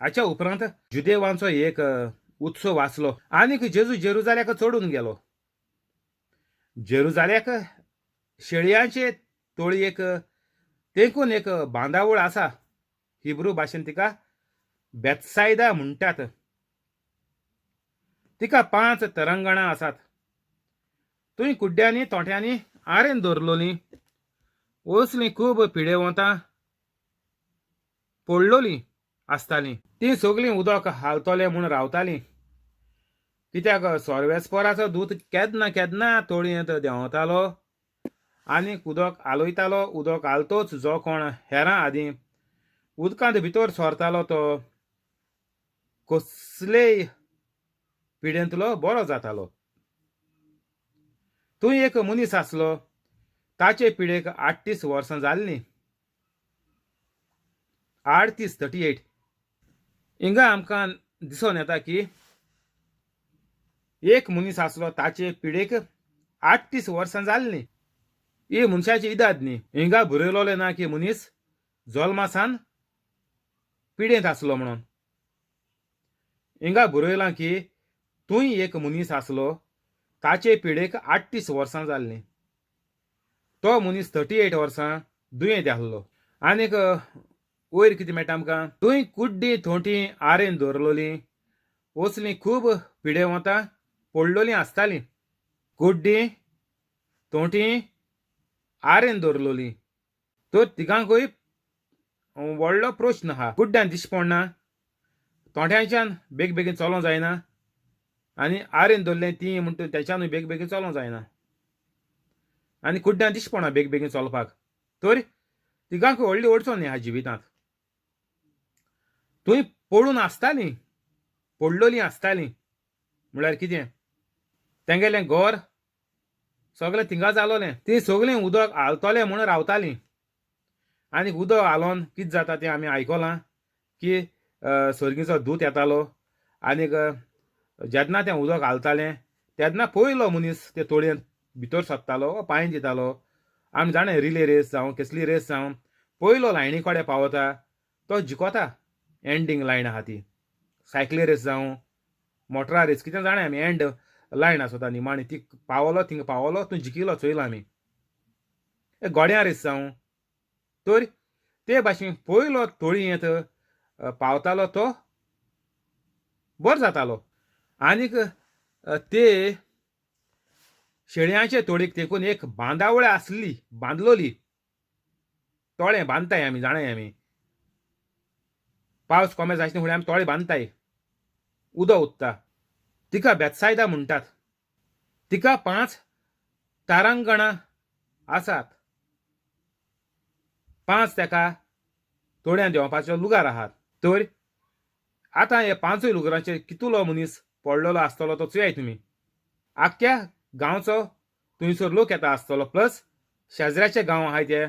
हाच्या उपरांत जुदेवांचो एक उत्सव आसलो आनीक जेजू जेरुजाल्याक चडून गेलो. जेरुजाल्याक शेळयांचे तोळयेक तेंकून एक बांदावळ आसा. हिब्रू भाशेन तिका बेत्सायदा म्हणटात. तिका 5 तरंगणां आसात. थंय कुड्ड्यांनी तोंट्यांनी आरेन दवरलोलीं असलीं खूब पिडेवंतां पडलोलीं आसतालीं. तीं सगलीं उदक हालतलें म्हूण रावतालीं. कित्याक सोर्वेस्पोराचो दूत केन्ना केन्ना तळयेंत देंवतालो आनी उदक हालयतालो. उदक हालतोच जो कोण हेरां आदीं उदकांत भितर सरतालो तो कसलेय पिडेंतलो बरो जातालो. थंय एक मनीस आसलो, ताचे पिडेक 38 वर्सां जाल्लीं. 38 38. हिंगा आमकां दिसून येता की एक मनीस आसलो, ताचे पिडेक 38 वर्सां जाल्लीं. ही मनशाची इदाद न्ही. हिंगा बरयलोलें ना की मनीस जल्मासान पिडेंत आसलो म्हणून. हिंगा बरयलां की तूंय एक मनीस आसलो, ताचे पिडेक 38 वर्सां जाल्लीं. तो मनीस 38 वर्सां दुयेंत आसलो. आनीक वयर कितें मेळटा आमकां, थंय कुड्डी थोंटी आरेन दवरलोलीं असलीं खूब पिडेवंतां पडलोलीं आसतालीं. कुड्डी तोंटी आरेन दवरलोलीं. तर तिगांकूय व्हडलो प्रश्न आहा. कुड्ड्यान दिश्टी पडना, तोंट्यांच्यान बेग बेगीन चलोंक जायना आनी आरेन दवरलें ती म्हणटा तेच्यानूय बेग बेगीन चलोंक जायना आनी कुड्ड्यान दिश्टी पडना बेग बेगीन चलपाक. तर तिगांकूय व्हडली अडचण ह्या जिवितांत. थंय पडून आसतालीं, पडलोलीं आसतालीं. म्हळ्यार कितें, तेंगेलें घर सगळें थिंगा जालोलें. तीं सगळीं उदक हालतलें म्हूण रावतालीं. आनी उदक हालोवन कितें जाता तें आमी आयकलां की सर्गीचो दूत येतालो आनीक जेन्ना तें उदक हालतालें तेन्ना पयलो मनीस ते तोळयेंत भितर सरतालो, पांय दितालो. आमी जाणा रिले रेस जावं कसली रेस जावं, पयलो लायनी कडेन पावता तो जिखता. एंडींग लायन आहा ती. सायकली रेस जावं मोटरा रेस कितें जाणा आमी, एंड लायन आसता निमाणी, ती पावलो थिंगा पावलो तूं जिखिलो चोयला आमी. गोड्यां रेस जावं, तर ते भाशेन पयलो तळयेंत पावतालो तो बरो जातालो. आनीक ते शेळयांचे तोडीक तेकून एक बांदावळ आसली, बांदलोली. तोळें बांदताय आमी, जाणाय आमी. पावस कमे जायना फुडें आमी तोळें बांदताय, उदक उत्ता. तिका बेतसायदा म्हणटात. तिका 5 तारांगणां आसात. 5 तेका तोड्यां देंवपाच्यो लुगार आहात. तर आतां हे 5 लुगरांचेर कितलो मनीस पडलेलो आसतलो तो चोयाय तुमी. आख्ख्या गांवचो थंयसर लोक येता आसतलो, प्लस शेजऱ्याचे गांव आहाय ते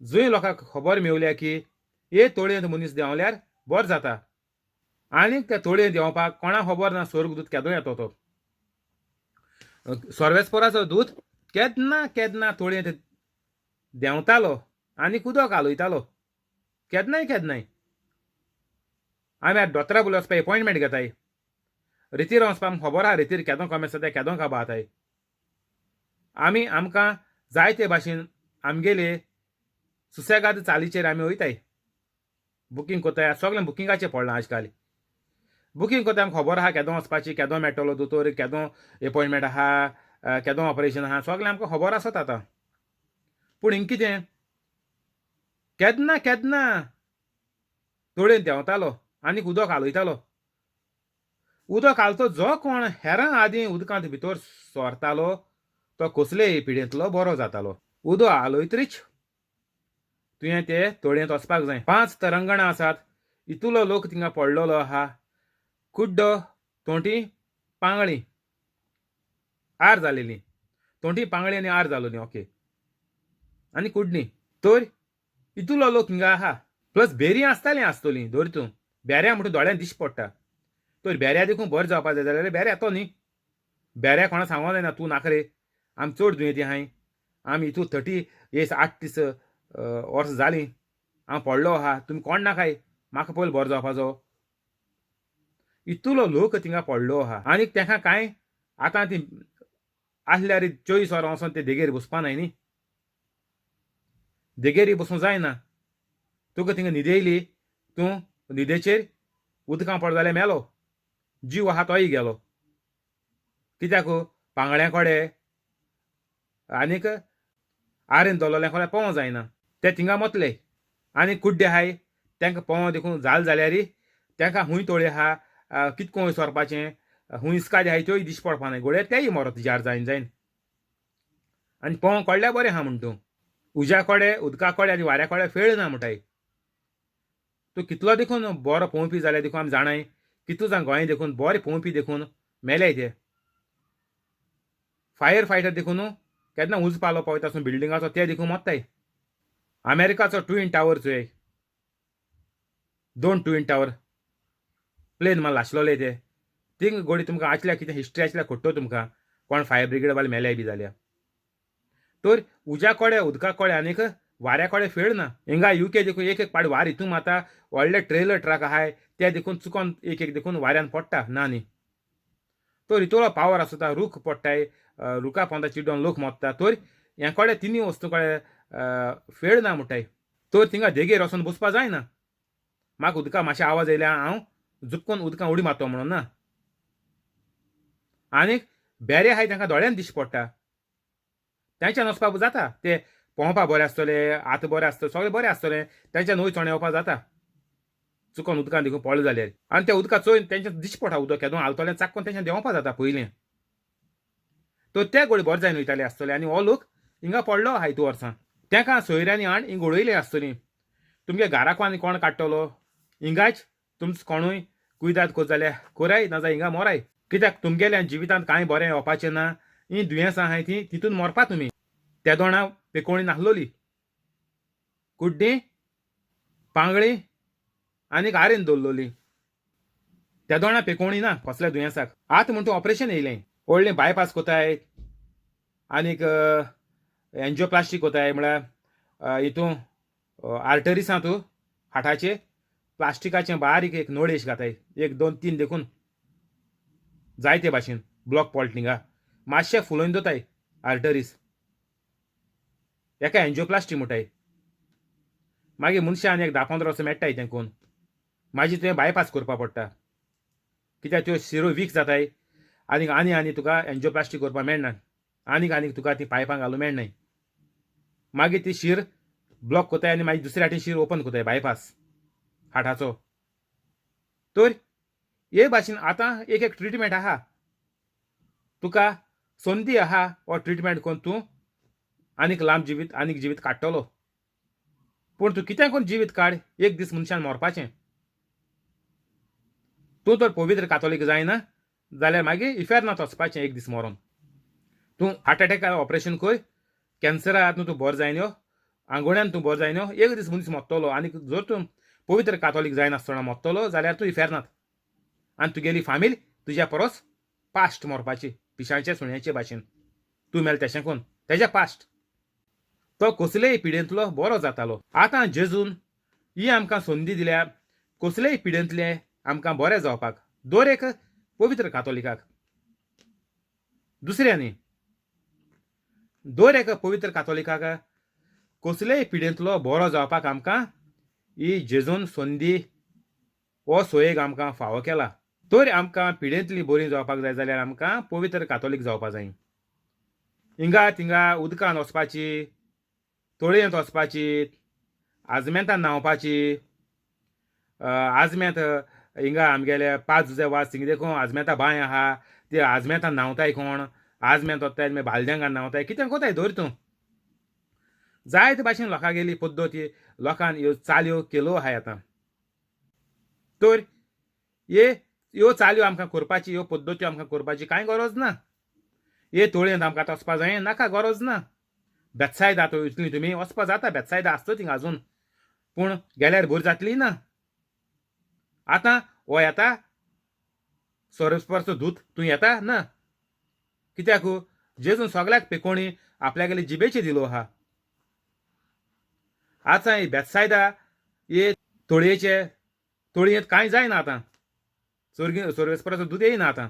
जंय लोकांक खबर मेवल्या की हे तोळयेंत मनीस देंवल्यार बरो जाता. आनीक त्या तोळयेंत देंवपाक कोणाक खबर ना स्वर्गदूत केदो येतो तो. सर्वेस्पोराचो दूत केन्ना केन्ना तोळयेंत देंवतालो आनी उदक हालयतालो. केन्नाय केन्नाय आमी आतां दोतोरा बोलो वचपा एपॉयंटमेंट घेताय, रेतीर वचपा आमकां खबर आहा रेतीर केदो कमी आसा तें केदो काबार जाताय. आमी आमकां जायते भाशेन आमगेले सुसेगाद चालीचेर आमी वयताय. बुकींग कोताय, सगळें बुकिंगाचें पडलां आजकाल. बुकींग कोताय, आमकां खबर आहा केदो वचपाची, केदो मेळटलो दोतोर, केदो एपॉयंटमेंट आहा, केदो ऑपरेशन आहा, सगळें आमकां खबर आसत आतां. पूण हिंग कितें, केन्ना केन्ना तोळयेन देंवतालो आनी उदक हालयतालो. उदक हालतो जो कोण हेरां आदीं उदकांत भितर सरतालो तो कसलेय पिडेंतलो बरो जातालो. उदक हालयतरीच तुवें ते तोळयेंत वचपाक जाय. 5 तरंगणां आसात, इतलो लोक थिंगा पडलेलो आहा. कुड्डो, तोंटी, पांगळी आर जालेली, तोंटी पांगळी आनी आर जालोली, ओके, आनी कुडणी. तर इतलो लोक हिंगा आहा. प्लस बेरी आसताली आसतली धर तूं बेऱ्या म्हणटा दोळ्यान दिश्टी पडटा. तर बेऱ्या देखून बरें जावपा जाय जाल्यार बेऱ्या तो न्ही, बेऱ्या कोणा सांगो जायना तूं नाका रे, आमी चड दुयेंती आहाय, आमी हितू 38 वर्सां जालीं, हांव पडलो आहा, तुमी कोण नाकाय. म्हाका पयलीं बरो जावपाचो. इतलो लोक थिंगा पडलो आहा आनीक तेंकां कांय आतां ती आसल्यार 24 वरां वचोन ते देगेर बसपा नाय न्ही, देगेरी बसूंक जायना. तुका थिंगा न्हिद येयली, तूं न्हिदेचेर उदकां पडलो जाल्यार मेलो, जीव आहा तोय गेलो. कित्याक पांगळ्या कडेन आनीक आरेन दवरलेल्या कडेन पोवंक जायना, ते थिंगा मोतले. आनी कुड्डे आहाय तांकां पोवंक देखून जालें जाल्यार तांकां खूंय तोळी आहा, कितको वयर सरपाचें, खूंय इस्कादी आहाय त्योय दिश्टी पडपा नाय, घोडये तेय मरत जार जायन जायन. आनी पोवंक कळ्ळ्यार बरें आहा म्हण तूं उज्या कडेन उदका कडेन आनी वाऱ्या कडेन फेळ ना म्हणटाय. तूं कितलो देखून बरो पोंवपी जाल्यार देखून आमी जाणाय कितलो जाण गोंय देखून बरे पोंवपी देखून मेले ते. फायर फायटर देखून केन्ना उजो पालो पावयता आसून बिल्डिंगाचो ते देखून मोत्ताय. अमेरिकाचो ट्विन टावर चोय, 2 ट्विन टावर प्लेन माल आसलेले ते, थिंग गोडी तुमकां आसल्या कितें हिस्ट्री आसल्या खोट्टो तुमकां कोण फायर ब्रिगेड वाले मेले बी जाल्या. तर उज्या कडेन उदका कडेन आनीक वाऱ्या कडेन फेळ ना. हिंगा युके देखून एक एक पाड वार हितून माता व्हडले ट्रेलर ट्रक आहाय ते देखून चुकोन एक एक देखून वाऱ्यान पडटा ना न्ही. तर हितूलो पावर आसता, रूख पडटाय, रुखा पोंदा चिड्डोन लोक मोत्ता. तर ह्या कडेन तिनूय वस्तू कडेन फेळ ना म्हणटाय. तर थिंगा देगेर वचोन बसपा जायना. म्हाका उदका मातशें आवाज येयल्या हांव जुपकोन उदकां उडी मारतो म्हणून ना. आनीक बेरे आहाय तांकां दोळ्यान दिश्टी पडटा, तेंच्यान वचपाक जाता. ते पोंवपा बरें आसतले, हात बरें आसतले, सगळें बरें आसतलें, तेंच्यान वयर चोणे येवपा जाता चुकोन उदकान देखून पडलें जाल्यार. आनी त्या उदका चोयन तेंच्या दिश्टी पडटा उदक केदो हालतलें चाक्कोन तेंच्यान देंवपा जाता पयलें. तर ते गोडी बरें जायन वयताले आसतले. आनी हो लोक हिंगा पडलो आहा इतू वर्सां, तेंकां सोयऱ्यांनी हाण हिंग उडयले आसतली. तुमगे घराक आनी कोण काडटलो, हिंगाच तुमचो कोणूय कुयदाद कोत जाल्यार कोराय, ना जाल्यार हिंगा मोराय. कित्याक तुमगेल्या जिवितांत कांय बरें येवपाचें ना. ही दुयेंसां आहाय ती तितून मरपा तुमी. ते दोणां पेकोणी नासलोली, कुड्डी पांगळी आनीक आरेन दवरलोली. त्या दोणां पेकोणी ना कसल्या दुयेंसाक. आतां म्हण तूं ऑपरेशन येयलें, व्हडलें बायपास कोताय आनीक एन्जियोप्लास्टीक कोताय, म्हळ्यार हितून आर्टरीसां तूं हार्टाचे प्लास्टिकाचें बारीक एक नळेश घाताय, 1 2 3 देखून जायते भाशेन ब्लॉक पडटा थिंगा, मातशें फुलोवन दवरताय आर्टरीस, हेका एन्जियोप्लास्टी म्हणटाय. मागीर मनशान एक 10-15 वर्सां मेळटाय तें कोन्न, मागीर तुवें बायपास करपा पडटा, कित्याक त्यो शिरो वीक जाताय आनीक आनी आनी तुका एन्जियोप्लास्टी करपाक मेळना, आनीक आनीक तुका ती पायपां घालूंक मेळनाय. मागीर ती शीर ब्लॉक कोताय आनी मागीर दुसऱ्या हाटीन शीर ओपन कोताय बायपास हार्टाचो. तर हे भाशेन आतां एक एक ट्रिटमेंट आहा, तुका संदी आहा हो ट्रिटमेंट करून तूं आनीक लांब जिवीत आनीक जिवीत काडटलो. पूण तूं कितें करून जिवीत काड, एक दीस मनशान मरपाचें. तूं तर पवित्र कातोलीक जायना जाल्यार मागीर इफेर्नांत वचपाचें एक दीस मरोन. तूं हार्ट एटॅक ऑपरेशन कर, कॅन्सरात तूं बरो जायना, आंगोण्यान तूं बरो जायना, एक दीस मनीस मरतलो. आनी जर तूं पवित्र कातोलीक जायनासतना मरतलो जाल्यार तूं इफेर्नांत, आनी तुगेली फामील तुज्या परस पास्ट मरपाची, पिशांचे सुण्याचे भाशेन. तूं मेल तेशें कोन तेज्या पास्ट तो कसलेय पिडेंतलो बरो जातालो. आतां जेजून ही आमकां संदी दिल्या कसलेय पिडेंतले आमकां बरें जावपाक, दर एक पवित्र कातोलिकाक, दुसऱ्या न्ही, दर एक पवित्र कातोलिकाक कसलेय पिडेंतलो बरो जावपाक आमकां ही जेजून संदी हो सोयेक आमकां फावो केला. तर आमकां पिडेंतली बरी जावपाक जाय जाल्यार आमकां पवित्र कातोलीक जावपाक जाय. हिंगा थिंगा उदकान वचपाची, तळयेंत वचपाची, आजमेंतान न्हांवपाची, आजमेंत हिंगा आमगेले 5 जुजे वास थिंगा देखून आजमेंता बांय आहा, ते आजमेंतान न्हांवताय कोण, आजमेंत वताय मागीर बालदेंगान न्हांवताय, कितें कोताय धर तूं. जायते भाशेन लोकांगेली पद्दती लोकान ह्यो चालयो केल्यो आहाय आतां. तर ह्यो चालयो आमकां करपाची, ह्यो पद्दत्यो आमकां करपाची कांय गरज ना. हे तळयेंत आमकां आतां वचपा जाय नाका, गरज ना. बेतसायदा आतां वयतलीं तुमी, वचपा जाता, बेतसायदा आसता थिंगा अजून, पूण गेल्यार बरी जातली ना. आतां हो येता सर्वस्पर्श दूत, तूं येता ना, कित्याक जेजून सगळ्याक पेकोणी आपल्यागेले जिबेचे दिलो आहा. आतां ही बेतसायदा हे तळयेचे तोळयेंत कांय जायना आतां. सोर्गी सोर्वेस्पराचो दूद येयना आतां.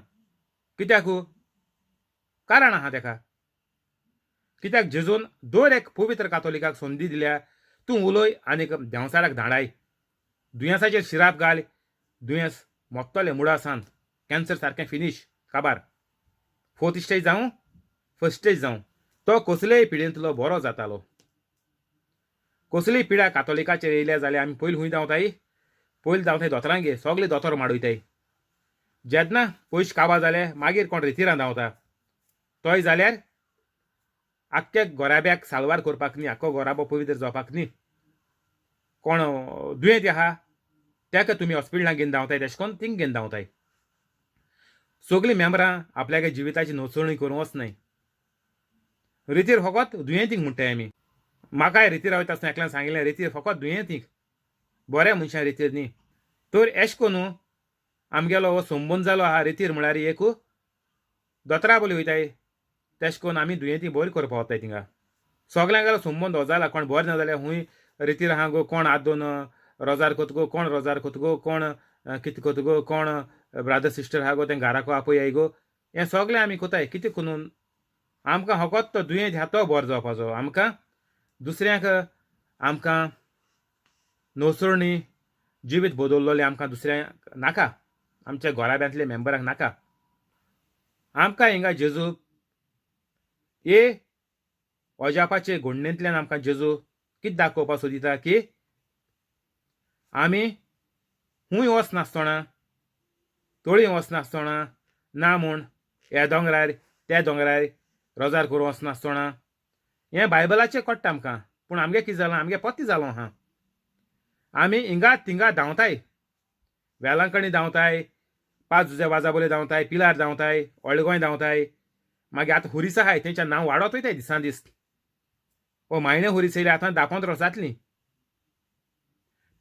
कित्याक? कारण आहा तेका. कित्याक जेजून दर एक पवित्र कातोलिकाक संदी दिल्या, तूं उलय आनीक देंवचाराक धाडाय, दुयेंसाचेर शिराप घाल, दुयेंस मोत्तलें मुळासान, कॅन्सर सारकें फिनीश काबार. फोर्थ स्टेज जावं फर्स्ट स्टेज जावं, तो कसलेय पिडेंतलो बरो जातालो. कसलीय पिडा कातोलिकाचेर येयल्या जाल्यार आमी पयलीं खूंय धांवताय? पयलीं धांवताय दोतोरांगेर, सगळे दोतोर माडयताय. जेन्ना पयशे काबार जाले मागीर कोण रेतिरां धांवता, तोय जाल्यार आख्ख्या गोराब्याक साल्वार करपाक न्ही, आख्खो गोराबो पवित्र जावपाक न्ही. कोण दुयेंत आहा तेका तुमी हॉस्पिटलां घेवन धांवताय, तेशें कोन्न थिंग घेवन धांवताय. सगळीं मेंबरां आपल्यागे जिविताची नोचणी करूंक वचनाय. रेतीर फकत दुयेंतींक म्हणटाय आमी. म्हाकाय रेतीर वयता आसतना एकल्यान सांगिल्लें, रेतीर फकत दुयेंतींक, बऱ्या मनशां रेतीर न्ही. तर एशें करून आमगेलो हो संबंद जालो आहा. रेतीर म्हळ्यार एक दोतोरा बोली वयताय, तेशें करून आमी दुयेंती बरी करपा वताय थिंगा. सगल्यांगेलो संबंद हो जाला. कोण बरें ना जाल्यार खूंय रेतीर आहा गो, कोण हात दोन रोजार कोत गो, कोण रोजार कोत गो, कोण कितें कोत गो, कोण ब्रादर सिस्टर आहा गो तें घराको आपय गो, हें सगळें आमी कोताय. कितें करून आमकां फकत तो दुयेंत आहा तो बरो जावपाचो, आमकां दुसऱ्यांक आमकां नोसरणी जिवीत बदल्लोलें आमकां दुसऱ्यांक नाका, आमच्या घराब्यांतले मेंबरांक नाका. आमकां हिंगा जेजू ए अजापाचे घडणेंतल्यान आमकां जेजू कितें दाखोवपाक सोदिता की आमी खूंय वचनासतना, तळी वचनासतना, ना म्हूण ह्या दोंगरार त्या दोंगरार रोजार करूंक वचनासतना, हें बायबलाचें कळटा आमकां. पूण आमगे कितें जालां, आमगे पत्ते जालो आहा. आमी हिंगा थिंगा धांवताय, वेलांकणी धांवताय, पांच जुजे वाजा बोले धांवताय, पिलार धांवताय, व्हडले गोंय धांवताय. मागीर आतां हुरीस आहाय तेंच्या नांव वाडत वयताय दिसान दीस. हो मायणे हुरीस येयले आतां 10-15 वर्सां जातलीं.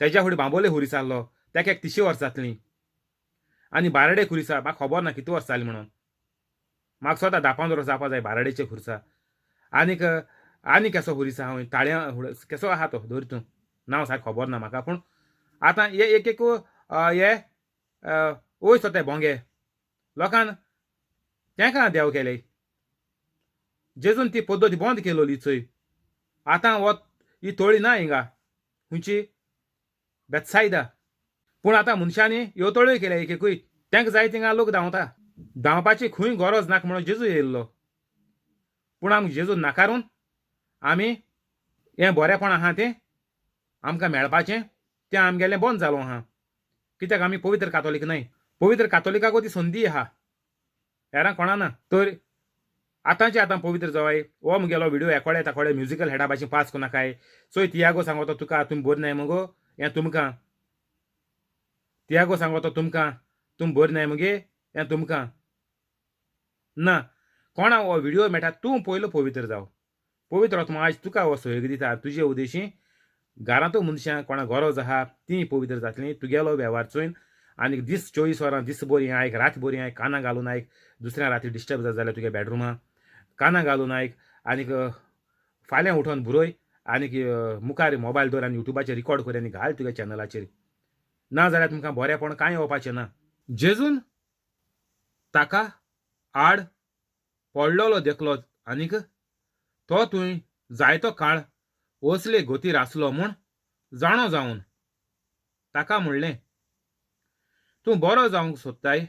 तेज्या फुडें बांबोले हुरीस आहलो तेका एक 30 वर्सां जातलीं. आनी बाराडे खुरीसा म्हाका खबर ना कितू वर्सां जालीं म्हणून, म्हाका स्वता 10-15 वर्सां जावपा जाय बाराडेचे खुर्सा. आनीक आनी केसो खुरीस आहा ताळ्या केसो आहा तो धर तूं, नांव सारकें खबर ना म्हाका. पूण आतां हे एक एक हे वयर सोदताय भोंगे लोकान तेंका देव केले. जेजून ती पद्दत बंद केलोली चोय. आतां हो ही तळी ना हिंगा खंयची बेतसायदा. पूण आतां मनशांनी ह्यो तळयो केल्या एक एकूय, तेंका जाय थिंगा लोक धांवता. धांवपाची खंय गरज नाका म्हणून जेजू येयल्लो. पूण आमकां जेजू नाकारून आमी हें बरेंपण आहा तें आमकां मेळपाचें तें आमगेलें बंद जालो आहा. कित्याक आमी पवित्र कातोलीक न्हय. पवित्र कातोलिकाक ती संदी आहा, हेरां कोणा ना. तर आतांचे आतां पवित्र जावाय. हो मुगेलो व्हिडियो एकोडे ताकोडे म्युजिकल हेडा भाशेन पास करूं नाकाय. चोय तियागो सांगता तुका तुमी बरी नाय मुगो, हें तुमकां तियागो सांगता तुमकां तुमी बरी नाय मुगे, हें तुमकां ना. कोणा हो व्हिडियो मेळटा तूं पयलो पवित्र जाव. पवित्र आत्मा आयज तुका हो सहयोग दिता. तुजे उद्देशी घरांतू मनशां कोणा गरज आहा तीं पवित्र जातलीं तुगेलो वेव्हार चोयन. आनी दीस 24 वरां दीस बरी आयक, रात बरी आयक, कानां घालून आयक. दुसऱ्या राती डिस्टर्ब जाता जाल्यार तुगे बेडरुमा कानां घालून आयक. आनीक फाल्यां उठोन बरय आनीक मुखार मोबायल दवर आनी युट्यूबाचेर रिकॉर्ड कर आनी घाल तुगे चॅनलाचेर. ना जाल्यार तुमकां बरेंपण कांय येवपाचें ना. जेजून ताका आड पडलेलो देखलो आनीक तो थंय जायतो काळ असले गतीर आसलो म्हूण जाणो जावन ताका म्हणलें, तूं बरो जावंक सोदताय?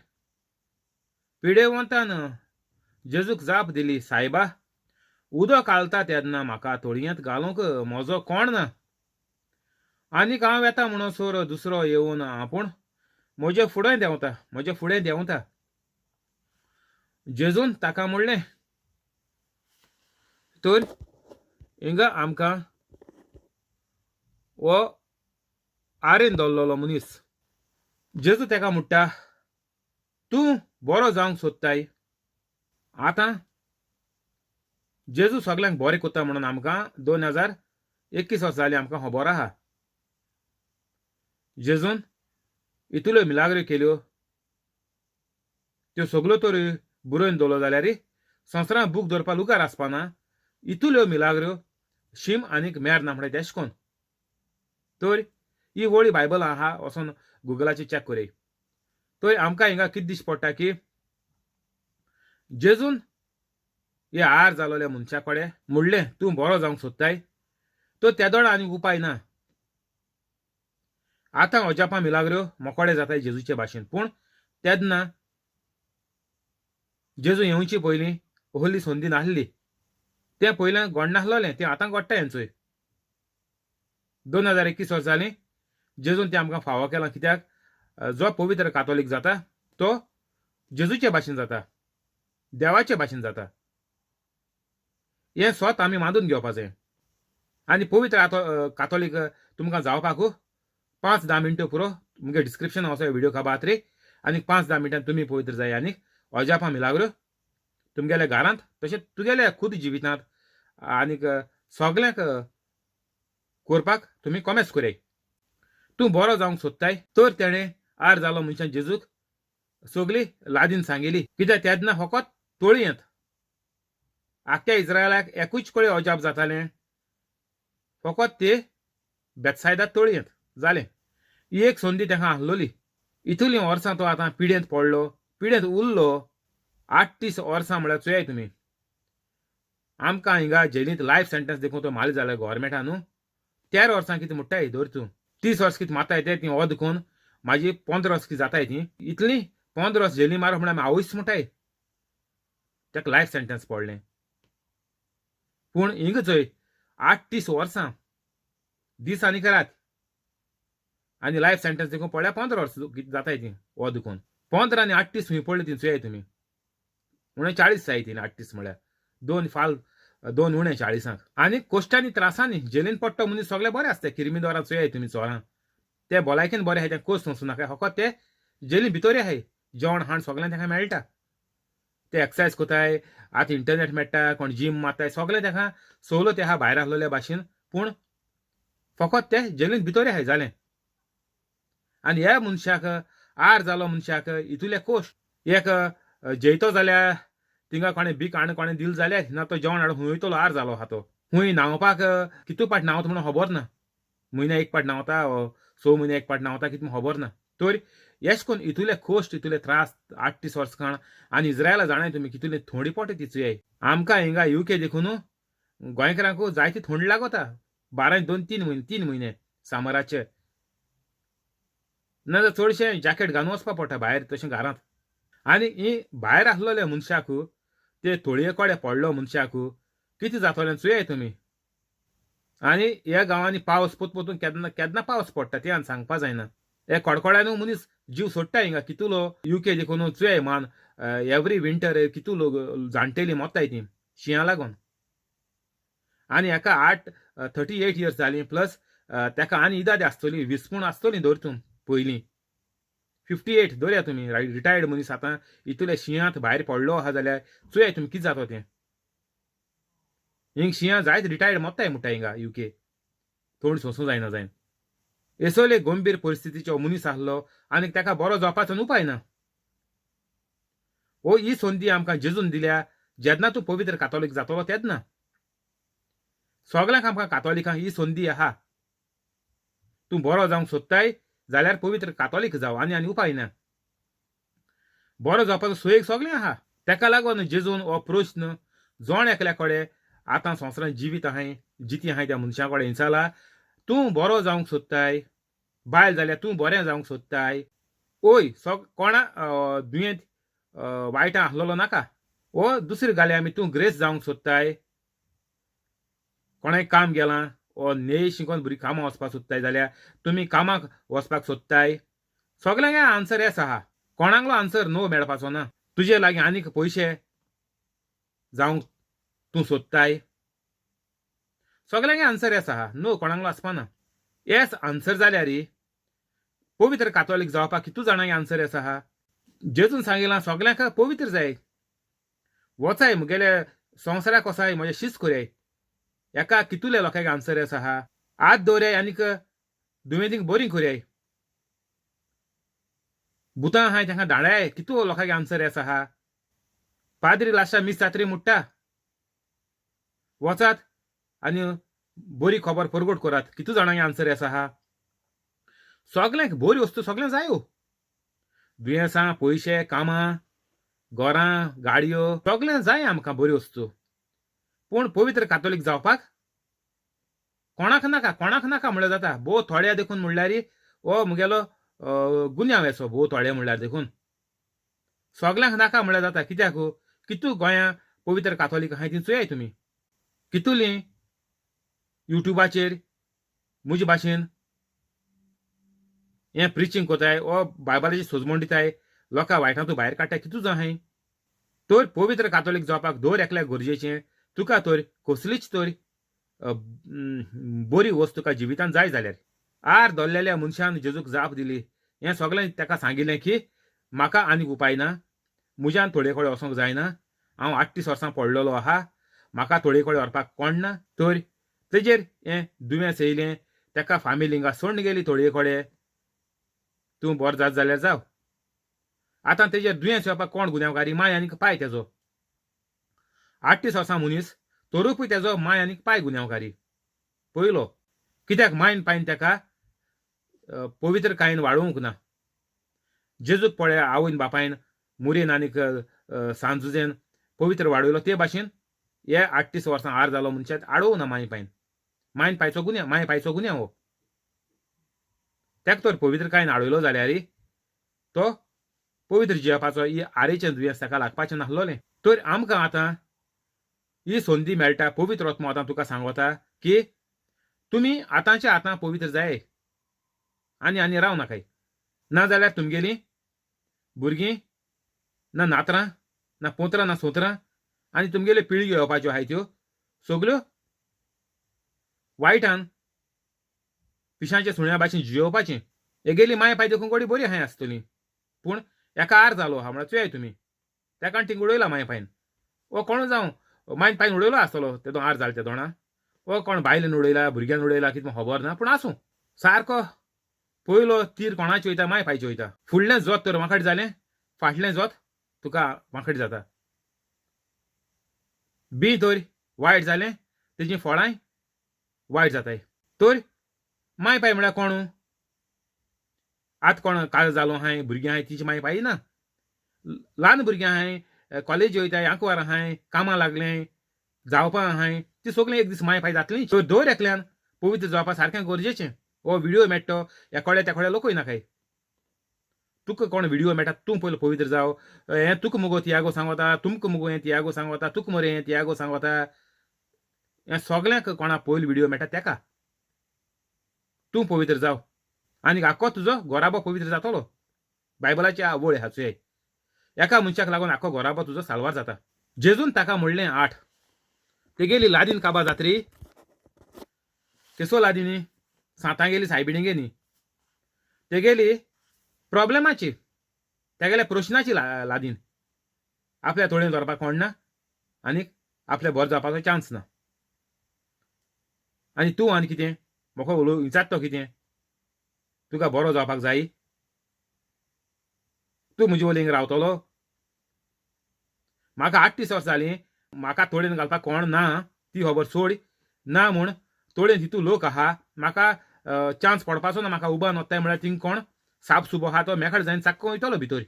पिडेवंतान जेजूक जाप दिली, सायबा, उदक घालता तेन्ना म्हाका तळयेंत घालूंक म्हजो कोण ना, आनीक हांव येता म्हणसर दुसरो येवन आपूण म्हजे फुडें देंवता, म्हजे फुडें देंवता. जेजून ताका म्हणलें, तर हिंगा आमकां हो आरेन दवरलेलो मनीस जेजू तेका म्हणटा, तूं बरो जावंक सोदताय? आतां जेजू सगल्यांक बरें करता म्हणून आमकां 2021 वर्सां जालीं आमकां खबर आहा. जेजून इतल्यो मिलाग्रो केल्यो त्यो सगल्यो तर बरोवन दवरलो जाल्यार संवसारांत बूक दवरपा लुगार आसपाना. इतल्यो मिलाग्रो शीम आनीक मेर ना म्हणटा तेशें कोन्न. तर ही वळी बायबलां आहा वचोन गुगलाचेर चॅक करय. तर आमकां हिंगा कितें दिश्टी पडटा की जेजून हे आर जालोल्या मनशा कडेन म्हणलें तूं बरो जावंक सोदताय तर तेदोळा आनीक उपाय ना. आतां अजापां मिलाग्रो मोकोडे जाताय जेजूचे भाशेन, पूण तेन्ना जेजू येवची पयलीं ohली संदी नासली. तें पयलें घडनासलें तें आतां घडटा. हेंचोय 2021 वर्सां जालीं जेजून तें आमकां फावो केलां. कित्याक जो पवित्र कातोलीक जाता तो जेजूचे भाशेन जाता, देवाचे भाशेन जाता. हें स्वत आमी मानून घेवपा जाय. आनी पवित्र कातोलीक तुमकां जावपाक 5-10 मिनटां पुरो. मुगे डिस्क्रिप्शन वचो व्हिडिओ खबर रे आनी 5-10 मिनटां तुमी पवित्र जाय आनी अजापां मिलाग्रो तुमगेल्या घरांत तशें तुगेल्या खूद जिवितांत आनीक सगल्यांक करपाक तुमी कोमेस करय. तूं बरो जावंक सोदताय तर तेणें आर जालो मनशान जेजूक सगली लादीन सांगिली. कित्याक तेन्ना फकत तोळयेंत आख्ख्या इस्रायलाक एकूच कडेन अजाप जातालें, फकत ते बेतसायदा तोळयेंत जालें. ही एक संदी ताका आसलोली. इतलीं वर्सां तो आतां पिडेंत पडलो, पिडेंत उरलो. 38 वर्सां म्हळ्यार चोयाय तुमी. आमकां हिंगा जेलींत लायफ सेंटन्स देखून तो माल जालो गोवोरमेंटान न्हू. 13 वर्सां कितें म्हणटाय धर तूं, 30 वर्स कितें मारताय ते ती ओद कोन मागीर 15 वर्स कितें जाताय ती इतलीं 15 वर्स जेली मारप म्हळ्यार आमी आवयस म्हणटाय. ताका लायफ सेंटन्स पडलें. पूण हिंगा चोय 38 वर्सां दीस आनी करात आनी लायफ सेंटन्स देखून पडल्यार 15 वर्स कितें जाताय ती ओद कोन. 15 आनी 38 खंय पडली ती चोयाय तुमी. उणें 40 जाय ती 38 म्हळ्यार 2 फाल 2 उणें 40. आनी कोश्टांनी त्रासांनी जेलीन पडटो मनीस सगळे बरे आसता. किरमीदोरां चोयाय तुमी चोरां, ते भलायकेन बरे आहाय, ते कोस सोंसूं नाका, फकत ते जेलीन भितर आहाय. जेवण खाण सगळें तांकां मेळटा, ते एक्सरसायज कोताय, आतां इंटरनेट मेळटा, कोण जीम मारताय, सगळें तांकां सवलत आहा भायर आसलेल्या भाशेन. पूण फकत ते जेलीन भितर आहाय जालें. आनी ह्या मनशाक आर जालो मनशाक इतुले कोश एक जेयतो जाल्यार थिंगा कोणें बीक हाडून कोणें दिल जाल्यार ना तो जेवण हाडून हुंयतलो आर जालो आहा तो. हुंय न्हांवपाक कितू पाट न्हांवता म्हणून खबर ना, म्हयन्या एक पाट न्हांवता 6 म्हयन्या एक पाट न्हांवता कितें खबर ना. तर एश कोन इतुले कोश्ट इतुले त्रास 38 वर्सां खाण. आनी इस्रायला जाणाय तुमी कितुले थोडी पोट ती चोयाय. आमकां हिंगा युके देखून गोंयकारांक जायती थंड लागता 12 2-3 म्हयने 3 म्हयने सामराचे. ना जाल्यार चडशें जॅकेट घालून वचपा पडटा भायर तशें घरांत. आनी ही भायर आसलेले मनशाक ते तोळये कडेन पडलो मनशाक कितें जातलें चोयाय तुमी. आनी ह्या गांवांनी पावस पोत पोतून केन्ना केन्ना पावस पडटा तें आनी सांगपा जायना. हे कडकड्यानू मनीस जीव सोडटा हिंगा कितुलो युके देखून चोयाय मान एवरी विंटर कितू लोक जाणटेली मोत्ताय ती शिंया लागून. आनी हेका 38 इयर्स जालीं प्लस ताका आनी इदाद आसतली 20 पूण आसतली धर तूं पयलीं 58 धरया तुमी. रिटायर्ड मनीस आतां इतले शिंयांत भायर पडलो आहा जाल्यार चोयाय तुमी कितें जाता तें. हिंग शिंया जायत रिटायर्ड मोत्ताय म्हणटा हिंगा युके थोंड सोंसूं जायना जायन. एसोले गंभीर परिस्थितीचो मनीस आसलो आनी ताका बरो जावपाचो उपाय ना. ओ ही संदी आमकां जेजून दिल्या जेन्ना तूं पवित्र कातोलीक जातलो तेन्ना. सगल्यांक आमकां कातोलिकांक ही संदी आहा. तूं बरो जावंक सोदताय जाल्यार पवित्र कातोलीक जाव आनी आनी उपाय ना. बरो जावपाचो सोयेक सगळें आहा. ताका लागून जेजून हो प्रश्न जण एकल्या कडेन आतां संवसारांत जिवीत आहाय जिती आहाय त्या मनशा कडेन विचारला, तूं बरो जावंक सोदताय बायल जाल्यार तूं बरें जावंक सोदताय. ओय सग कोणा दुयेंत वायटां आसलेलो नाका. ओ दुसरी घाली आमी तूं ग्रेस जावंक सोदताय, कोणाय काम गेलां ओ न्हय शिकोन भुरगीं कामां वचपाक सोदताय जाल्यार तुमी कामाक वचपाक सोदताय. सगल्यांक आन्सर येस आहा, कोणाकलो आन्सर नो मेळपाचो ना. तुजे लागीं आनीक पयशे जावंक तूं सोदताय, सगल्यांक आन्सर येस आहा, नो कोणाकलो आसपाना. येस आन्सर जाल्यार पवित्र कातोलीक जावपाक कितू जाणांक आन्सर येस आहा. जेजून सांगिलां सगल्यांक पवित्र जाय, वचाय मुगेले संवसाराक वचाय म्हजें शीस करयाय. एका कितुले लोकांक आन्सर येस आहा. हात दवरयाय आनीक दुयेंतींक बरीं करयाय, भुतां आहाय तांकां धाडाय, कितू लोकांक आन्सर येस आहा. पाद्री लाशा मीस जात्री म्हणटा वचात आनी बरी खबर परगट करात, कितू जाणांक आन्सर येस आहा. सगल्यांक बऱ्यो वस्तू सगळ्यांक जायो. दुयेंसां, पयशे, कामां, घरां, गाडयो सगळें जाय आमकां बऱ्यो वस्तू. पूण पवित्र कातोलीक जावपाक कोणाक नाका, कोणाक नाका म्हणल्यार जाता. भोव थोड्या देखून म्हणल्यार हो मुगेलो गुन्यांव येसो, भोव थोडे म्हणल्यार देखून सगल्यांक नाका म्हणल्यार जाता. कित्याक कितू गोंया पवित्र कातोलीक आहाय ती चोयाय तुमी, कितुलीं युट्यूबाचेर म्हजे भाशेन हें प्रिचींग कोताय वो बायबलाची सोजमण दिताय, लोकां वायटांतू भायर काडटाय, कितू जाण आहाय. तर पवित्र कातोलीक जावपाक दर एकल्याक गरजेचें. तुका तर कसलीच तर बरी वस्त तुका जिवितान जाय जाल्यार आर धरलेल्या मनशान जेजूक जाप दिली. हें सगळें ताका सांगिल्लें की म्हाका आनीक उपाय ना, म्हज्यान थोडे कडेन वचोंक जायना, हांव 38 वर्सां पडलेलो आहा, म्हाका थोडे कडेन व्हरपाक कोण ना. तर तेजेर हें दुयेंस येयलें, ताका फामिली हिंगा सोडून गेली थोडे कडेन, तूं बरो जात जाल्यार जाव. आतां तेजेर दुयेंस येवपाक कोण गुन्यांवकारी? माय आनीक पाय तेजो. 38 वर्सां मनीस तरूपूय तेजो माय आनीक पाय गुन्यांवकारी पयलो. कित्याक मायन पायन ताका पवित्रकायेन वाडोवंक ना. जेजूक पळय आवयन बापायन मुरेन आनीक सांजुजेन पवित्र वाडयलो, ते भाशेन हे 38 वर्सां आर जालो मनशाक आडोवं ना माय पायन. मायन पायचो गुन्यांव, माय पायचो गुन्यांव हो. ताका तर पवित्रकायेन आडयलो जाल्यार तो पवित्र जियेवपाचो, ही आरेचें दुयेंस ताका लागपाचें नासलोलें. तर आमकां आतां ही संदी मेळटा, पवित्र आत्मो आतां तुका सांगता की तुमी आतांचे आतां पवित्र जाय आनी आनी राव नाकाय. ना जाल्यार तुमगेलीं भुरगीं ना नातरां ना पोत्रां ना सोत्रां आनी तुमगेल्यो पिळग्यो येवपाच्यो आहाय त्यो सगल्यो वायटान पिशांच्या सुण्या भाशेन जियोवपाचें. हेगेली माय पाय देखून गोडी बरी आहाय आसतली, पूण एका आर जालो आहा म्हळ्यार चोयाय तुमी, तेका थिंग उडयला माय पायन. वो कोण जावं मायन पायन उडयलो आसतलो तेदो आर जालो तेदोणा, वो कोण बायलेन उडयला भुरग्यान उडयला कितें खबर ना, पूण आसूं. सारको पयलो तीर कोणाचे वयता? माय पायचे वयता. फुडलें जोत तर वांकट जालें, फाटलें जोत तुका वांकट जाता. बी तर वायट जालें तेजी फळांय वायट जाताय. तर माय पाय म्हळ्यार कोण? आतां कोण काल जालो आहाय, भुरगीं आहाय तिची माय पाय ना. ल्हान भुरगीं आहाय, कॉलेजी वयताय, आंकवार आहाय, कामां लागलें जावपा आहाय, ती सगळीं एक दीस माय पाय जातली. तर दर एकल्यान पवित्र जावपा सारकें गरजेचें. हो व्हिडियो मेळटा एकोड्या तेकोड्या लोकूय नाकाय. तुका कोण व्हिडियो मेळटा तूं पयलो पवित्र जाव. हें तुका मुगो तियागो सांगता, तुमकां मुगो हें तियागो सांगता, तुका मरे हें तियागो सांगता. हें सगल्यांक कोणा पयलो व्हिडियो मेळटा तेका तूं पवित्र जाव आनी आख्खो तुजो गोराबो पवित्र जातलो. बायबलाची आवळ हाचो एका मनशाक लागून आख्खो गोराबो तुजो साल्वार जाता. जेजून ताका म्हणलें 8 तेगेली लादीन काबा जात्री केसो लादिनी सांतांगेली सायबिणीगे न्ही, तेगेली प्रॉब्लेमाची तेगेल्या प्रश्नाची लादीन. आपल्या तोळेन धरपाक कोण ना आनी आपल्या बरो जावपाचो चान्स ना. आनी तूं आनी कितें म्हाका उलोव विचारता तो कितें तुका बरो जावपाक जाय, तूं म्हजे वोलींग रावतलो? म्हाका 38 वर्सां जालीं, म्हाका तोळेन घालपाक कोण ना, ती खबर सोड ना म्हूण तोळेन तितू लोक आहा, म्हाका चान्स पडपाचो ना, म्हाका उबान वताय म्हळ्यार थिंग कोण साप सुबो आहा तो मेकळ जायन चाक्को वयतलो भितर,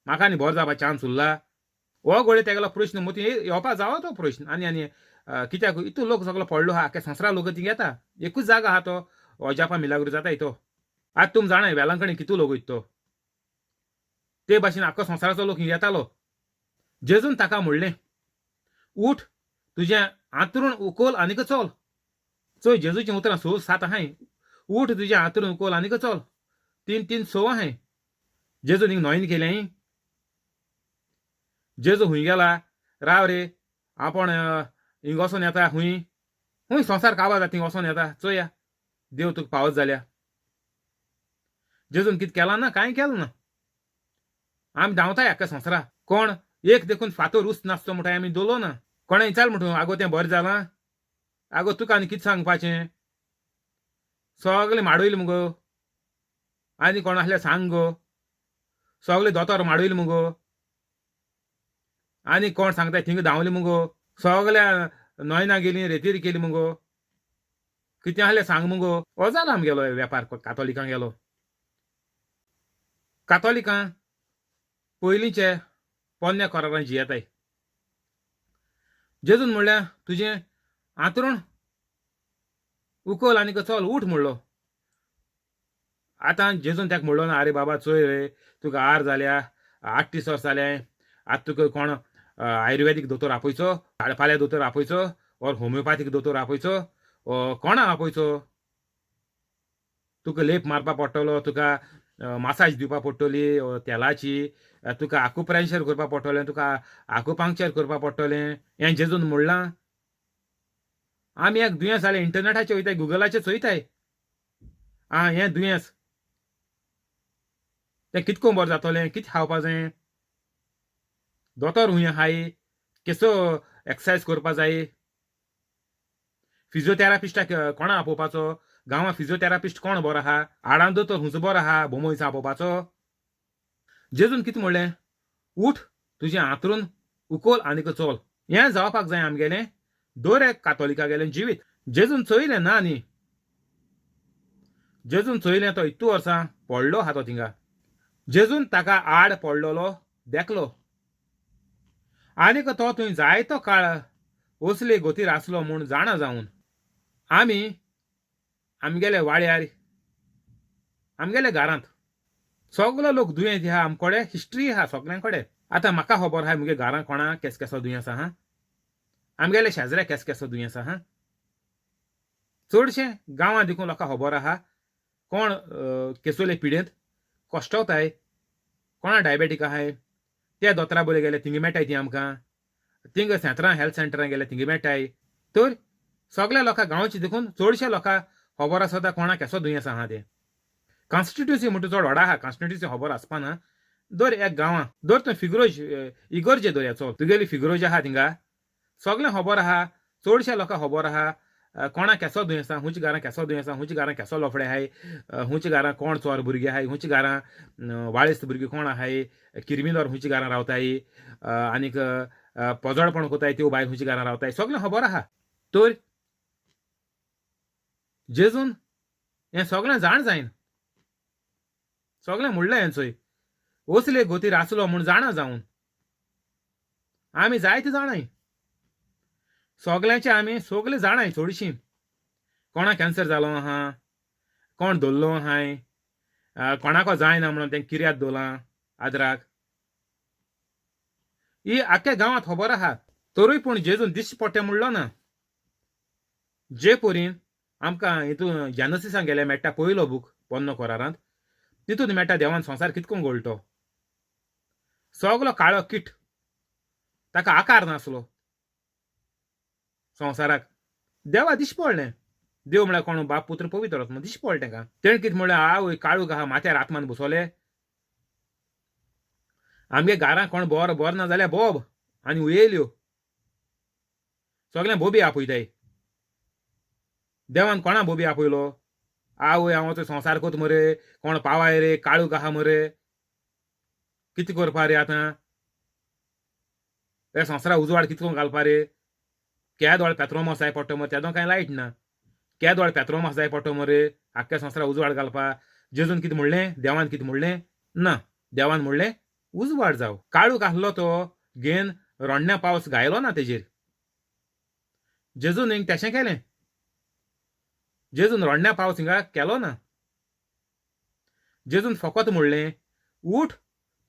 म्हाका आनी बरो जावपाक चान्स उरला? हो घोडये तेगेलो प्रश्न मतीं येवपा जावो तो प्रश्न. आनी आनी कित्याक इतू लोक सगलो पडलो आहा, आख्या संवसारा लोक थिंग येता, एकूच जागा आहा तो अजापा मिलाग्रो जाता तो. आतां तुमी जाणाय वेलांकणी कितू लोक वयता तो, ते भाशेन आख्खो संवसाराचो लोक येतालो. जेजून ताका म्हणलें उठ तुजें आंतरून उकोल आनीक चल. चोय जेजूचीं उतरां 6 7 आहाय, उठ तुजें आंतरून उकोल आनीक चल, 3 3 6 आहाय. जेजून हिंग नॉयन केलें, जेजू हुंय गेला राव रे आपूण हिंग वचोन येता, हुंय हुंय संवसार काबार जाता थिंग वचोन येता, चोया देव तुका पावत जाल्या. जेजून कितें केलां ना? कांय केलें ना. आमी धांवताय आख्या संवसारा, कोण एक देखून फातर उस नासतो म्हणटा आमी दोलो ना. कोणें विचार म्हणटा आगो तें बरें जालां, आगो तुका आनी कितें सांगपाचें, सगळें माडयलें मुगो, आनी कोण आसल्यार सांग गो, सगळें दोतोर माडयलें मुगो, आनी कोण सांगता थिंग धांवलें मुगो, सगळ्या नोयना गेली रेतीर केली मुगो, कितें आहलें सांग मुगो. हो जालो आमगेलो वेपार कातोलिकां गेलो. कातोलिकां पयलींचे पोन्न्या कोरारान जियेताय. जेजून म्हणलें तुजें आंतरूण उखल आनीक चल उठ म्हणलो. आतां जेजून ताका म्हणलो ना, आरे बाबा चोय रे तुका आर जाल्या, 38 वर्स जालें, आतां तुका कोण आयुर्वेदीक दोतोर आपोवचो, पाल्या दोतोर आपोवचो ओर होमिओपॅथीक दोतोर आपोवचो, कोणा आपोवचो, तुका लेप मारपा पडटलो, तुका मासाज दिवपा पडटली तेलाची, तुका आकुप्रेशर करपा पडटलें, तुका आकुपांक्चर करपा पडटलें. हें जेजून म्हणलां. आमी एक दुयेंस जालें इंटरनेटाचेर वयताय, गुगलाचेर चोयताय, आं हें दुयेंस तें कितको बरें जातलें, कितें खावपा जाय, दोतोर हुंय आहाय, केसो एक्सरसायज करपा जाय, फिजियोथेरापिस्टाक कोणा आपोवपाचो, गांवां फिजियोथेरापिस्ट कोण बरो आहा, आडां दोतोर हुंयचो बरो आहा बोमोयचो आपोवपाचो. जेजून कितें म्हणलें, उठ तुजें आंतरून उखल आनीक चल. हें जावपाक जाय आमगेलें दर एक कातोलिका गेलें जिवीत. जेजून चोयलें ना न्ही, जेजून चोयलें तो इतू वर्सां पडलो आहा तो थिंगा. जेजून ताका आड पडलेलो देखलो आनीक तो थंय जायतो काळ असले गोतीर आसलो म्हूण जाणा जावन आमी आमगेले वाड्यार आमगेले घरांत सगलो लोक दुयेंत आहा. आमकोडे हिस्ट्री आहा सगल्यां कडेन. आतां म्हाका खबर आहा मुगे घरांत कोणा केस केसो दुयेंस आहा, आमगेले शेजऱ्या केस केसो दुयेंस आहा. चडशें गांवांत देखून लोकांक खबर आहा कोण केसोले पिडेंत कश्टवताय, कोणा डायबेटीक आहाय, ते दोतोरा बरे गेले थिंगा मेळटाय ती आमकां, थिंगा सेंतरां हेल्थ सेंटरां गेले थिंगा मेळटाय. तर सगल्या लोकांक गांवचे देखून चडशे लोकांक खबर आसता कोणा केसो दुयेंस आहा तें. कॉन्स्टिट्युन्सी म्हणटा चड व्हडा आहा, कॉन्स्टिट्युन्सी खबर आसपाना. दर एक गांवां दर थंय फिगरोज इगर्जे दर्याचो तुगेली फिगरोज आहा थिंगा सगळें खबर आहा, चडशे लोकांक खबर आहा कोणा केसो दुयेंस आहा, हुंयच्या घरां केसो दुयेंस आहा, हुंयच्या घरां केसो लोफडे आहाय, हुंयच्या घरां कोण चोर भुरगे आहाय, हुंयच्या घरां वाळेस्त भुरगीं कोण आहाय, किरमिनोर हुंयच्या घरां रावताय, आनीक पोजडपण कोताय त्यो बायल हुंयच्या घरां रावताय, सगळें खबर आहा. तर जेजून हें सगळें जाण जायन सगळें म्हणलें हें चोय असले गोतीर आसलो म्हूण जाणा जावन आमी जायते जाणाय, सगल्यांचे आमी सगळे जाणाय चडशीं, कोणा कॅन्सर जालो आहा, कोण धरलो आहाय, कोणाको जायना म्हणून तें किर्याद दवरलां आदराक, ही आख्ख्या गांवांत खबर आहा. तरूय पूण जेजून दिश्टी पडटा म्हणलो ना. जे परीन आमकां हितून जेनसिसान गेल्यार मेळटा पयलो बूक पोन्नो कोरारांत, तितून मेळटा देवान संवसार कितको घोळटो, सगलो काळो किट, ताका आकार नासलो संवसाराक. देवा दिश्टी पडलें, देव म्हळ्यार कोण, बाप पुत्र पवित्र आत्मो, दिश्टी पडलें ताका. तेणें कितें म्हणलें, आवय काळूक आहा माथ्यार आत्मान बसोले, आमगे घरां कोण बोर बोर ना जाल्यार बोब आनी उयेल्यो सगळें बोबी आपयताय. देवान कोणा बोबी आपयलो, आवय हांव तो संवसार कोत मरे, कोण पावाय रे, काळूक आहा मरे, कितें करपा रे आतां, हे संवसारा उजवाड कितको घालपा रे, केदोळ पेत्रोमास जाय पडटो मरे, तेदो कांय लायट ना, केदोळ पेत्रोमास जाय पडटो मरे आख्ख्या संवसारा उजवाड घालपा. जेजून कितें म्हणलें, देवान कितें म्हणलें ना, देवान म्हणलें उजवाड जाव. काळूक आसलो तो घेन रोडण्या पावस घायलो ना तेजेर, जेजून हिंग तेशें केलें, जेजून रोडण्या पावस हिंगा केलो ना. जेजून फकत म्हणलें उठ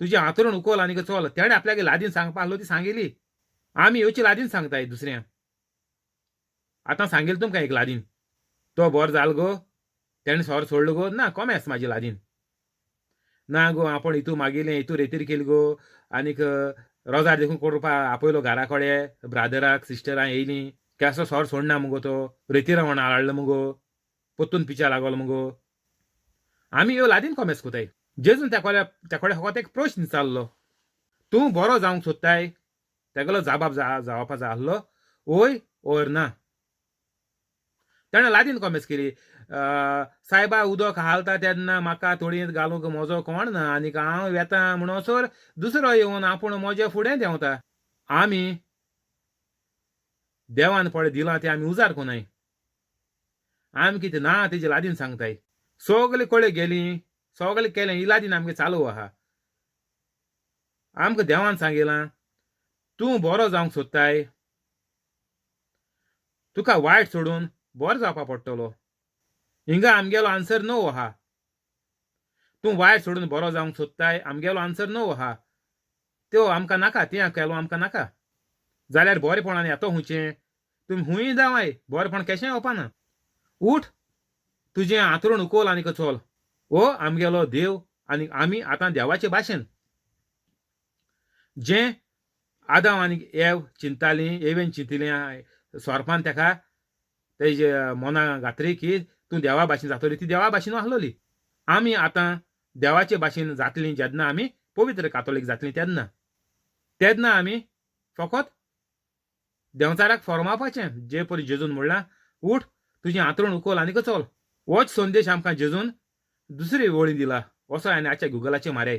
तुजें आंतरून उखल आनीक चल. तेणें आपल्याक लादीन सांगपा आसलो ती सांगिली, आमी येवची लादीन सांगताय दुसऱ्या. आतां सांगेल तुमकां एक लादीन, तो बरो जालो गो, तेणें सोरो सोडलो गो, ना कोमेस म्हाजी लादीन ना गो, आपूण हितू मागिलें हितू रेतीर केली गो, आनीक रोजार देखून करपा आपयलो घरा कडेन ब्रादराक सिस्टरां येयलीं, केसो सोरो सोडना मुगो तो, रेतीरा म्हणून हाडलो मुगो, पोत्तून पिच्या लागलो मुगो. आमी ह्यो लादीन कोमेस कोताय. जेजून त्या कडेन फकत एक प्रश्न विचारलो, तूं बरो जावंक सोदताय? तेगेलो जाबाब जावपा जाय आसलो वय ओर ना. तेणें लादीन कोमेस केली, सायबा उदक हालता तेन्ना म्हाका तोडयेंत घालूंक म्हजो कोण ना, आनीक हांव वेता म्हणसर दुसरो येवन आपूण म्हजे फुडें देंवता. आमी देवान पळय दिलां तें आमी उजार कोनाय. आमी कितें ना तेजे लादीन सांगताय. सगले कडेन गेलीं, सगलें केलें, ही लादीन आमगे चालू आहा. आमकां देवान सांगिलां तूं बरो जावंक सोदताय, तुका वायट सोडून बरो जावपा पडटलो. हिंगा आमगेलो आन्सर नो आहा. तूं वायट सोडून बरो जावंक सोदताय, आमगेलो आन्सर नो आहा. त्यो आमकां नाका, तें केलो आमकां नाका. जाल्यार बरेपणान येतो हुंयचें, तुमी हुंय जावाय बरेपण केशें येवपाना. उठ, तुजें आंतरून उकोल आनीक चल. हो आमगेलो देव आनी आमी आतां देवाचे भाशेन. जें आदांव आनी एव चिंतालीं, एवेन चिंतिलें, सोरपान तेका तेजे मना घातली की तूं देवा भाशेन जातली, ती देवा भाशेन आसलोली. आमी आतां देवाचे भाशेन जातलीं जेन्ना आमी पवित्र कातोलीक जातलीं तेन्ना. तेन्ना आमी फकत देंवचाराक फॉर्मावपाचें. जे परी जेजून म्हणलां, उठ, तुजें आंतरून उकोल आनीक चल. होच संदेश आमकां जेजून दुसरी वळी दिला. असो आनी आच्या गुगलाचे मारे.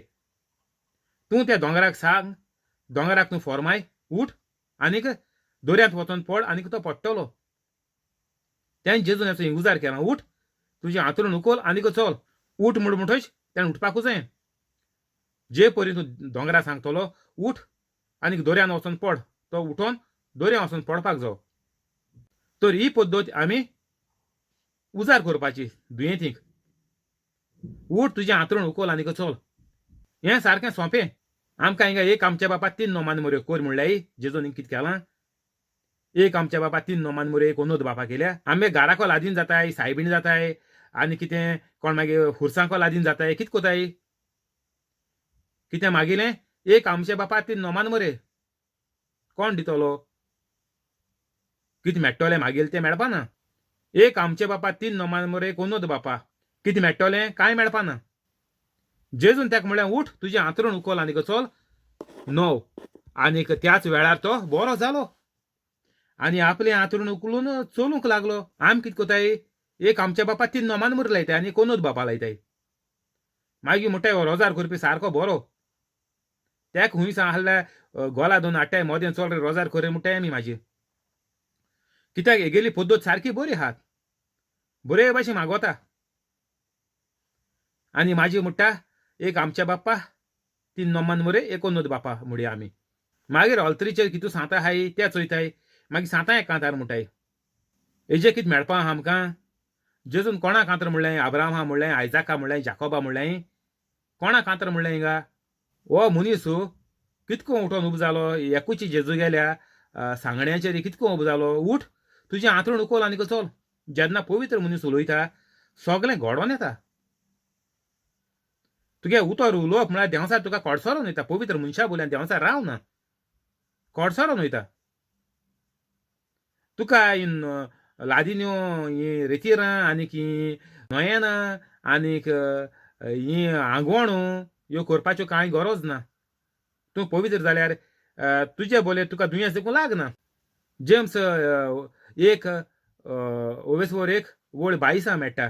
तूं त्या दोंगराक सांग, दोंगराक तूं फॉर्माय, उठ आनीक दर्यांत वचोन पड आनीक तो पडटलो. तेणें जेजून हेचो उजार केला, उठ, तुजें आंतरून उकोल आनीक चल. उठ म्हूण म्हणटच तेणें उठपाकूच जाय. जे परी तूं दोंगरा सांगतलो उठ आनीक दर्यान वचोन पड, तो उठोन दर्यान वचोन पडपाक जावो. तर ही पद्दत आमी उजार करपाची दुयेंतींक. उठ, तुजें आंतरून उकोल आनीक चल. हें सारकें सोंपें. आमकां हिंगा एक आमच्या बापा 3 नोमान मोऱ्यो कोर म्हणल्यार जेजून कितें केलां, एक आमच्या बापा 3 नोमान मोऱ्यो एक ओनोद बापा केल्या. आमगे घराको लादीन जाताय, सायबीण जाताय, आनी कितें कोण मागीर खुर्सांको लादीन जाताय, कितें कोताय कितें मागिलें एक आमच्या बापा 3 नोमान मोरे कोण दितलो, कितें मेळटलें मागील तें मेळपाना. एक आमचे बापा 3 नोमान मोरे एक ओनोद बापा कितें मेळटलें कांय मेळपाना. जेजून ताका म्हणलें उठ, तुजें आंतरून उकोल आनीक चल. 9 आनीक त्याच वेळार तो बरो जालो आनी आपलें आंतरून उकलून चलूंक लागलो. आमी कितें कोताय, एक आमच्या बापा 3 नोमान मोरे लायताय आनी कोनोद बापा लायताय. मागीर म्हणटाय हो रोजार करपी सारको बरो, तेका खूंय आहल्यार गोला दोन हाडटाय मोदें चल रे रोजार कर म्हणटाय आमी. मागीर कित्याक हेगेली पद्दत सारकी बरी आहात, बरे भाशेन मागोता. आनी माजी म्हणटा एक आमच्या बाप्पा 3 नोमान मोरे एक ओनोद बापा म्हणया आमी. मागीर ऑल्तरीचेर कितू सांतां आहाय ते चोयताय, मागीर सांतां एक कांतार म्हणटाय. हेजें कितें मेळपा आहा आमकां? जेजून कोणा कांतर म्हणलें? आब्रामा म्हणलें, आयजाका म्हणलें, जाकोबा म्हणलें, कोणा कांतर म्हणलें हिंगा? हो मनीस कितको उठोन उबो जालो, एकूच जेजू गेल्या सांगण्याचेर कितको उबो जालो. उठ, तुजें आंतरून उकोल आनीक चल. जेन्ना पवित्र मनीस उलयता सगळें घडोन येता. तुगे उतर उलोवप म्हळ्यार देंवचार तुका कडसरोन वयता. पवित्र मनशा बोल्यान देंवचार रावना, कडसरोन वयता. तुका लादिन्यो ही रेतिरां आनीक ही नोयेनां आनीक ही आंगवण ह्यो करपाच्यो कांय गरज ना. तूं पवित्र जाल्यार तुजे बोले तुका दुयेंस देखून लागना. जेम्स 1 ओवेसवर 1 वळ 22 मेळटा.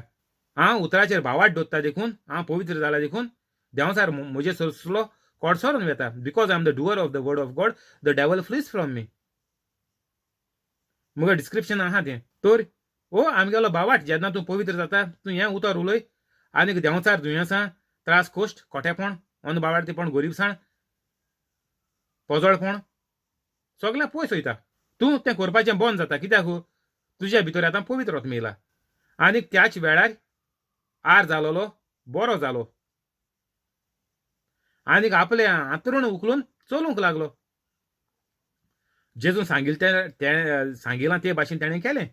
हांव उतराचेर भावाट दवरता देखून हांव पवित्र जाला देखून देंवचार म्हजे सरसलो कडसरोन वेता. Because I am the doer of the word of God the devil flees from me. मुगे डिस्क्रिप्शन आहा तें. तर ओ आमगेलो भावाट जेन्ना तूं पवित्र जाता तूं हें उतर उलय आनीक देंवचार दुयेंसां त्रास कोश्ट खोटेपण अनबावाडतीपण गोरीबसाण पोजळपण सगळें पयस वयता. तूं तें करपाचें बंद जाता. कित्याक तुज्या भितर आतां पवित्र आत्मा येयला. आनीक त्याच वेळार आर जालोलो बरो जालो आनीक आपलें आंतरून उखलून चलूंक लागलो. जेजून सांगिल्लें तें सांगिलां ते भाशेन तेणें केलें.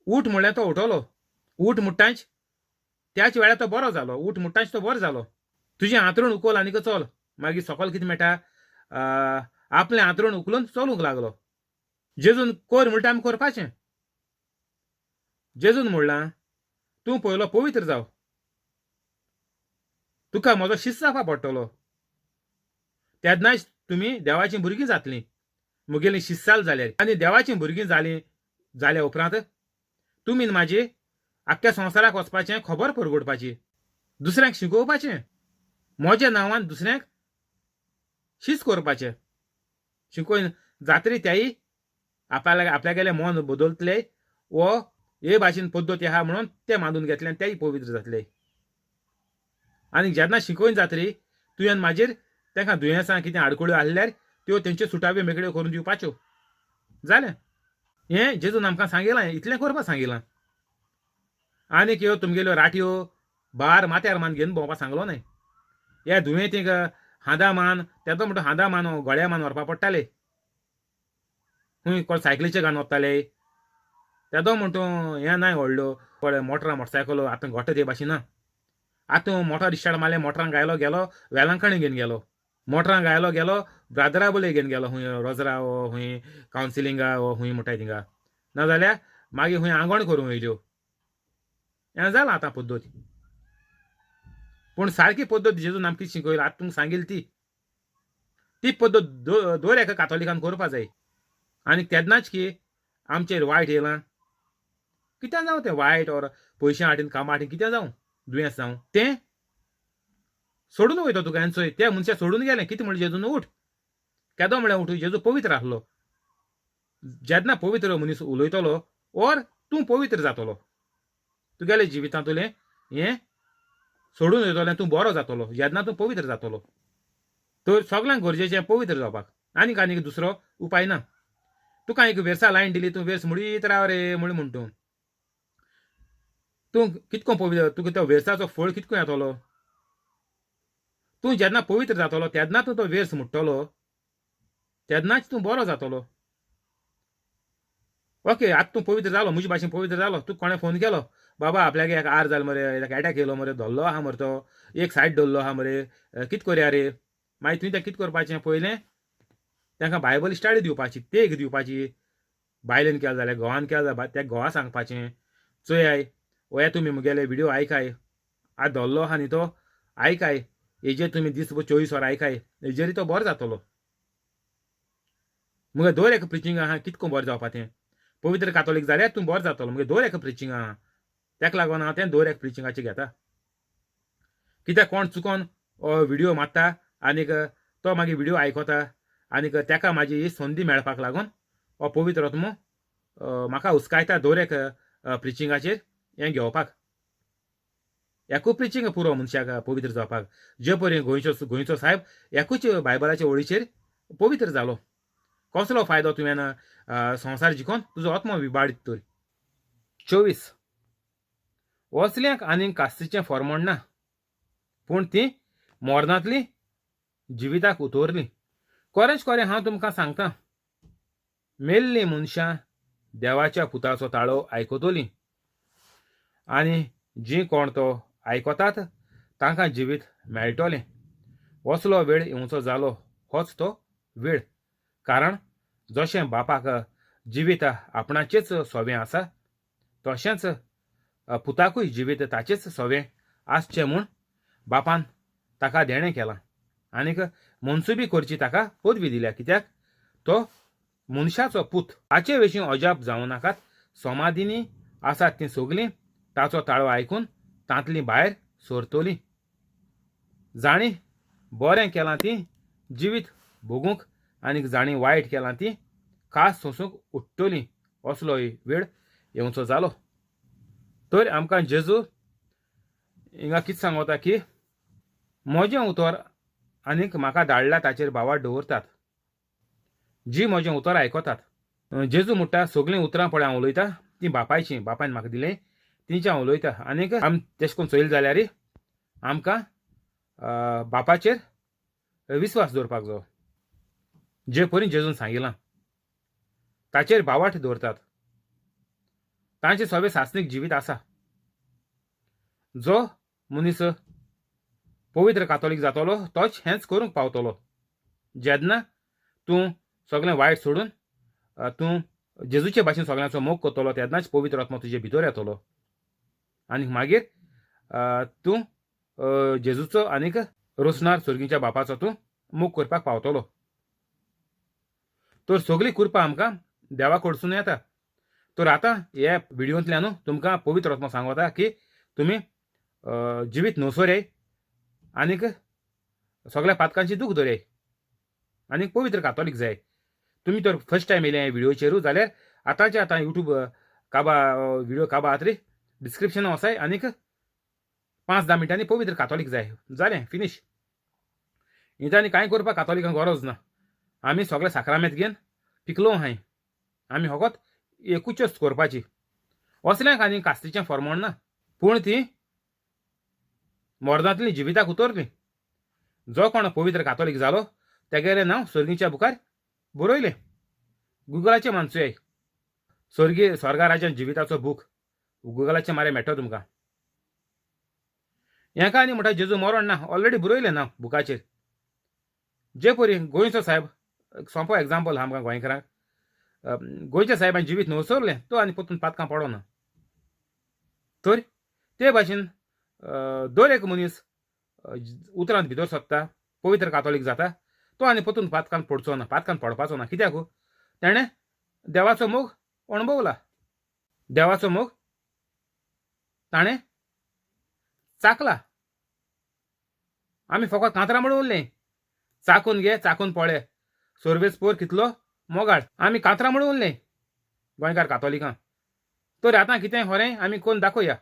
उठ म्हणल्यार तो उठलो. उठ म्हणटाच त्याच वेळार तो बरो जालो. उठ म्हणटाच तो बरो जालो. तुजें आंतरून उखल आनीक चल. मागीर सकल कितें मेळटा, आपलें आंतरून उखलून चलूंक लागलो. जेजून कर म्हणटा आमी करपाचें. जेजून म्हणलां तूं पयलो पवित्र जाव, तुका म्हजो शिस्त जावपा पडटलो, तेन्नाच तुमी देवाचीं भुरगीं जातलीं. म्हगेलीं शिस्साल जाल्यार आनी देवाचीं भुरगीं जालीं जाल्या उपरांत तुमी म्हाजी आख्ख्या संवसाराक वचपाचें, खबर परगटपाची, दुसऱ्यांक शिकोवपाचें, म्हज्या नांवान दुसऱ्यांक शिस्त करपाचें. शिकोवन जातरी त्याय आपल्यागेलें मन बदलतले वो हे भाशेन पद्दत आहा म्हणून ते मानून घेतले आनी तेय पवित्र जातले. आनी जेन्ना शिकोवन जातरी तुवें मागीर तांकां दुयेंसां कितें आडखळ्यो आहल्यार त्यो तेंच्यो सुटाव्यो मेकळ्यो करून दिवपाच्यो. जालें. हें जेजून आमकां सांगिलां, इतलें करपाक सांगिलां. आनीक ह्यो तुमगेल्यो राटयो भार माथ्यार मान घेवन भोंवपाक सांगलो न्हय. ह्या दुयेंतींक हांदा मान तेदो म्हणटा हांदा मान गळ्या मान व्हरपा पडटाले. खंय कोण सायकलीचे घालून वताले तेदो म्हणटा हें नाय व्हडल्यो पळय मोटरां मोटरसायकलो आतां घोटा ते भाशेन ना. आतां मोटर इस्टार्ट मारलें मोटरान गायलो गेलो वेलांकणी घेवन गेलो, मोटरान गायलो गेलो ब्रादरा बोले घेवन गेलो खंय रोजरा वो खंय कावन्सिलिंगा वो खंय म्हणटाय थिंगा, नाजाल्यार मागीर खंय आंगवण करूंक वयल्यो. हें जालां आतां पद्दत. पूण सारकी पद्दत जेजून आमकां शिकयला आतां तुमकां सांगील ती ती पद्दत दर एका कातोलिकान करपा जाय. आनी तेन्नाच की आमचेर वायट येयलां कितें जावं तें वायट ओर पयशे हाटीन कामां हाटीन कितें जावं दुयेंस जावं तें सोडून वयता तुका. आनी चोय त्या मनशा सोडून गेलें कितें म्हणलें जेजून उठ केदो म्हळ्यार उठ. जेजू पवित्र आसलो. जेन्ना पवित्र मनीस उलयतलो ओर तूं पवित्र जातलो, तुगेले जिवितांतलें हें सोडून वयतलें, तूं बरो जातलो जेन्ना तूं पवित्र जातलो. तर सगल्यांक गरजेचें पवित्र जावपाक. आनीक आनीक दुसरो उपाय ना. तुका एक वेर्सा लायन दिली, तूं वेर्स मुडीत राव रे म्हण म्हण तूं तूं कितको पवित्र, तुका तो वेर्साचो फळ कितको येतलो. तूं जेन्ना पवित्र जातलो तेन्ना तूं तो वेर्स मुडटलो, तेन्नाच तूं बरो जातलो. ओके आतां तूं पवित्र जालो, म्हजे भाशेन पवित्र जालो, तुका कोणें फोन केलो बाबा आपल्याक एक आर जाल मरे, एक एटॅक येयलो मरे, धरलो आहा मरे तो, एक सायड धरलो आहा मरे, कित करया रे. मागीर तुवें तें कित करपाचें, पयलें तांकां बायबल स्टडी दिवपाची, तेक दिवपाची. बायलेन केलें जाल्यार घोवान केलें जाल्यार त्या घोवा सांगपाचें चोयाय वया तुमी मुगेले व्हिडियो आयकाय, आतां धरलो आहा न्ही तो आयकाय, हेजेर तुमी दीसभर 24 वरां आयकाय, हेजेर तो बरो जातलो. मुगे दर एका प्रिचींग आहा कितको बरें जावपा तें. पवित्र कातोलीक जाल्यार तूं बरो जातलो. मुगे दर एका प्रिचींग आहा, ताका लागून हांव तें दर एका प्रिचिंगाचें घेता. कित्याक कोण चुकोन व्हिडियो मारता आनीक तो मागीर व्हिडियो आयकता आनीक ताका म्हाजी ही संदी मेळपाक लागून हो पवित्र आत्मो म्हाका हुस्कायता दर एक प्रिचिंगाचेर हें घेवपाक. एकूच प्रिचींग पुरो मनशाक पवित्र जावपाक. जे परी गोंयचो गोंयचो सायब एकूच बायबलाचे ओळीचेर पवित्र जालो. कसलो फायदो तुवें संवसार जिखोन तुजो आत्मो विबाडीत तर. 24 वसल्यांक आनीक कास्तीचें फॉर्मण ना, पूण ती मोरनांतली जिविताक उतरली. कोरेंच कोरें हांव तुमकां सांगता, मेल्लीं मनशां देवाच्या पुताचो ताळो आयकतलीं आनी जीं कोण तो आयकतात तांकां जिवीत मेळटलें. असलो वेळ येवचो जालो होच तो वेळ. कारण जशें बापाक जिवीत आपणाचेच सोवें आसा तशेंच पुताकूय जिवीत ताचेच सोवें आसचें म्हूण बापान ताका देणें केलां आनीक मनसुबी करची ताका पदवी दिल्या. कित्याक तो मनशाचो पूत. हाचे विशीं अजाप जावं नाकात. समाधींनी आसात तीं सगलीं ताचो ताळो आयकून तांतलीं भायर सरतलीं. जाणीं बरें केलां तीं जिवीत भोगूंक आनीक जाणीं वायट केलां तीं खास सोंसूंक उठ्ठलीं. असलो वेळ येवचो जालो. तर आमकां जेजू हिंगा कितें सांगता की म्हजें उतर आनीक म्हाका धाडला ताचेर भावार्थ दवरतात, जी म्हजें उतर आयकतात. जेजू म्हणटा सगळीं उतरां पळय हांव उलयता तीं बापायचीं, बापायन म्हाका दिलें तिंचे हांव उलयता. आनीक आमी तेश करून चोयलें जाल्यार आमकां बापाचेर विस्वास दवरपाक जायो. जे परी जेजून सांगिलां ताचेर भावार्थ दवरतात तांचें सगळें सासणीक जिवीत आसा. जो मनीस पवित्र कातोलीक जातलो तोच हेंच करूंक पावतलो. जेन्ना तूं सगळें वायट सोडून तूं जेजूचे भाशेन सगळ्यांचो मोग करतलो तेन्नाच पवित्र आत्मो तुजे भितर येतलो आनी मागीर तूं जेजूचो आनीक रोसणार सर्गीच्या बापाचो तूं मोग करपाक पावतलो. तर सगळी कृपा आमकां देवा कडसून येता. तर आतां ह्या व्हिडियोंतल्यान तुमकां पवित्र आत्मो सांगता की तुमी जिवीत नोसोरे आनीक सगळ्या पातकांची दूख दवराय आनी पवित्र कातोलीक जाय. तुमी तर फर्स्ट टायम येयले ह्या व्हिडियोचेरू जाल्यार आतांचे आतां यूट्यूब काबा व्हिडिओ काबा आत रे डिस्क्रिप्शन वसाय आनीक 5-10 मिनटांनी पवित्र कातोलीक जाय जालें फिनीश. इंतांनी कांय करपाक कातोलिकांक गरज ना. आमी सगळे साक्रामेंत घेवन पिकलो आहाय. आमी फकत एकूच करपाची. असल्यांक आनी कास्तीचें फॉर्मोण ना, पूण ती मर्दांतली जिविताक उतरली. जो कोण पवित्र कातोलीक जालो तेगेलें नांव सर्गीच्या बुकार बरयलें. गुगलाचें मानसुयाय स्वर्गीय स्वर्गा राज्यान जिविताचो बूक गुगलाचें मारे मेळटलो तुमकां. हेका आनी म्हणटा जेजू मरण ना, ऑलरेडी बरयलें ना बुकाचेर. जे परी गोंयचो साहेब सोंपो एग्जाम्पल आहा आमकां गोंयकारांक. गोंयच्या साहेबान जिवीत नवसरलें तो आनी परतून पातकां पडना. तर ते भाशेन दर एक मनीस उतरांत भितर सोदता, पवित्र कातोलीक जाता, तो आनी परतून पातकान पडचो ना, पातकान पडपाचो ना. कित्याक तेणें देवाचो मोग अणभवला, देवाचो मोग ताणें चाकला. आमी फकत कांतरां म्हणून उरलें, चाकून घे चाकून पळे सर्वेस पोर कितलो मोगाळ. आमी कांतरां म्हणून उरलें गोंयकार कातोलिकां. तर आतां कितें खरें आमी कोण दाखोवया.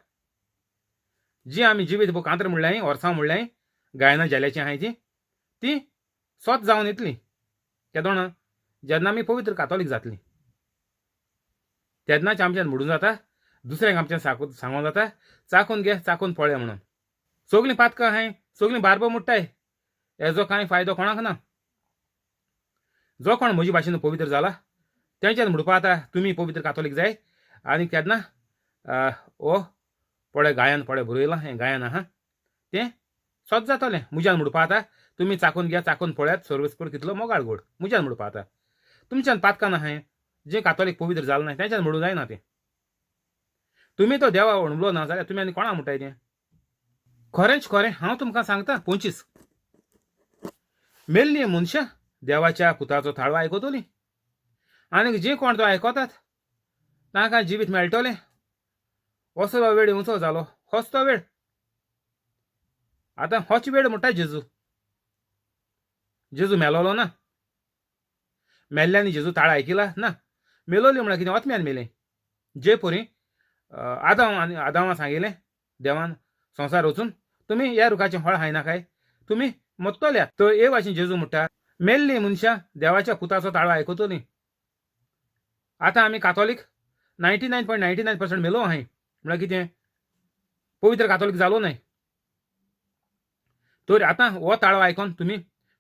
जी आमी जिवीत कांतरां म्हणलें, वर्सां म्हणलें, गायना जाल्याचीं आहाय ती ती सोत जावन येतली केदोणा जेन्ना आमी पवित्र कातोलीक जातली तेन्नाच आमच्यान म्हणून जाता, दुसऱ्यांक आमच्यान सांगून जाता चाकून घे चाकून पळय म्हणून. सगलीं पातकां आहाय, सगलीं बारबो मोडटाय, हेजो कांय फायदो कोणाक ना. जो कोण म्हजे भाशेन पवित्र जाला तेंच्यान म्हणपा आतां तुमी पवित्र कातोलीक जाय. आनी केन्ना ओ पळय गायन पळय बरयलां हें गायन आहा तें सोत जातलें. म्हज्यान म्हणपा आतां तुमी चाकून घे चाकून पळयात सर्वेस्पर कितलो मोगाळ गोड. म्हज्यान म्हणपा आतां तुमच्यान पातकां ना हांवें जे कातोलीक पवित्र जालें ना तेंच्यान म्हणूं जायना तें. तुमी तो देवा अणभवलो ना जाल्यार तुमी आनी कोणा म्हणटाय तें. खरेंच खरें हांव तुमकां सांगता 25 मेल्ली मनशां देवाच्या पुताचो थाळो आयकतली आनी जे कोण तो आयकतात तांकां जिवीत मेळटलें. असलो वेळ येवचो जालो होच तो वेळ. आतां होच वेळ म्हणटा जेजू. जेजू मेलोलो ना, मेल्ल्यांनी जेजू ताळ आयकिला ना. मेलोली म्हळ्यार कितें आत्म्यान मेलें. जे परी आदांव आनी आदांवा सांगिल्लें देवान संवसार वचून तुमी ह्या रुखाचें फळ खायनाकाय तुमी मत्तल्या. तर हे भाशेन जेजू म्हणटा मेल्ली मनशां देवाच्या पुताचो ताळो आयकतलीं. आतां आमी कातोलीक 99.99% मेलो आहाय म्हळ्यार कितें पवित्र कातोलीक जालो न्हय. तर आतां हो ताळो आयकोन तुमी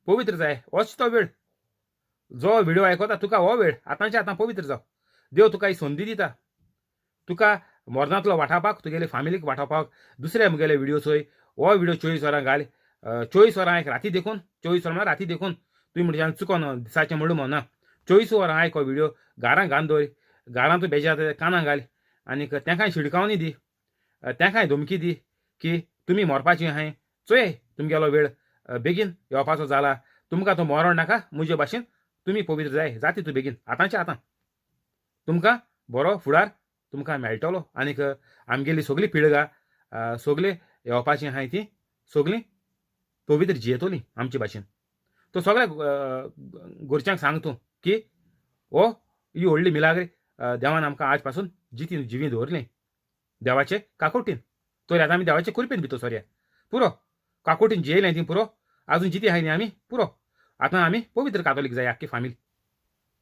पवित्र जाय. होच तो वेळ. जो व्हिडिओ आयकता तुका हो वेळ आतांचे आतां पवित्र जाव. देव तुका ही संदी दिता, तुका मरणांतलो वाटावपाक, तुगेले फामिलीक वाटावपाक. दुसरे मुगेले व्हिडिओ चोय, हो व्हिडिओ 24 वरां घाल, 24 वरां आयक राती देखून, 24 वरां म्हळ्यार राती देखून. तुवें म्हणच्यान चुकोन दिसाचें म्हणून म्हणना. 24 वरां आयक हो व्हिडिओ, घरां घालून दवर, घरां तूं बेजार कानां घाल आनीक तेंकांय शिडकावणी दी, तेंकांय धमकी दी की तुमी मरपाची आहाय, चोय तुमगेलो वेळ बेगीन येवपाचो जाला, तुमकां तो मरण नाका, म्हजे भाशेन तुमी पवित्र जाय जाती तूं बेगीन आतांचे आतां. तुमकां बरो फुडार तुमकां मेळटलो. आनीक आमगेली सगळी पिळगा सगळे येवपाची आहाय ती सगळीं पवित्र जियेतली आमचे भाशेन. तो सगळ्या घरच्यांक सांग तूं की हो ही व्हडली मिलाग्री देवान आमकां आज पासून जिती जिवी दवरली देवाचे काकोटीन. तर आतां आमी देवाचे कुरपेन भितर सोरया पुरो. काकोटीन जियेलें ती पुरो, आजून जिती आहाय न्ही आमी पुरो. आतां आमी पवित्र कातोलीक जाय आख्खी फामिली.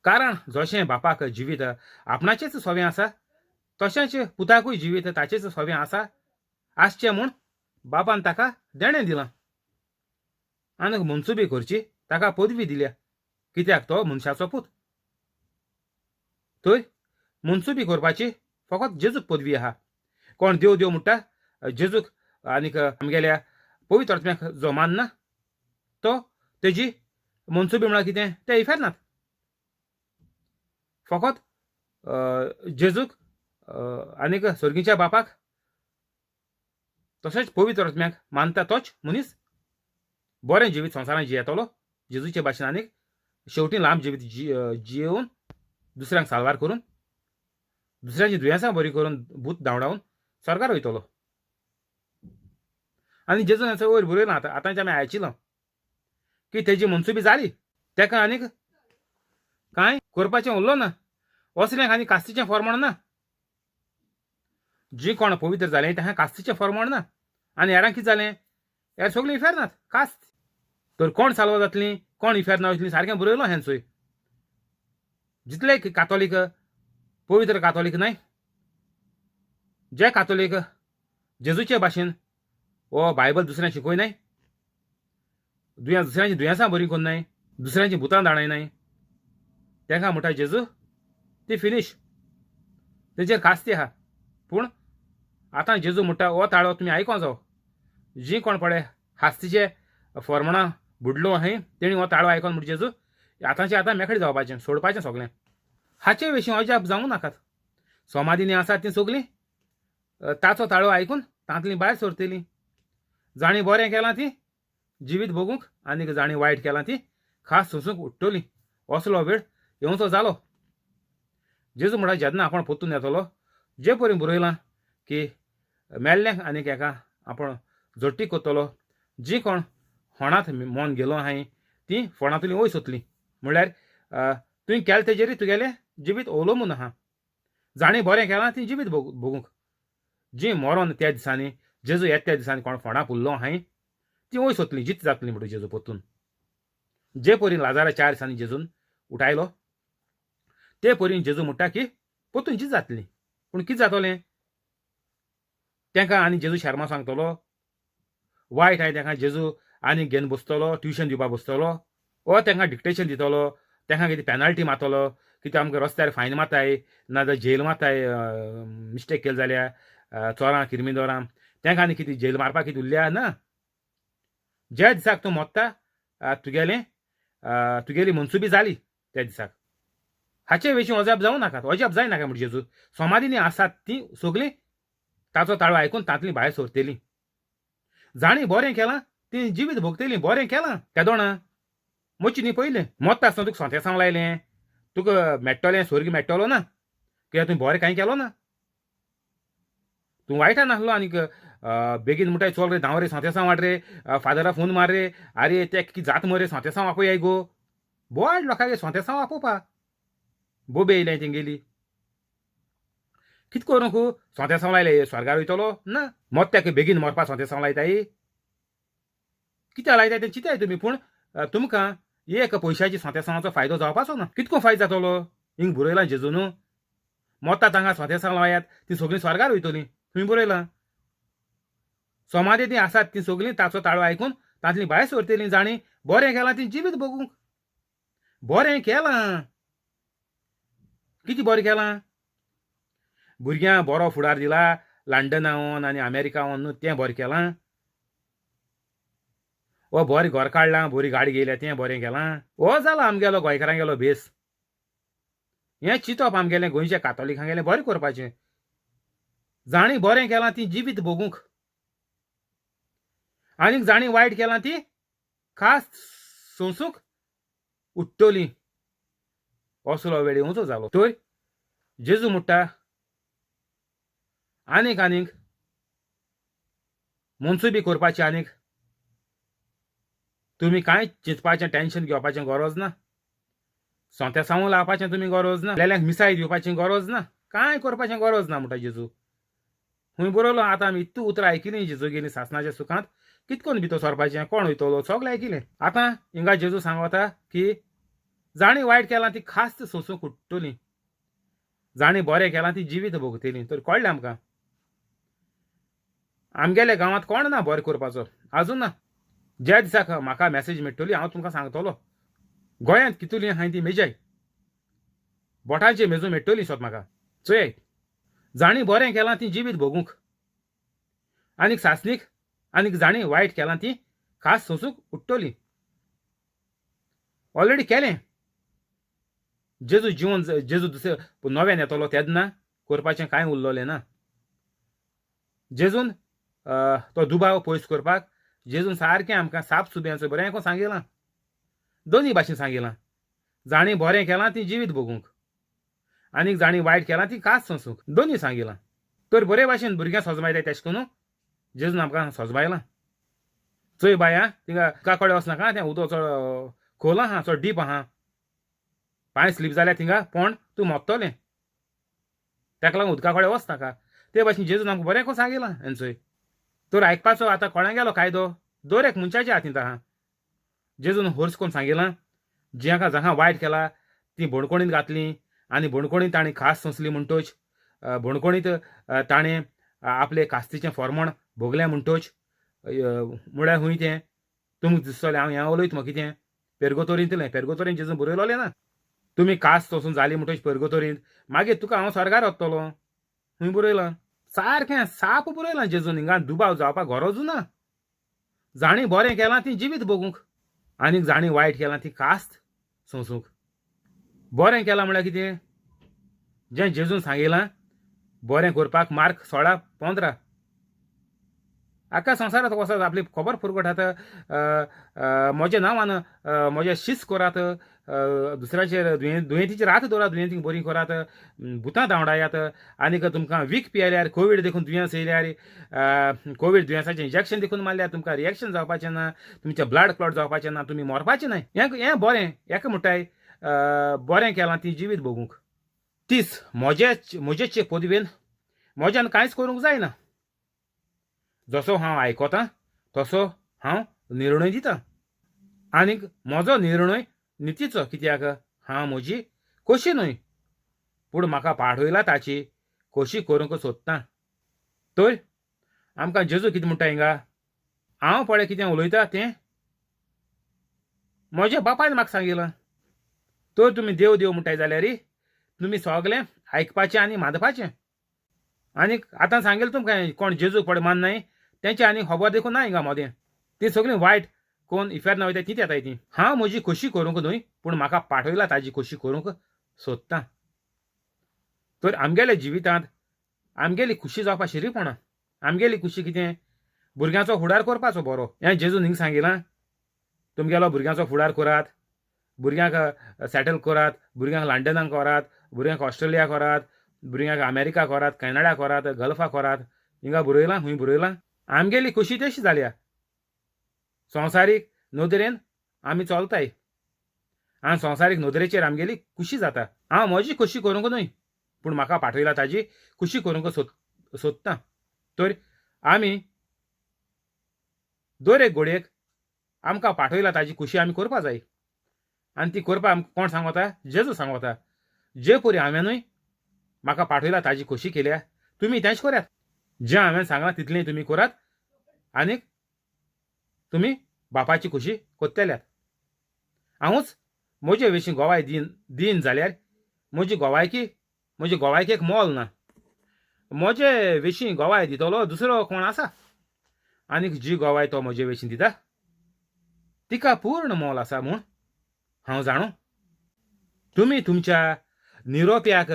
कारण जशें बापाक जिवीत आपणाचेच सोवें आसा तशेंच पुताकूय जिवीत ताचेच सोवें आसा आसचें म्हूण बापान ताका देणें दिलां. आनी मनसुबी करची ताका पदवी दिल्या कित्याक तो मनशाचो पूत. तर मनसुबी करपाची फकत जेजूक पदवी आहा. कोण देव देव म्हणटा जेजूक आनीक आमगेल्या पवित्र आत्म्याक जो मानना तो तेजी मनसुबी म्हळ्यार कितें ते इफेरनात. फकत जेजूक आनीक सर्गीच्या बापाक तशेंच पवित्र आत्म्याक मानता तोच मनीस बरें जिवीत संवसारांत जियेतलो जेजूचे भाशेन आनीक शेवटी लांब जिवीत जियेवन दुसऱ्यांक साल्वार करून दुसऱ्यांची दुयेंसां बरी करून भूत धांवडावन स्वर्गार वयतलो. आनी जेजून हें वयर बरयलां आतां आतांचें आमी आयचिलां की तेजी मनसुबी जाली, तेका आनीक कांय करपाचें उरलो ना, असलें आनी कास्तीचें फॉर्मण ना. जीं कोण पवित्र जालें तांकां कास्तीचें फॉर्मण ना. आनी हेरांक कितें जालें? हेर सगळीं इफेर्नात कास्त. तर कोण साल्वार जातलीं, कोण इफेर्ना वयतलीं सारकें बरयलो हें चोय. जितले कातोलीक पवित्र कातोलीक न्हय, जे कातोलीक जेजूचे भाशेन हो बायबल दुसऱ्यांक शिकय न्हय, दुसऱ्यांची दुयेंसां बरीं करून न्हय, दुसऱ्यांची भुतां दाणाय न्हय, तांकां म्हणटा जेजू ती फिनीश, तेंचेर कास्ती आहा. पूण आतां जेजू म्हणटा हो ताळो तुमी आयको जावो. जीं कोण पळय हास्तीचे फॉर्मणां बुडलो आहाय तेणी हो ताळो आयकोन म्हणटा जेजू आतांचे आतां मेकळें जावपाचें, सोडपाचें सगळें. हाचे विशीं अजाप जावं नाकात. समाधीनी आसात तीं सगळीं ताचो ताळो आयकून तांतलीं भायर सरतलीं. जाणीं बरें केलां तीं जिवीत भोगूंक आनीक जाणीं वायट केलां तीं खास सोंसूंक उठ्ठलीं. असलो वेळ येवचो जालो. जेजू म्हणटा जेन्ना आपूण परतून येतलो जे परी बरयलां की मेल्ल्यांक आनीक एका आपूण झोट्टी करतलो. जीं कोण फोणांत मन गेलो आहाय तीं फोणांतलीं वयर सोदतलीं. म्हणल्यार तुवें केलें तेजेरूय तुगेलें जिवीत अवलंबून आहा. जाणीं बरें केलां तीं जिवीत भोगूंक. जीं मरोन त्या दिसांनी जेजू येता त्या दिसांनी कोण फोंडां पुरलो आहाय तीं वयर सोदतलीं, जीत जातलीं म्हणटा जेजू परतून. जे परीन लाजारा 4 दिसांनी जेजून उठायलो ते परीन जेजू म्हणटा की परतून जीत जातलीं. पूण कितें जातलें तांकां? आनी जेजू शर्मा सांगतलो वायट आहाय तांकां जेजू आनी घेवन बसतलो, ट्युशन दिवपाक बसतलो, ओ तांकां डिक्टेशन दितलो, तांकां कितें पेनल्टी मारतलो, कितें आमकां रस्त्यार फायन मारताय नाजाल्यार जेल मारताय मिस्टेक केली जाल्यार चोरां किर्मिदोरां, तांकां आनी कितें जेल मारपाक कितें उरल्या ना. ज्या दिसाक तूं मोत्ता तुगेलें तुगेली मनसुबी जाली त्या दिसाक. हाचे विशीं अजाप जावं नाकात, अजाप जायनाका म्हणजे जेजू. समाधीनी आसात तीं सगळीं ताचो ताळो आयकून तांतलीं भायर सरतलीं. जाणीं बरें केलां तीं जिवीत भोगतलीं. बरें केलां केदोणा मोची न्ही पयलें मोत्ता आसतना तुका सोंतेसांव लायलें, तुका मेट्टलें स्वर्ग मेट्टलो ना, कित्याक तुवें बरें कांय केलो ना. तूं वायटान आसलो आनीक बेगीन म्हणटाय चल रे धांव रे सोंतेसांव हाड रे, फादरा फोन मार रे, आरे ते कितें जात मरे सोंतेसांव आपोयाय गो. बोवाळ लोकांगे सोंतेसांव आपोवपा बोबे येयले तेंगेली. कितें करूंक सोंतेसांव लायले स्वर्गार वयतलो ना. मोत्याक बेगीन मरपा सोंतेसांव लायताय, कित्याक लायताय तें चिंताय तुमी. पूण तुमकां एक पयशाची सोंतेसांवाचो फायदो जावपाचो ना. कितको फायदो जातलो? हिंग बरयलां जेजू न्हू, मोत्ता तांकां सोंतेसांव लायात तीं सगळीं स्वर्गार वयतलीं. तुमी बरयलां समाधी तीं आसात तीं सगळीं ताचो ताळो आयकून तांतलीं भायर सरतलीं. जाणीं बरें केलां तीं जिवीत भोगूंक. बरें केलां कितें बरें केलां? भुरग्यांक बरो फुडार दिला लंडना वोन आनी अमेरिका वोन न्हू, तें बरें केलां. ओ बरें घर काडलां, बरी गाडी घेयल्या, तें बरें केलां. हो जाला आमगेलो गोंयकारांगेलो भेस. हें चिंतप आमगेलें गोंयच्या कातोलिकांगेलें बरें करपाचें. जाणीं बरें केलां तीं जिवीत भोगूंक आनीक जाणीं वायट केलां तीं खास सोंसूंक उठ्ठलीं. असलो वेळ येवचो जालो. तर जेजू म्हणटा आनीक आनीक मनसुबी करपाची, आनीक तुमी कांय चिंतपाचें टेंशन घेवपाचें गरज ना, सोंतेसांव लावपाचें तुमी गरज ना, लेल्यांक मिसाय दिवपाची गरज ना, कांय करपाचें गरज ना म्हणटा जेजू. खूंय बरयलो आतां आमी इतू उतरां आयकिलीं जेजू गेलीं सासणाच्या सुखांत, कितकोन भितर सरपाचें, कोण वयतलो, सगळें आयकिलें. आतां हिंगा जेजू सांगता की जाणीं वायट केलां ती खास सोंसूंक उठ्ठलीं, जाणीं बरें केलां ती जिवीत भोगतलीं. तर कळ्ळें आमकां आमगेल्या गांवांत कोण ना बरें करपाचो आजून ना. ज्या दिसाक म्हाका मॅसेज मेळटली हांव तुमकां सांगतलो. गोंयांत कितली आहाय ती मेजाय, बोटांचे मेजून मेळटली सोद म्हाका. चोयाय जाणीं बरें केलां तीं जिवीत भोगूंक आनीक सासणीक, आनीक जाणीं वायट केलां तीं खास सोंसूंक उठ्ठलीं. ऑलरेडी केलें जेजू जिवन, जेजू दुसरे नव्यान येतलो तेन्ना करपाचें कांय उरलेलें ना. जेजून तो दुबाव पयस करपाक जेजून सारकें आमकां साप सुब्यांचो बरें करून सांगिलां, दोनी भाशेन सांगिलां. जाणीं बरें केलां तीं जिवीत भोगूंक आनीक जाणीं वायट केलां तीं कास सोंसूंक, दोनी सांगिलां. तर बरे भाशेन भुरग्यां सजमायताय तेश करून जेजून आमकां सजमायलां. चोय बाया थिंगा उदका कडेन वचनाका, तें उदक चड खोल आहा, चड डीप आहा, पांय स्लीप जाल्यार थिंगा पोंड तूं मोत्तलें, ताका लागून उदका कडेन वचनाका. ते भाशेन जेजून आमकां बरें करून सांगिलां हेंचोय. तर आयकपाचो आतां कोणागेलो कायदो दर एक मनशाच्या हातींत आहा. जेजून होर्स करून सांगिलां, जेका जाका वायट केला ती बोणकोणींत घातली आनी बोणकोणींत ताणें खास सोंसली म्हणटोच, बोणकोणींत ताणें आपले कास्तीचें फॉर्मण भोगलें म्हणटोच, म्हळ्यार खूंय तें तुमकां दिसतलें हांव हें उलयता म्हाका कितें पेरगोतोरींतलें, पेरगोतोरींत जेजून बरयलोलें ना. तुमी कास सोंसून जाली म्हणटोच पेरगोतोरींत मागीर तुका हांव स्वर्गार वतलो, खूंय बरयलां? सारकें साप बरयलां जेजून, हिंगा दुबाव जावपाक गरजू ना. जाणी बरें केलां ती जिवीत भोगूंक आनीक जाणी वायट केलां ती कास्त सोंसूंक. बरें केलां म्हळ्यार कितें? जें जेजून सांगिलां बरें करपाक, मार्क 16:15. आख्या संवसारांत वचात, आपली खबर पुरगटात, म्हज्या नांवान म्हजें शिस्त करात, दुसऱ्याचेर दुयेंतीचेर हात दवरात, दुयेंतींक बरीं करात, भुतां धांवडायात, आनीक तुमकां वीख पियेल्यार कोवीड देखून दुयेंस येयल्यार, कोवीड दुयेंसाचें इंजेक्शन देखून मारल्यार तुमकां रिएक्शन जावपाचें ना, तुमचें ब्लड क्लॉट जावपाचें ना, तुमी मरपाचें न्हय. हें बरें, हेका म्हणटाय बरें केलां ती जिवीत भोगूंक. तीच म्हजेच पदवेन म्हज्यान कांयच करूंक जायना, जसो हांव आयकतां तसो हांव निर्णय दितां, आनीक म्हजो निर्णय नितीचो, कित्याक हांव म्हजी खोशी न्हय पूण म्हाका पाठयला ताची खोशी करूंक सोदतां. तर आमकां जेजू कितें म्हणटा हिंगा, हांव पळय कितें उलयता तें म्हज्या बापायन म्हाका सांगिलां. तर तुमी देव देव म्हणटाय जाल्यार तुमी सगळें आयकपाचें आनी मानपाचें. आनीक आतां सांगेल तुमकां कोण जेजूक पळय माननाय तेंचे आनी खबर देखून ना हिंगा मोदें, ती सगळीं वायट कोण इफेर्ना वयता ती येताय ती. हांव म्हजी खोशी करूंक न्हय पूण म्हाका पाठयला ताजी खोशी करूंक सोदतां. तर आमगेल्या जिवितांत आमगेली खुशी जावपा शिरीपणां. आमगेली खुशी कितें? भुरग्यांचो फुडार करपाचो बरो. हें जेजून हिंगा सांगिलां, तुमगेलो भुरग्यांचो फुडार करात, भुरग्यांक सेटल करात, भुरग्यांक लंडनाक व्हरात, भुरग्यांक ऑस्ट्रेलिया करात, भुरग्यांक अमेरिका करात, कॅनडा करात, गल्फा करात. हिंगा बरयलां, खूंय बरयलां? आमगेली खुशी तशी जाल्या. संवसारीक नदरेन आमी चलताय आनी संवसारीक नदरेचेर आमगेली खुशी जाता. हांव म्हजी खोशी करूंक न्हय पूण म्हाका पाठयला ताजी खुशी करूंक सोदतां. तर आमी दर एक घडयेक आमकां पाठयला ताजी खुशी आमी करपा जाय. आनी ती करपा आमकां कोण सांगता? जेजू सांगता. जे परी हांवेंनूय म्हाका पाठयला ताजी खोशी केल्या तुमी तेंच करात. जें हांवें सांगलां तितलें तुमी करात आनीक तुमी बापाची खोशी कोत्तेल्यात. हांवूच म्हजे विशीं गोवाय दीन जाल्यार म्हजी गोवायकी, म्हजे गोवायकेक मोल ना. म्हजे विशीं गोवाय दितलो दुसरो कोण आसा, आनीक जी गोवाय तो म्हजे विशीं दिता तिका पूर्ण मोल आसा म्हूण हांव जाणो. तुमी तुमच्या निरोप्याक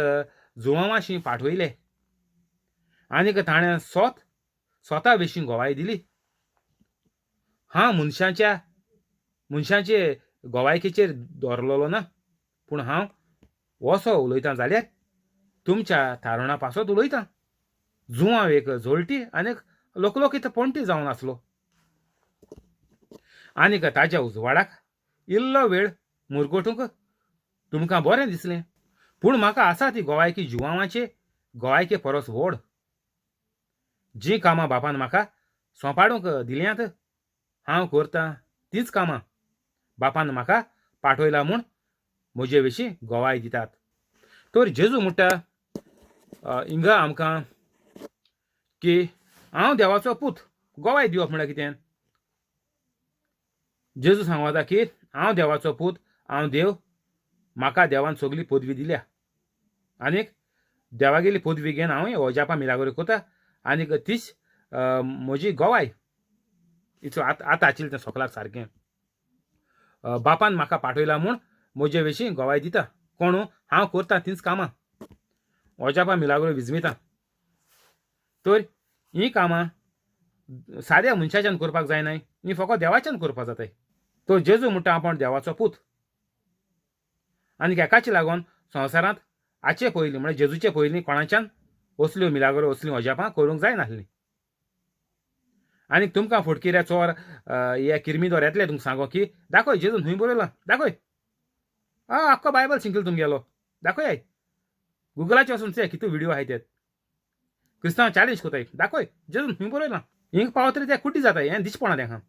जुवांवाशी पाठयले आनीक ताणें स्वता विशीं गोवाय दिली. हांव मनशाचे गोवायकेचेर दवरलेलो ना, पूण हांव वसो उलयतां जाल्यार तुमच्या थारणा पासत उलयतां. जुवांव एक जोळटी आनीक लोकलोकीत पणटी जावन आसलो आनीक ताज्या उजवाडाक इल्लो वेळ मुरगटूंक तुमकां बरें दिसलें, पूण म्हाका आसा ती गोवायकी जुवांवाचे गोवायके परस व्हड. जीं कामां बापान म्हाका सोंपाडूंक दिल्यांत हांव करतां तींच कामां बापान म्हाका पाठयला म्हूण म्हजे विशीं गोवाय दितात. तर जेजू म्हणटा हिंगा आमकां की हांव देवाचो पूत. गोवाय दिवप म्हळ्यार कितें? जेजू सांगता की हांव देवाचो पूत, हांव देव, म्हाका देवान सगली पदवी दिल्या आनीक देवागेली पदवी घेवन हांव अजापां मिलागोरी करता आनीक तीच म्हजी गोवाय. इचो आतां आशिल्लें तें सोकलाक सारकें. बापान म्हाका पाठयला म्हूण म्हजे विशीं गोवाय दिता. कोणू? हांव करता तींच कामां, अजापां मिलागोरी विजमिता. तर हीं कामां साद्या मनशाच्यान करपाक जायनाय, हीं फकत देवाच्यान करपाक जाताय. तर जेजू म्हणटा आपूण देवाचो पूत आनी एकाच लागून संवसारांत आचे पयलीं म्हळ्यार जेजूचे पयलीं कोणाच्यान असल्यो मिलागरो असलीं अजापां करूंक जायनासलीं. आनी तुमकां फटकिऱ्या चोर हे किर्मीदोर येतले तुमकां सांगो की दाखय जेजून खंय बरयलां, दाखय, आं आख्खो बायबल शिंकलो तुमगेलो, दाखय गुगलाचेर वचून चोय कितू व्हिडियो आहाय ते. क्रिस्तांव चॅलेंज कोताय, दाखय जेजून खंय बरयलां. हिंग पावतरी ते कुड्डी जाताय, हें दिसपणा तेंकां.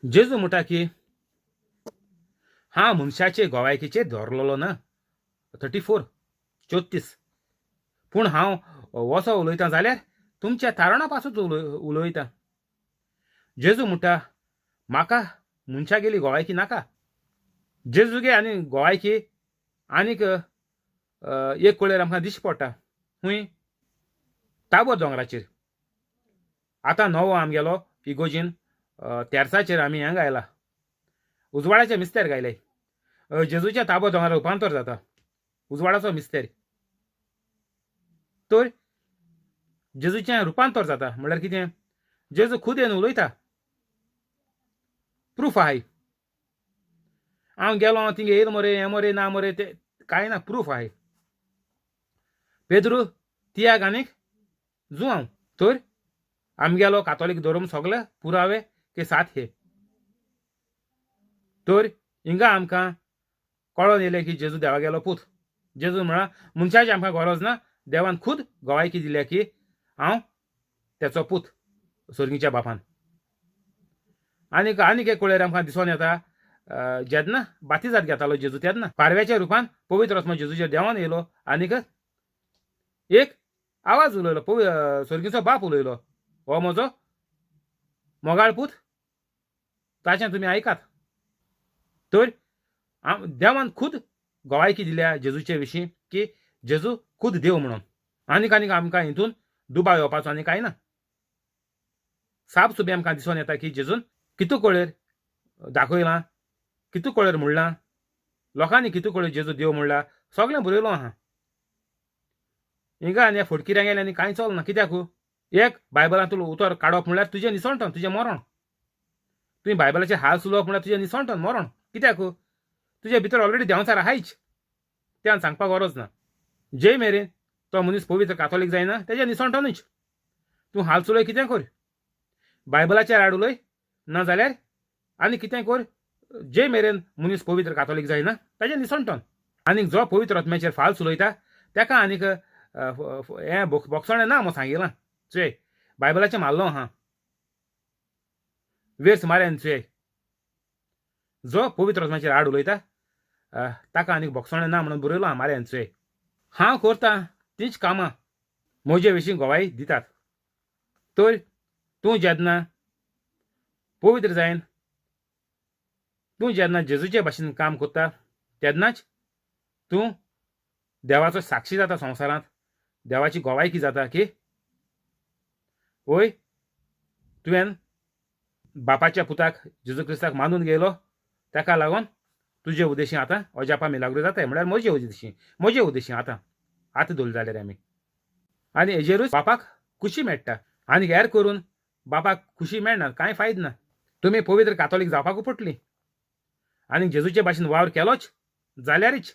जेजू म्हणटा की हांव मनशाचे गोवायकीचेर धरलेलो ना, 34 34, पूण हांव वसो उलयतां जाल्यार तुमच्या तारणा पासून उलयतां. जेजू म्हणटा म्हाका मनशागेली गोवायकी नाका. जेजूगे आनी गोवायकी आनीक एक कळेर आमकां दिश्टी पडटा, खंय? ताबो दोंगराचेर. आतां नवो आमगेलो इगोजीन तेर्साचेर आमी हें गायला, उजवाडाचें मिस्तेर गायले. जेजूच्या ताबो दोंगरार रुपांतर जाता उजवाडाचो मिस्तेर. तर जेजूचें रुपांतर जाता म्हणल्यार कितें? जेजू खुद येवन उलयता, प्रूफ आहाय. हांव गेलो थिंग येयल मरे, हें मरे, ना मरे, तें कांय ना, प्रूफ आहाय. पेद्रू, तियाग आनीक जुआंव. तर आमगेलो कातोलीक धर्म सगळे पुरावे के साथ हे. तर हिंगा आमकां कळोन येयलें की जेजू देवागेलो पूत. जेजू म्हळ्यार मनशाची आमकां गरज ना, देवान खुद गवायकी दिल्या की हांव तेचो पूत सोर्गीच्या बापान. आनीक आनीक एक कळेर आमकां दिसोन येता, जेन्ना बातिजाद घेतालो जेजू तेन्ना पारव्याच्या रुपान पवित्र आत्मा जेजूच्या देवान येयलो आनीक एक आवाज उलयलो, सोर्गीचो बाप उलयलो, हो म्हजो मोगाळ पूत, ताचें तुमी आयकात. तर देवान खुद गवायकी दिल्या जेजूचे विशीं की जेजू खुद देव म्हणून. आनीक आनीक आमकां हितून दुबाव येवपाचो आनी कांय ना. साप सुबी आमकां दिसून येता की जेजून कितू कळेर दाखयलां, कितू कळेर म्हणलां, लोकांनी कितू कळेर जेजू देव म्हणला, सगळें बरयलो आहा. हिंगा आनी फटकिऱ्यांक गेले आनी कांय चलना. कित्याक? एक बायबलांतलो उतर काडप म्हणल्यार तुजें निसणटन, तुजें मरण. तुवें बायबलाचेर हाल सुलोवप म्हणल्यार तुजें निसणटन, मरण. कित्याक? तुजे भितर ऑलरेडी देंवचार आहायच, तें सांगपाक गरज ना. जे मेरेन तो मनीस पवित्र कातोलीक जायना तेजें निसणटनूच. तूं हाल चलय कितें कर, बायबलाचेर आड उलय ना जाल्यार आनी कितें कर, जे मेरेन मनीस पवित्र कातोलीक जायना ताजें निसणटन. आनीक जो पवित्र आत्म्याचेर फाल चलयता ताका आनीक हें बोगसणें ना. म्हूण सांगिलां चोय, बायबलाचें मारलो आहा वेर्स मारन चोय, जो पवित्र आत्म्याचेर आड उलयता ताका आनीक बोगसणें ना म्हणून बरयलो आहा मारन चोय. हांव करतां तींच कामां म्हजे विशीं गवाय दितात. तर तूं जेन्ना पवित्र जायन, तूं जेन्ना जेजूचे भाशेन काम करता तेन्नाच तूं देवाचो साक्षी जाता संवसारांत, देवाची गवायकी जाता की वय तुवें बापाच्या पुताक जेजू क्रिस्ताक मानून गेलो, ताका लागून तुजे उद्देशी आतां अजापा मिलाग्रो जाताय, म्हणल्यार म्हजे उद्देशी, म्हजे उद्देशी आतां आतां धरले जाल्यार आमी. आनी हेजेरूच बापाक खुशी मेळटा. आनी हेर करून बापाक खुशी मेळना, कांय फायद ना. तुमी पवित्र कातोलीक जावपाकू पडटली आनी जेजूचे भाशेन वावर केलोच जाल्यारच.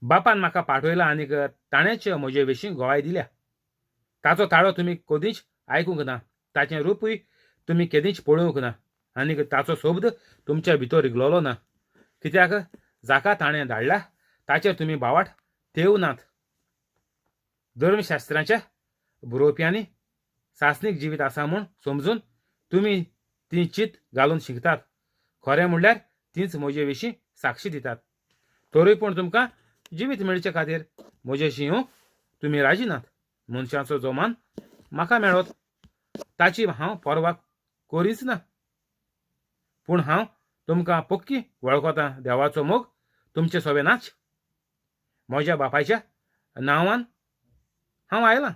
बापान म्हाका पाठयला आनीक ताणेंच म्हजे विशीं गवाय दिल्या. ताचो ताळो तुमी कदींच आयकूंक ना, ताचें रुपूय तुमी केदींच पळोवंक ना, आनीक ताचो शब्द तुमच्या भितर रिगलोलो ना. कित्याक जाका ताणें धाडला ताचेर तुमी बावाट तेव नात. धर्मशास्त्राच्या बरोवप्यांनी सासणीक जिवीत आसा म्हूण समजून तुमी ती चीत घालून शिकतात. खरें म्हणल्यार तींच म्हजे विशीं साक्षी दितात. तरूय पूण तुमकां जिवीत मेळचे खातीर म्हजेशी येवंक तुमी राजी नात. मनशाचो जो मान म्हाका मेळत ताची हांव पर्वा करीच ना. पूण हांव तुमकां पक्की वळखतां, देवाचो मोग तुमचे सोबे नाच. म्हज्या बापायच्या नांवान हांव आयलां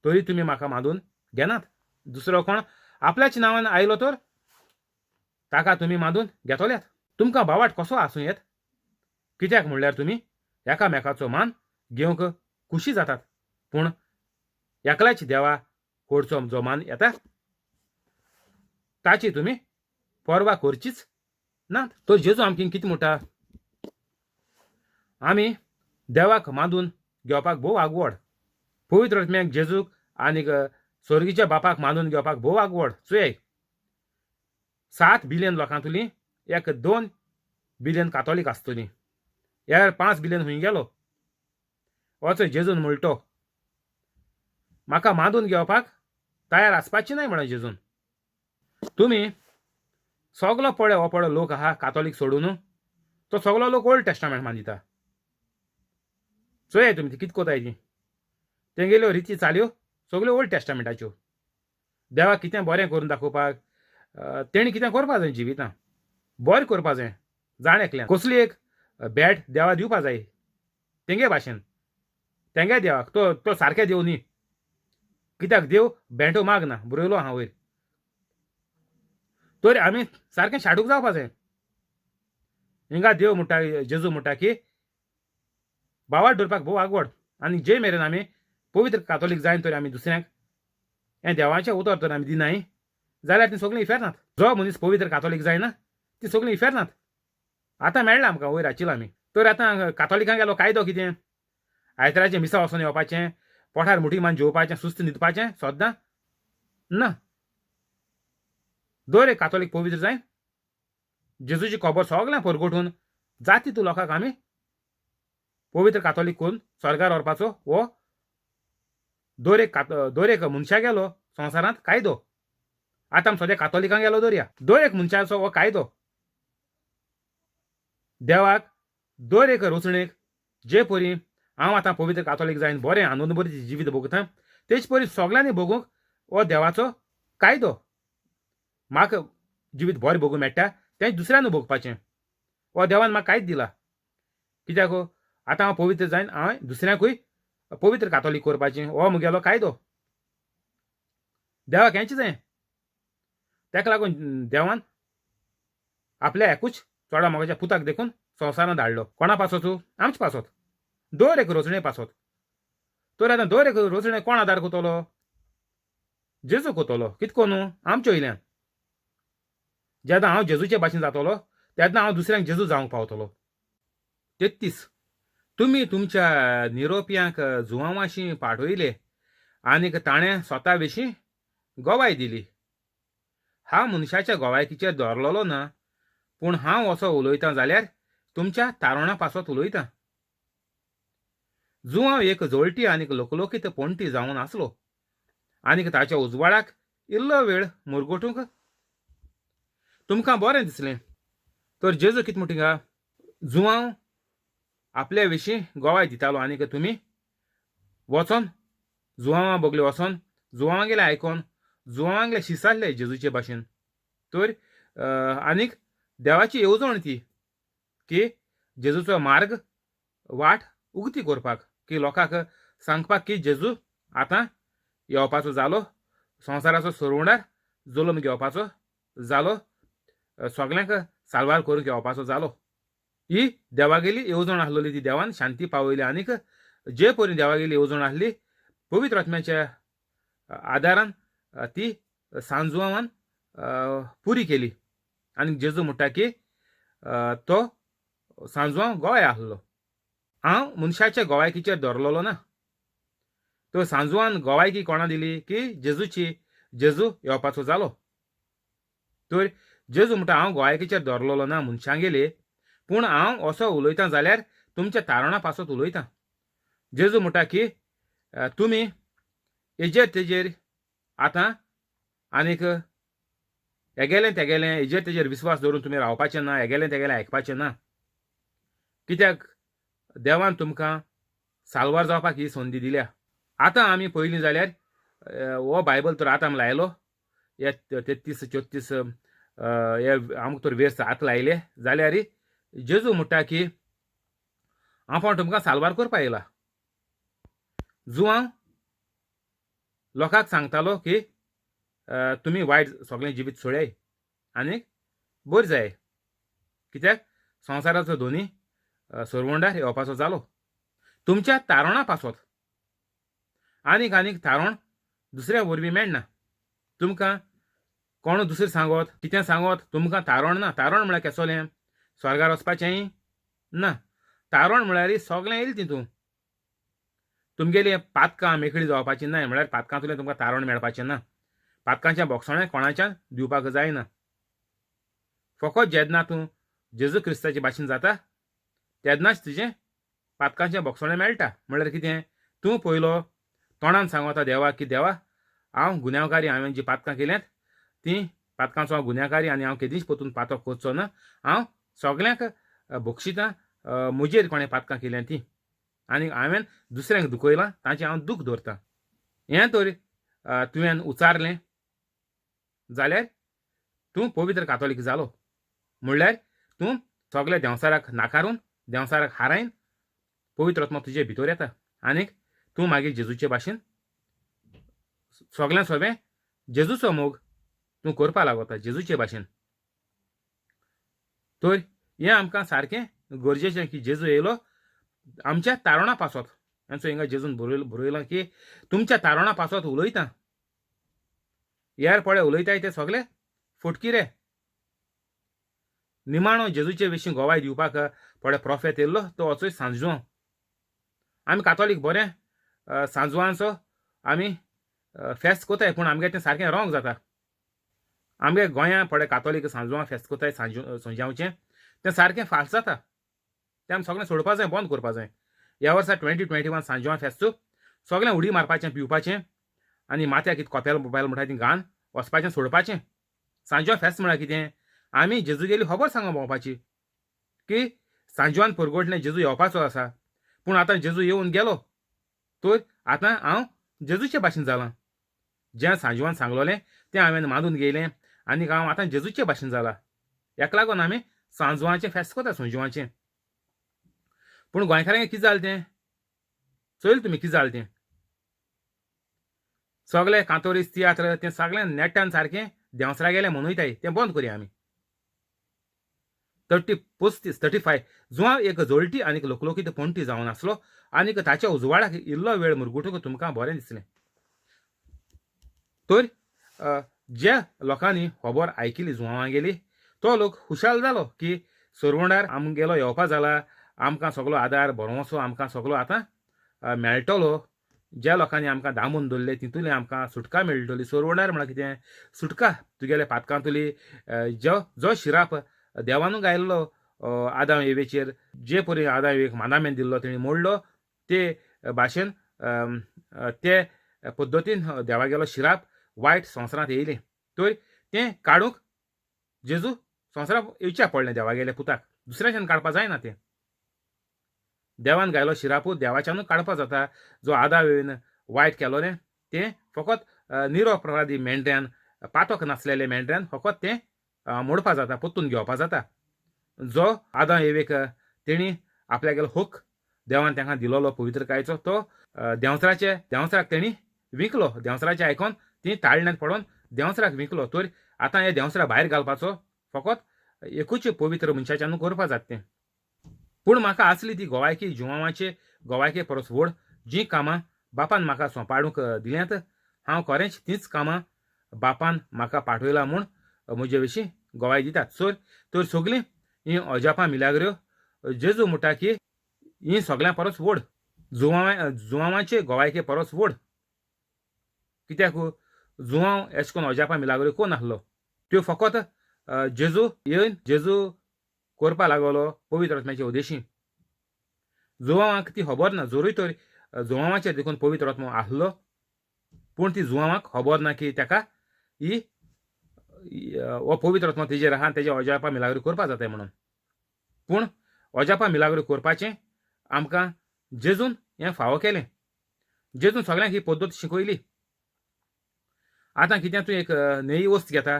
तरी तुमी म्हाका मानून घेनात. दुसरो कोण आपल्याच नांवान आयलो तर ताका तुमी मानून घेतल्यात. तुमकां बावाट कसो आसूं येत? कित्याक म्हणल्यार तुमी एकामेकाचो मान घेवंक खुशी जातात, पूण एकल्याच देवा कडचो जो मान येता ताची तुमी पर्वा करचीच ना. तर जेजू आमकां कितें म्हणटा? आमी देवाक मानून घेवपाक भोव आगवड. पवित्र आत्म्याक, जेजूक आनीक स्वर्गीच्या बापाक मानून घेवपाक भोव आगवड. चोय, 7 बिलियन लोकांतली एक 2 बिलियन कातोलीक आसतली, यार 5 बिलियन हुंय गेलो? वचो जेजून म्हणटो म्हाका मांदून घेवपाक तयार आसपाची नाय म्हणून जेजून. तुमी सगलो पळय हो पळय लोक आहा कातोलीक सोडून तो सगलो लोक ओल्ड टेस्टामेंट मानिता. चोयाय तुमी ती कित कोताय ती तेंगेल्यो रिती चाल्यो सगल्यो ओल्ड टेस्टामेंटाच्यो. देवाक कितें बरें करून दाखोवपाक तेणी कितें करपा जाय जिवितां बरें करपा जाय जाण एकल्यान कसली एक भेट देवा दिवपा जाय तेंगे भाशेन तेंगे देवाक तो तो सारकें देव न्ही कित्याक देव भेंटो मागना बरयलो आहा वयर. तर आमी सारकें शाडूक जावपा जाय. हिंगा देव म्हणटा जेजू म्हणटा की भावार्थ दवरपाक भोव आगवड आनी जे मेरेन आमी पवित्र कातोलीक जायन तर आमी दुसऱ्यांक हें देवाचें उतर तर आमी दिनाय जाल्यार तीं सगळीं इफेर्नात. जो मनीस पवित्र कातोलीक जायना ती सगळीं इफेर्नात. आतां मेळ्ळा आमकां वयर आचिला आमी. तर आतां कातोलिकांक गेलो कायदो कितें आयताराचें मिसा वचोन येवपाचें पोटार मुठी मान जेवपाचें सुस्त न्हिदपाचें सद्दां ना. दर एक कातोलीक पवित्र जाय जेजूची खबर सगळ्यां परगटून जाती तूं लोकांक आमी पवित्र कातोलीक करून स्वर्गार व्हरपाचो हो दर एक दर एक मनशा गेलो संवसारांत कायदो. आतां आमी सद्या कातोलिकांक गेलो दरया दर एक मनशाचो हो कायदो. देवाक दर एक रचणेक जे परी हांव आतां पवित्र कातोलीक जायन बरें आनंद बरी जिवीत भोगता तेच परी सगल्यांनी भोगूंक हो देवाचो कायदो. म्हाका जिवीत बरें भोगूंक मेळटा तें दुसऱ्यान भोगपाचें हो देवान म्हाका कायदो दिला. कित्याक आतां हांव पवित्र जायन हांवें दुसऱ्यांकूय पवित्र कातोलीक करपाचें हो म्हगेलो कायदो. देवाक हेंच जाय. ताका लागून देवान आपल्या एकूच चोडा मोगाच्या पुताक देखून संवसारांत धाडलो. कोणा पासत? आमचे पासत, दर एक रोचणे पासत. तर आतां दर एक रोचणे कोण आदार करतलो? जेजू करतलो. कित करून आमचे वयल्यान. जेन्ना हांव जेजूचे भाशेन जातलो तेन्ना हांव दुसऱ्यांक जेजू जावंक पावतलो. 33 तुमी तुमच्या निरोपियांक जुवांवाशी पाठयले आनीक ताणें स्वता विशीं गवाय दिली. हांव मनशाच्या गवायकीचेर दवरलेलो ना पूण हांव असो उलयतां जाल्यार तुमच्या तारुणा पासत उलयतां. जुवांव एक जळटी आनीक लोकलोकीत पणटी जावन आसलो आनीक ताच्या उजवाडाक इल्लो वेळ मुरगटूंक तुमकां बरें दिसलें. तर जेजू कितें म्हणटा हिंगा जुवांव आपल्या विशीं गवाय दितालो आनीक तुमी वचोन जुवांवा बगले वचोन जुवांवागेलें आयकोन जुवांवागेलें शिसारले जेजूचे भाशेन. तर आनीक देवाची येवजण ती की जेजूचो मार्ग वाट उगती करपाक की लोकांक सांगपाक की जेजू आतां येवपाचो जालो संवसाराचो सरवणार जल्म घेवपाचो जालो सगल्यांक साल्वार करूंक येवपाचो जालो. ही देवागेली येवजण आसलेली ती देवान शांती पावयली आनीक जे परी देवागेली येवजण आसली पवित्र आत्म्याच्या आदारान ती सांजुवान पुरी केली. आनी जेजू म्हणटा की तो सांजुवांव गोवाय आसलो. हांव मनशाच्या गोवायकीचेर दवरलेलो ना. तो सांजुवान गोवायकी कोणा दिली की जेजूची जेजू येवपाचो जालो. तर जेजू म्हणटा हांव गोवायकीचेर दवरलेलो ना मनशांगेले पूण हांव असो उलयतां जाल्यार तुमच्या तारुणा पासत उलयतां. जेजू म्हणटा की तुमी हेजेर तेजेर आतां आनीक हेगेलें तेगेलें हेजेर तेजेर विस्वास दवरून तुमी रावपाचें ना हेगेलें तेगेलें आयकपाचें ना. कित्याक देवान तुमकां साल्वार जावपाक ही संदी दिल्या. आतां आमी पयलीं जाल्यार हो बायबल तर आतां आमी लायलो हे 33 34 हे आमकां तर वेर्स आतां लायले जाल्यार जेजू म्हणटा की हांव फावट तुमकां साल्वार करपाक येयला. जुवांव लोकांक सांगतालो की तुमी वायट सगळें जिवीत सोडयाय आनीक बरें जाय कित्याक संवसाराचो दोनी सरवंडार येवपाचो जालो. तुमच्या तारुणा पासत आनीक आनीक तारुण दुसऱ्या वरवीं मेळना. तुमकां कोण दुसरें सांगत कितें सांगत तुमकां तारण ना. तारण म्हळ्यार केसोलें स्वर्गार वचपाचें ना. तारण म्हळ्यार सगळें येयलें तितून. तुमगेली पातकां मेकळी जावपाची ना म्हळ्यार पातकांतल्यान तुमकां तारण मेळपाचें ना. पातकांचें बोगसणें कोणाच्यान दिवपाक जायना. फकत जेन्ना तूं जेजू क्रिस्ताचे भाशेन जाता तेन्नाच तुजें पातकांचें बोगसणें मेळटा. म्हळ्यार कितें तूं पयलो तोंडान सांगता देवा की देवा हांव गुन्यांवकारी, हांवें जी पातकां केल्यांत तीं पातकांचो हांव गुन्यांवकारी आनी हांव केदींच परतून पातक करचो ना. हांव सगल्यांक बक्षितां म्हजेर कोणें पातकां केल्यांत तीं आनी हांवें दुसऱ्यांक दुखयलां तांचें हांव दूख दवरतां. हें तर तुवें उचारलें जाल्यार तूं पवित्र कातोलीक जालो, म्हणल्यार तूं सगल्या देंवचाराक नाकारून देंवचाराक हारायन पवित्र आत्मा तुजे भितर येता आनीक तूं मागीर जेजूचे भाशेन सगल्यां सोबें जेजूचो मोग तूं करपा लागता जेजूचे भाशेन. तर हें आमकां सारकें गरजेचें की जेजू येयलो आमच्या तारुणा पासत. आनी हिंगा जेजून बरयलां की तुमच्या तारुणा पासत उलयता. यार पळय उलयताय ते सगळे फटकिरे. निमाणो जेजूचे विशीं गोवाय दिवपाक पळय प्रोफेत येयल्लो तो वचूय सांजवां. आमी कातोलीक बरें सांजवांचो आमी फेस्त कोताय, पूण आमगे तें सारकें रोंग जाता. आमगे गोंया पळय कातोलीक सांजवां फेस्त कोताय सांजांवचें तें सारकें फाल्स जाता. तें आमी सगळें सोडपा जाय, बंद करपा जाय. ह्या वर्सा 2021 सांजवां फेस्त सगळें उडी मारपाचें, पिवपाचें आनी माथ्याक कितें कोपेल मोबायल म्हणटा ती घान वचपाचें सोडपाचें. सांजवां फेस्त म्हळ्यार कितें, आमी जेजूगेली खबर सांगूंक भोंवपाची की सांजवान परगटलें जेजू येवपाचो आसा, पूण आतां जेजू येवन गेलो तर आतां हांव जेजूचे भाशेन जालां. जें सांजवान सांगलोलें तें हांवें मानून घेयलें आनी हांव आतां जेजूचे भाशेन जाला. हेका लागून आमी सांजवांचें फेस्त करता, सांजवांचें. पूण गोंयकारांक कितें जालें तें चोयल तुमी कितें जालें तें, सगळे कांतोरीस तियात्र तें सगळें नेटान सारकें देंवसरा गेलें मनयताय, तें बंद करया आमी. 30, 35 जुवांव एक जोळटी आनीक लोकलोकीत पणटी जावन आसलो आनीक ताच्या उजवाडाक इल्लो वेळ मुरगुटूक तुमकां बरें दिसलें. तर ज्या लोकांनी खबर आयकिली जुवांवागेली तो लोक खुशाल जालो की सरवंडार आमगेलो येवपा जाला, आमकां सगलो आदार भरवंसो आमकां सगलो आतां मेळटलो. ज्या लोकांनी आमकां दामून दवरले तितूंतली आमकां सुटका मेळटली. सरवंडार म्हळ्यार कितें, सुटका तुगेले पातकांतली जो जो शिराप देवानू गायल्लो आदाम एवेचेर, जे परी आदाम एवेक मानामेन दिल्लो तेणी मोडलो ते भाशेन ते पद्दतीन देवागेलो शिराप वायट संवसारांत येयलें. तर तें काडूंक जेजू संवसारांत येवचें पडलें देवागेल्या पुताक, दुसऱ्याच्यान काडपा जायना तें. देवान गायलो शिरापू देवाच्यानूच काडपा जाता. जो आदाम एवेन वायट केलो न्ही तें फकत निरोपराधी मेंढऱ्यान, पातक नासलेले मेंढऱ्यान फकत तें मोडपा जाता, परतून घेवपा जाता. जो आदाम एवेक तेणी आपल्यागेलो हक देवान तांकां दिलोलो पवित्रकायेचो तो देंवचाराचे देंवचाराक तेणी विकलो. देंवचाराचें आयकोन ती ताळण्यांत पडोन देंवचाराक विकलो. तर आतां हे देंवचारा भायर घालपाचो फकत एकूच पवित्र मनशाच्यानू करपा जाता तें. पूण म्हाका आसली ती गोवायकी जुवांवाचे गोवायके परस व्हड. जीं कामां बापान म्हाका सोंपाडूंक दिल्यांत हांव खरेंच तींच कामां बापान म्हाका पाठयला म्हूण म्हजे विशीं गोवाय दितात. सर तर सगळीं हीं अजापां मिलाग्र्यो जेजू म्हणटा की हीं सगळ्यां परस व्हड, जुवांवाचे गोवायके परस व्हड. कित्याक जुवांव एश कोन अजापां मिलाग्र्यो कोण आसलो, त्यो फकत जेजू येवन जेजू करपा लागलो पवित्र आत्म्याचे उदेशी. जुवांवाक ती खबर ना, जोरूय तर जुवांवाचेर देखून पवित्र आत्मो आसलो, पूण ती जुवांवाक खबर ना की ताका ही हो पवित्र आत्मो तेजेर आहा तेजे अजापां मिलाग्री करपा जाताय म्हणून. पूण अजापां मिलाग्री करपाचें आमकां जेजून हें फावो केलें. जेजून सगळ्यांक ही पद्दत शिकयली. आतां कितें तूं एक नवी वस्त घेता,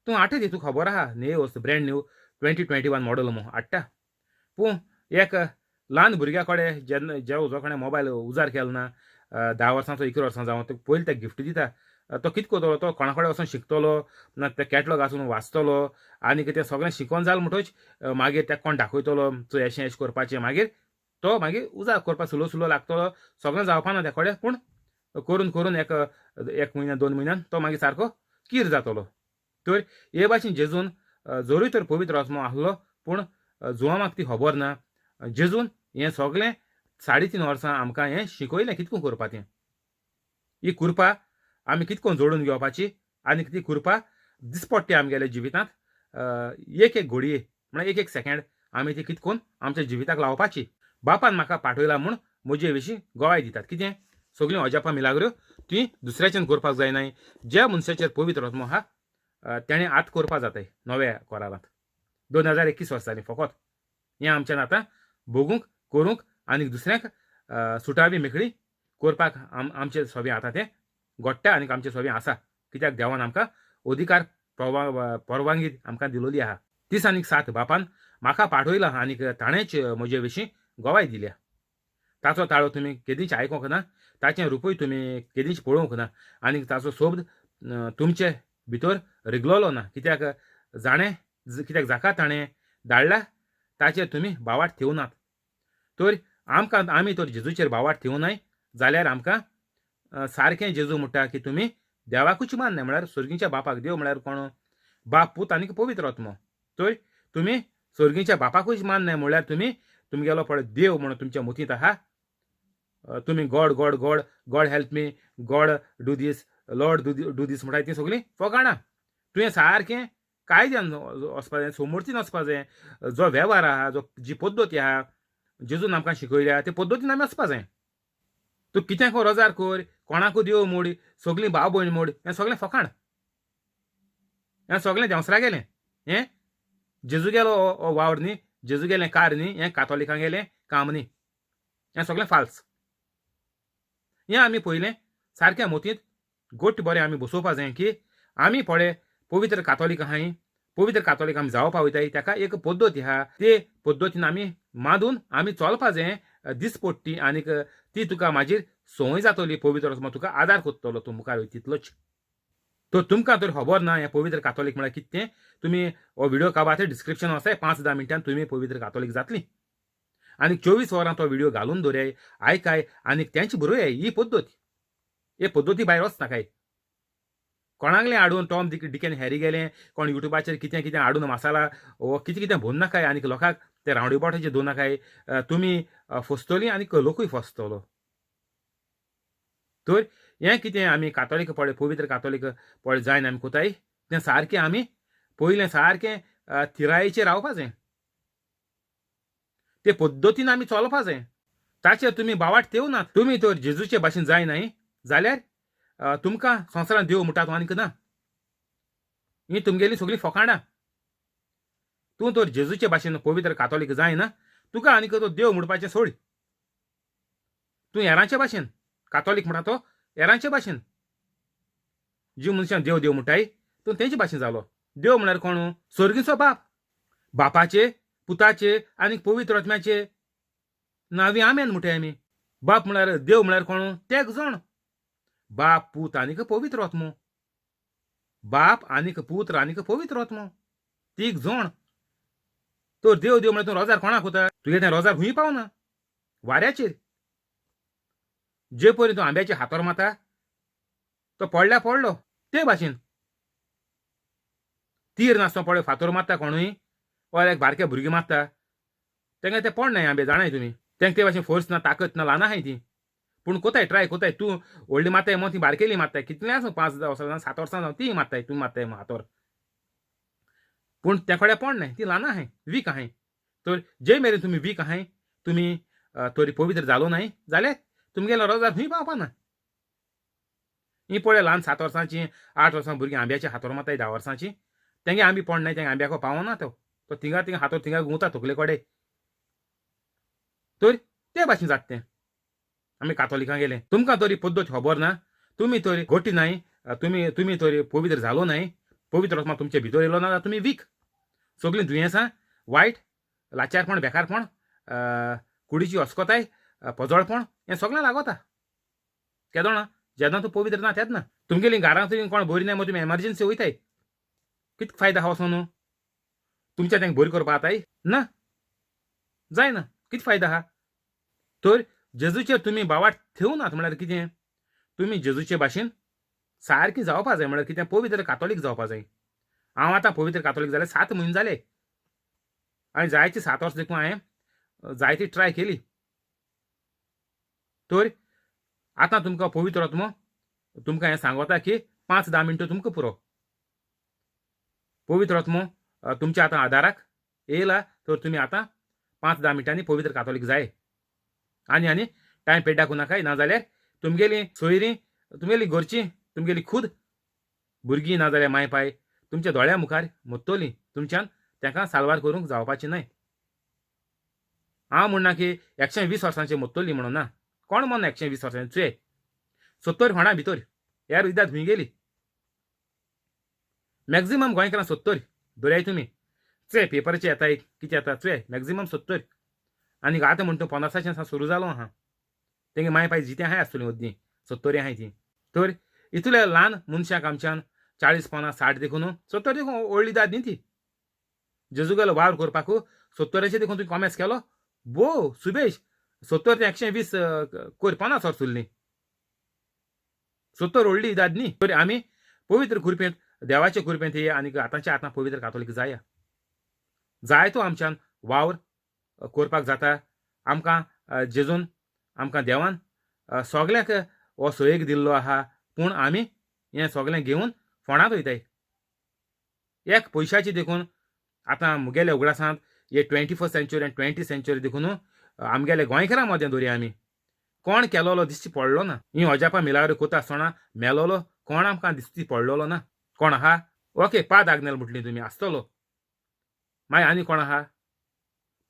तूं हाडटा ती तुका खबर आहा नवी वस्त ब्रँड न्यू 2021 मॉडल म्हूण हाडटा, पूण एक ल्हान भुरग्या कडेन जेन्ना जे जो कोणें मोबायल उजार केलो ना 10 वर्सांचो 11 वर्सां जावन तो पयलीं ताका गिफ्ट दिता, तो कितें करतलो, तो कोणा कडेन वचोन शिकतलो ना ते कॅटलॉग आसून वाचतलो आनी कितें सगळें शिकोन जालें म्हणटकच मागीर ताका कोण दाखयतलो चोय अशें अशें करपाचें, मागीर तो मागीर उजार करपाक स्लो स्लो लागतलो. सगळें जावपा ना त्या कडेन, पूण करून करून एक एक म्हयन्या 2 म्हयन्यान तो मागीर सारको कीर जातलो. तर हे भाशेन जेजून जोरूय तर पवित्र आत्मो आसलो पूण जुवांवाक ती खबर ना. जेजून हें सगळें 3.5 वर्सां आमकां हें शिकयलें कितको करपा तें. ही कृपा आमी कितको जोडून घेवपाची आनी ती कृपा दिसपट्टी आमगेल्या जिवितांत एक एक घडये म्हळ्यार एक एक सेकेंड आमी ती कितकोन आमच्या जिविताक लावपाची. बापान म्हाका पाठयला म्हूण म्हजे विशीं गोवाय दितात. कितें सगळीं अजापां मिलाग्रो ती दुसऱ्याच्यान करपाक जायनाय. ज्या मनशाचेर पवित्र आत्मो आहा तेणें आत करपाक जाताय. नव्या कोरारांत 2021 वर्सां जालीं फकत हें आमच्यान आतां भोगूंक करूंक आनी दुसऱ्यांक सुटावी मेकळी करपाक आमचे सोबें आतां तें घडटा आनी आमचे सोबें आसा. कित्याक देवान आमकां अधिकार परवानगी आमकां दिलोली आहा. 30 आनी 7 बापान म्हाका पाठयला आनी ताणेंच म्हजे विशीं गवाय दिल्या. ताचो ताळो तुमी केदींच आयकूंक ना, ताचें रुपूय तुमी केदींच पळोवंक ना आनी ताचो शब्द तुमचे भितर रिगलोलो ना. कित्याक जाणें कित्याक जाका ताणें धाडला ताचेर तुमी भावार्थ थेवनात. तर आमकां आमी तर जेजूचेर भावार्थ थेवनाय जाल्यार आमकां सारकें जेजू म्हणटा की तुमी देवाकूच माननाय, म्हळ्यार सर्गीच्या बापाक. देव म्हळ्यार कोण? बाप, पूत आनी पवित्र आत्मो. तर तुमी सर्गीच्या बापाकूच माननाय म्हळ्यार तुमी तुमगेलो पळय देव म्हणून तुमच्या मतींत आहा. तुमी God God God God help me, God do this, Lord do this म्हणटाय ती सगळीं फकाणां. तुवें सारकें कायद्यान वचपा जाय, सोमूर्तीन वचपा जाय. जो वेव्हार आहा, जो जी पद्दती आहा जेजून आमकां शिकयल्या ते पद्दतीन आमी वचपा जाय. तूं कितें रोजार कर, कोणाकू देव मोड, सगळीं भाव भयण मोड, हें सगळें फकाण, हें सगळें देंवसरा गेलें. हें जेजू गेलो हो वावर न्ही, जेजू गेलें कार न्ही, हें कातोलिकां गेलें काम न्ही, हें सगळें फाल्स. हें आमी पयलें सारकें मतींत गोट बरें आमी बसोवपा जाय की आमी पळय पवित्र कातोलीक आहाय, पवित्र कातोलीक आमी जावपा वयताय, ताका एक पद्दत आहा, ते पद्दतीन आमी मांदून आमी चलपा जाय दिसपट्टी आनीक ती तुका मागीर संवय जातली. पवित्र आत्मो तुका आदार करतलो, तूं मुखार वयता तितलोच. तर तुमकां तर खबर ना हें पवित्र कातोलीक म्हळ्यार कितें तें, तुमी हो व्हिडियो काबार डिस्क्रिप्शन आसा, 5-10 मिनटान तुमी पवित्र कातोलीक जातली. आनी 24 वरां तो व्हिडियो घालून दवराय, आयकाय आनी तेंच बरोवया. ही पद्दत, हे पद्दती भायर वचनाकाय. कोणाकलें हाडून टॉम डिकेन हॅरी गेलें, कोण युट्यूबाचेर कितें कितें हाडून मसाला वो कितें कितें भरनाकाय आनी लोकांक ते रावंडी बोटाचेर दवरनाकाय. तुमी फसतलीं आनी लोकूय फसतलो. तर हें कितें आमी कातोलीक पळय पवित्र कातोलीक पळय जायन आमी कोताय तें सारकें आमी पयलें सारकें थिरायेचेर रावपा जाय, ते पद्दतीन आमी चलपा जाय. ताचेर तुमी बावाट थेवनात. तुमी तर जेजूचे भाशेन जायनाय जाल्यार तुमकां संवसारांत देव म्हणटा तो आनीक ना. ही तुमगेली सगळीं फकाणां. तूं तर जेजूचे भाशेन पवित्र कातोलीक जायना, तुका आनीक तो देव म्हणपाचें सोड. तूं हेरांचे भाशेन कातोलीक म्हणटा तो हेरांचे भाशेन, जी मनशां देव देव म्हणटाय तूं तेंचे भाशेन जालो. देव म्हळ्यार कोण? सर्गीचो बाप. बापाचे, पुताचे आनी पवित्र आत्म्याचे नांवी आमेन म्हणटाय आमी. बाप म्हळ्यार देव म्हळ्यार कोण? तेग जण, बाप, पूत आनीक पवित्र आत्मो. बाप आनीक पूत आनीक पवित्र आत्मो, तीग जण. तर देव देव म्हळ्यार तूं रोजार कोणाक वता? तुगे तें रोजार खंय पावना, वाऱ्याचेर. जे परी तूं आंब्याचे हातोर मारता तो पडल्या पडलो ते भाशेन. तीर नासतना पळय फातोर मारता कोणूय, वा एक बारके भुरगीं मारता, तेंका ते पडनाय आंबे, जाणाय तुमी. तेंका ते भाशेन फोर्स ना, ताकत ना, ल्हान आहाय ती. पूण कोताय ट्राय कोताय, तूं व्हडली मारताय म्हूण ती बारकेली मारताय, कितलें आसूं 5 वर्सां जावं 7 वर्सां जावं ती मारताय, तूं मारताय म्हूण हातोर, पूण ते कडेन पडनाय, ती ल्हान आहाय, वीक आहाय. तर जे मेरेन तुमी वीक आहाय, तुमी तरी पवित्र जालो नाय जाल्यार तुमगेलो रोजार खंय पावपा ना. ही पळय ल्हान 7 वर्सांची 8 वर्सां भुरगीं आंब्याचे हातोर मारताय, 10 वर्सांची, तेंगे आंबी पडनाय, तेंगे आंब्याको पावना तो, तो थिंगा थिंगा हातोर थिंगा घुंवता तकले कडेन. तर ते भाशेन जाता तें. आमी कातोलिकां गेले, तुमकां तरी पद्दत खबर ना, तुमी तरी घटी नाय, तुमी तरी पवित्र जालो नाय, पवित्र आत्मा तुमचे भितर येयलो ना, तुमी वीक. सगळीं दुयेंसां, वायट, लाचारपण, बेकारपण, कुडीची अस्कताय, पजळपण, हें सगळें लागता. केदोना जेन्ना तूं पवित्र ना तेन्ना तुमगेली घरांत तुमी कोण बरी ना, मागीर तुमी एमर्जन्सी वयताय, कितें फायदा आहा वचोन? तुमच्या तेंका बरी करपा जाताय ना, जायना, कितें फायदा आहा? तर जेजूचेर तुमी बावाट थेवनात म्हळ्यार कितें? तुमी जेजूचे भाशेन सारकी जावपा जाय, म्हळ्यार कितें? पवित्र कातोलीक जावपा जाय. हांव आतां पवित्र कातोलीक जालें 7 म्हयने जाले आनी जायती 7 वर्सां देखून हांवें जायती ट्राय केली. तर आतां तुमकां पवित्र आत्मो तुमकां हें सांगता की 5-10 मिनटां तुमकां पुरो. पवित्र आत्मो तुमच्या आतां आदाराक येयला, तर तुमी आतां 5-10 मिनटांनी पवित्र कातोलीक जाय. आनी आनी टायम पेड्डाकू नाकाय, नाजाल्यार तुमगेलीं सोयरीं, तुमगेलीं घरचीं, तुमगेली खूद भुरगीं ना जाल्यार माय पाय तुमच्या दोळ्या मुखार मोत्तोलीं. तुमच्यान तांकां साल्वार करूंक जावपाचें न्हय. हांव म्हणना की 120 वर्सांचें मोत्तोलीं म्हणून ना, कोण म्हणना 120 वर्सांचें. चुये 70 होणा भितर ह्या रुयदाद खंय गेली. मॅक्झिमम गोंयकारां 70 दरयाय तुमी, चुये पेपराचे येताय कितें येता, चुये मॅक्झिमम 70. आनी आतां म्हणटा तूं 50 सावन सुरू जालो आहा, तेंगे माय पाय जितें आहाय आसतलीं अद्दीं 70 आहाय तीं. तर इतल्या ल्हान मनशाक आमच्यान 40 50 60 देखून 70 देखून व्हडली दाद न्ही ती. जेजूगेलो वावर करपाक 70 देखून तुवें कॉमेस केलो भोव सुबेश. 70 ते 120 कोर 50 वर्स उरलीं, 70 व्हडली दाद न्ही. तर आमी पवित्र कुरपेंत देवाचे कुरपेंत ये आनी आतांचे आतां पवित्र कातोलीक जाया. जायतो आमच्यान वावर करपाक जाता. आमकां जेजून आमकां देवान सगल्यांक हो सोयेक दिल्लो आहा, पूण आमी हें सगलें घेवन फोंडांत वयताय. एक पयशाची देखून आतां मुगेल्या उगडासांत हे 21st century आनी 20 सेंच्युरी देखून आमगेले गोंयकारां मदें दवरया आमी कोण केलोलो दिश्टी पडलो ना. ही अजापां मिलाग्र कोता आसतना मेलोलो कोण आमकां दिश्टी पडलोलो ना. कोण आहा? ओके, पाद आग्नेल म्हटली तुमी आसतलो. मागीर आनी कोण आहा?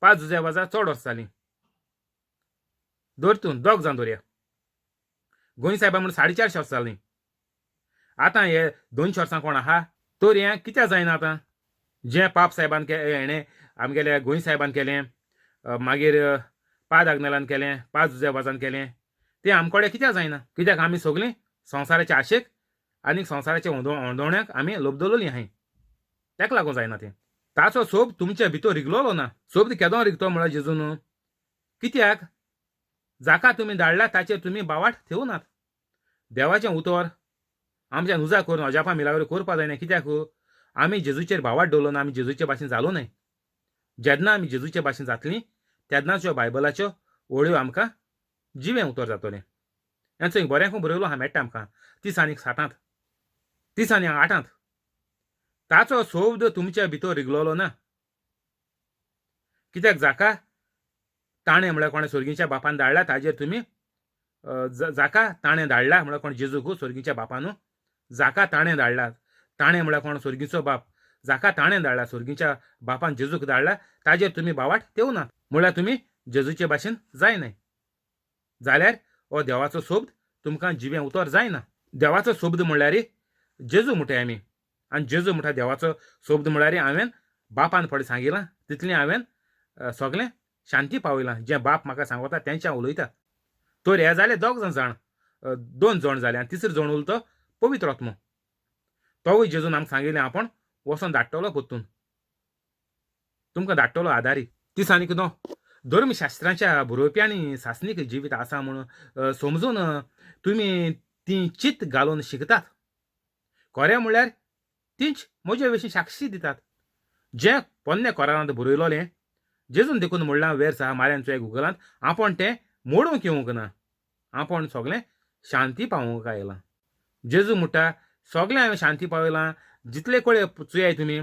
5 जुजे वजा चड वर्स जालीं दवर तूं, दोग जाण दवरया. गोंय साहेबा म्हूण 450 वर्सां जालीं. आतां हे 200 वर्सां कोण आहा? तर हें कित्याक जायना आतां? जें पाप साहेबान हेणें आमगेल्या गोंय साहेबान केलें, मागीर पाद आग्नेलान केलें, 5 जुजे वाजान केलें, तें आमकोडे कित्याक जायना? कित्याक आमी सगळीं संवसाराचे आशेक आनी संवसाराच्या ओंदोवण्याक आमी लोबदलोलीं आहाय, तेका लागून जायना तें. ताचो सोब तुमच्या भितर रिगलोलो ना. सोब केदो रिगतो म्हळ्यार जेजून, कित्याक जाका तुमी धाडला ताचेर तुमी बावाट ठेवनात. देवाचें उतर आमच्यान उजा करून अजापां मिलाग्रो करपा जायना, कित्याक आमी जेजूचेर भावाट दवरलो ना, आमी जेजूचे भाशेन जालो न्हय. जेन्ना आमी जेजूचे भाशेन जातलीं तेन्नाच्यो बायबलाच्यो ओळ्यो आमकां जिवें उतर जातलें. हेंचो एक बरें बरयलो आहा मेळटा आमकां 30 आनी 7 30 आनी 8. ताचो शब्द तुमच्या भितर रिगलोलो ना, कित्याक जाका ताणें म्हळ्यार कोणें सोर्गीच्या बापान धाडला ताजेर तुमी जाका ताणें धाडला म्हळ्यार कोण जेजूक सोर्गीच्या बापानू, जाका ताणें धाडला, ताणें म्हळ्यार कोण सोर्गीचो बाप, जाका ताणें धाडला सोर्गीच्या बापान जेजूक धाडला ताजेर तुमी बावाट तेवनात, म्हळ्यार तुमी जेजूचे भाशेन जायनाय. जाल्यार हो देवाचो शब्द तुमकां जिवें उतर जायना. देवाचो शब्द म्हणल्यार जेजू म्हणटाय आमी, आनी जेजू म्हणटा देवाचो शब्द म्हणल्यार हांवें बापान फुडें सांगिलां तितलें हांवें सगळें शांती पावयलां, जें बाप म्हाका सांगता तेंच्या उलयता. तर हे जाले दोग जाण जाण, 2 जण जाले आनी तिसरो जण उरलो तो पवित्र आत्मो. तोवूय जेजून आमकां सांगिल्लें आपूण वचोन धाडटलो परतून तुमकां धाडटलो आदारी. 30 आनीक 9. धर्मशास्त्रांच्या बरोवप्यांनी सासणीक जिवीत आसा म्हूण समजून तुमी ती चित घालून शिकतात, खरें म्हणल्यार तींच म्हजे विशीं साक्षी दितात. जें पोन्ने कोरांत बरयलोलें जेजून देखून म्हणलां वेर्स आहा मार्यान चोय गुगलांत, आपूण तें मोडूंक येवंक ना, आपूण सगळें शांती पावोवंक आयलां. जेजू म्हणटा सगळें हांवें शांती पावयलां, जितले कडेन चोयाय तुमी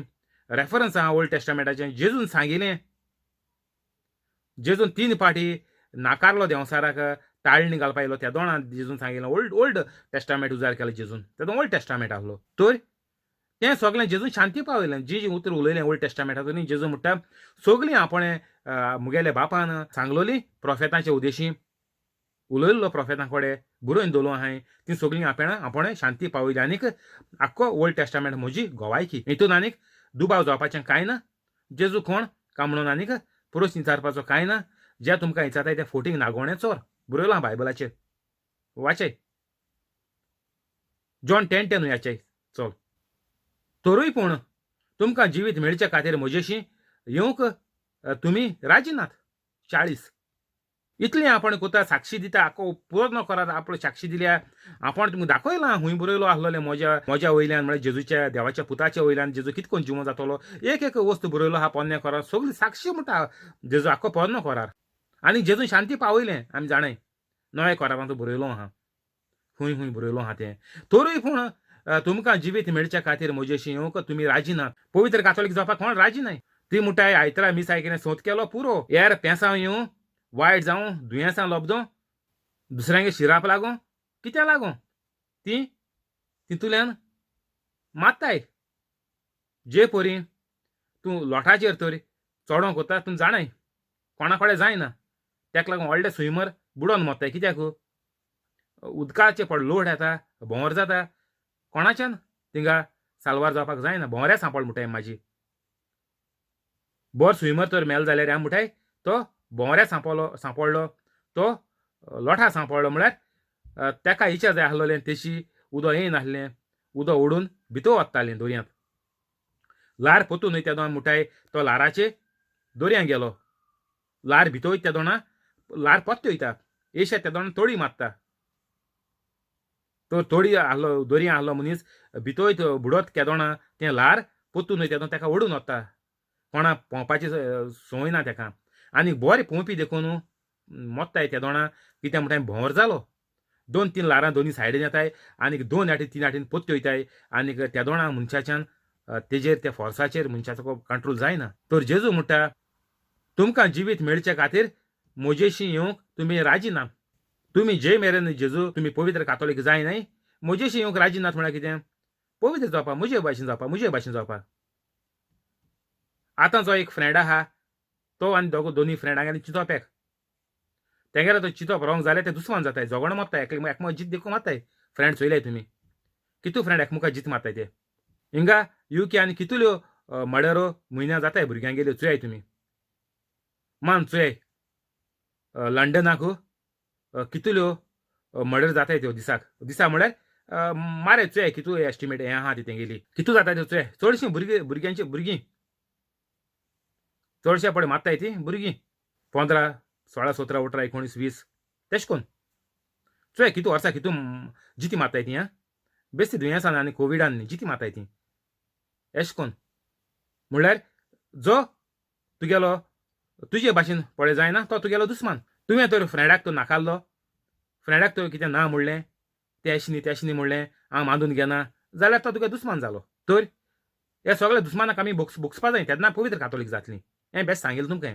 रेफरन्स आहा ओल्ड टेस्टामेंटाचें. जेजून सांगिलें, जेजून 3 पाटी नाकारलो देंवसाराक ताळणी घालपा येयलो तेदोणा जेजून सांगिलें, ओल्ड टेस्टामेंट उजार केलो जेजून, तेदों ओल्ड टेस्टामेंट आहलो. तर तें सगळें जेजून शांती पावयलें, जी जी उतरां उलयलें ओल्ड टेस्टामेंटांतून जेजू म्हणटा सगळीं आपणें मुगेल्या बापान सांगलोली प्रोफेतांचे उदेशी उलयल्लो प्रोफेतां कडेन बरोवन दवरलो आहाय, ती सगळीं आपणें शांती पावयली. आनीक आख्खो ओल्ड टेस्टामेंट म्हजी गोवायकी. हितून आनीक दुबाव जावपाचें कांय ना, जेजू कोण काय म्हणून आनीक प्रस्न विचारपाचो कांय ना. जे तुमकां विचारताय तें फोटींग नागोवणें चोर बरयलां बायबलाचेर, वाचय जॉन 10:10 याचें चल. तरूय पूण तुमकां जिवीत मेळचे खातीर म्हजेशी येवंक तुमी राजी नात. 40. इतलें आपण कोता साक्षी दिता, आखो पूर्ण करात आपलो साक्षी दिल्या, आपण तुमकां दाखयलां हुंय बरयलो आसलोलें म्हज्या वयल्यान, म्हळ्यार जेजूच्या देवाच्या पुताच्या वयल्यान जेजू कितें करून जिवो जातलो, एक एक वस्तू बरयलो आहा पोन्न्या करार, सगळी साक्षी म्हणटा जेजू आखो पोन्नो करार. आनी जेजून शांती पावयलें आमी जाणाय, नव्या करारांत बरयलो आहा, हुंय हुंय बरयलो आहा तें. तरूय पूण तुमकां जिवीत मेळच्या खातीर म्हजेशी येवंक तुमी राजी नात. पवित्र कातोलीक जावपाक कोण राजी नाय. ती म्हणटाय आयतरा मीस आयकलें सोद केलो पुरो, येर पेंसांव येवं, वायट जावं, दुयेंसां लोबदो, दुसऱ्यांगे शिराप लागूं, कित्या लागून तीं तितूंतल्यान मात्ताय. जे परी तूं लोटाचेर तर चडोंक वता तूं जाणाय कोणा कडेन जायना, ताका लागून व्हडले स्विमर बुडोन मरताय. कित्याक उदकाचे पड लोड येता, भोंवर जाता, कोणाच्यान थिंगा साल्वार जावपाक जायना. भोंवऱ्या सांपड म्हणटाय म्हाजी. बरो स्विमर तर मेलो जाल्यार हांव म्हणटाय तो भोंवऱ्या सांपडलो, तो लोटा सांपडलो. म्हळ्यार ताका इच्छा जाय आसलें तेशी उदक येयनासलें, उदक ओडून भितर वतालें दर्यांत. ल्हार पोतून वयता तेदोना म्हणटाय तो ल्हाराचे दर्यांत गेलो. ल्हार भितर वयता तेदोना ल्हार परतें वयता, येयशे तेदोना तोडी मारता. तो तोडी आहलो दर्या आहलो मनीस भितर बुडत केदोना तें ल्हार पोतून वयता तेदोना ताका ओडून वता. कोणा पोंवपाची संवय ना ताका आनी बरें पोंवपी देखून मोत्ताय तेदोना. कितें म्हणटाय भोंवर जालो, दोन तीन ल्हारां दोनी सायडीन येताय आनीक दोन आटी तीन आटीन पोत्ते वयताय आनीक तेदोना मनशाच्यान तेजेर त्या फोर्साचेर मनशाचो कंट्रोल जायना. तर जेजू म्हणटा तुमकां जिवीत मेळचे खातीर म्हजेशी येवंक तुमी राजी ना. तुमी जे मेरेन जेजू तुमी पवित्र कातोलीक जाय न्हय, म्हजेशी येवंक राजी नात म्हळ्यार कितें? पवित्र जावपाक, म्हजे भाशेन जावपाक, म्हजे भाशेन जावपाक. आतां जो एक फ्रेंड आहा तो आनी दोगो दोनी फ्रेंडांगेले चिंतप एक, तेगेलो तो चिंतप रोंग जाल्यार ते दुस्मान जाताय, झगडो मारताय, एकमेका जीत देखून मारताय. फ्रेंड चोयलाय तुमी कितू फ्रेंड एकमेका जीत मारताय ते. हिंगा युके आनी कितल्यो मर्डरो म्हयन्या जाताय भुरग्यांगेल्यो चोयाय तुमी. मान चोयाय लंडनाक कितल्यो मर्डर जाताय त्यो दिसाक दिसा, म्हळ्यार मारे चोयाय कितू एस्टिमेट हें आहा ती तेंगेली कितू जाताय त्यो चोयाय. चडशीं भुरगीं भुरग्यांची भुरगीं चडशे पळय मारताय ती भुरगीं 15 16 17 18 19 20 तेश कोन चोय कितू वर्सां कितू जिती मारताय ती. आं बेस्ती दुयेंसान आनी कोविडान न्ही जिती मारताय ती. एश कोन म्हणल्यार जो तुगेलो तुजे भाशेन पळय जायना तो तुगेलो दुस्मान. तुवें तर फ्रेंडाक तो नाकारलो, फ्रेंडाक तर कितें ना म्हणलें, तेश न्ही तेश न्ही म्हणलें, हांव मानून घेना जाल्यार तो तुगे दुस्मान जालो. तर हे सगळे दुस्मानाक आमी बोगसपा जाय तेन्ना पवित्र कातोलीक जातली. हें बेस्ट सांगिल्लें तुमकां.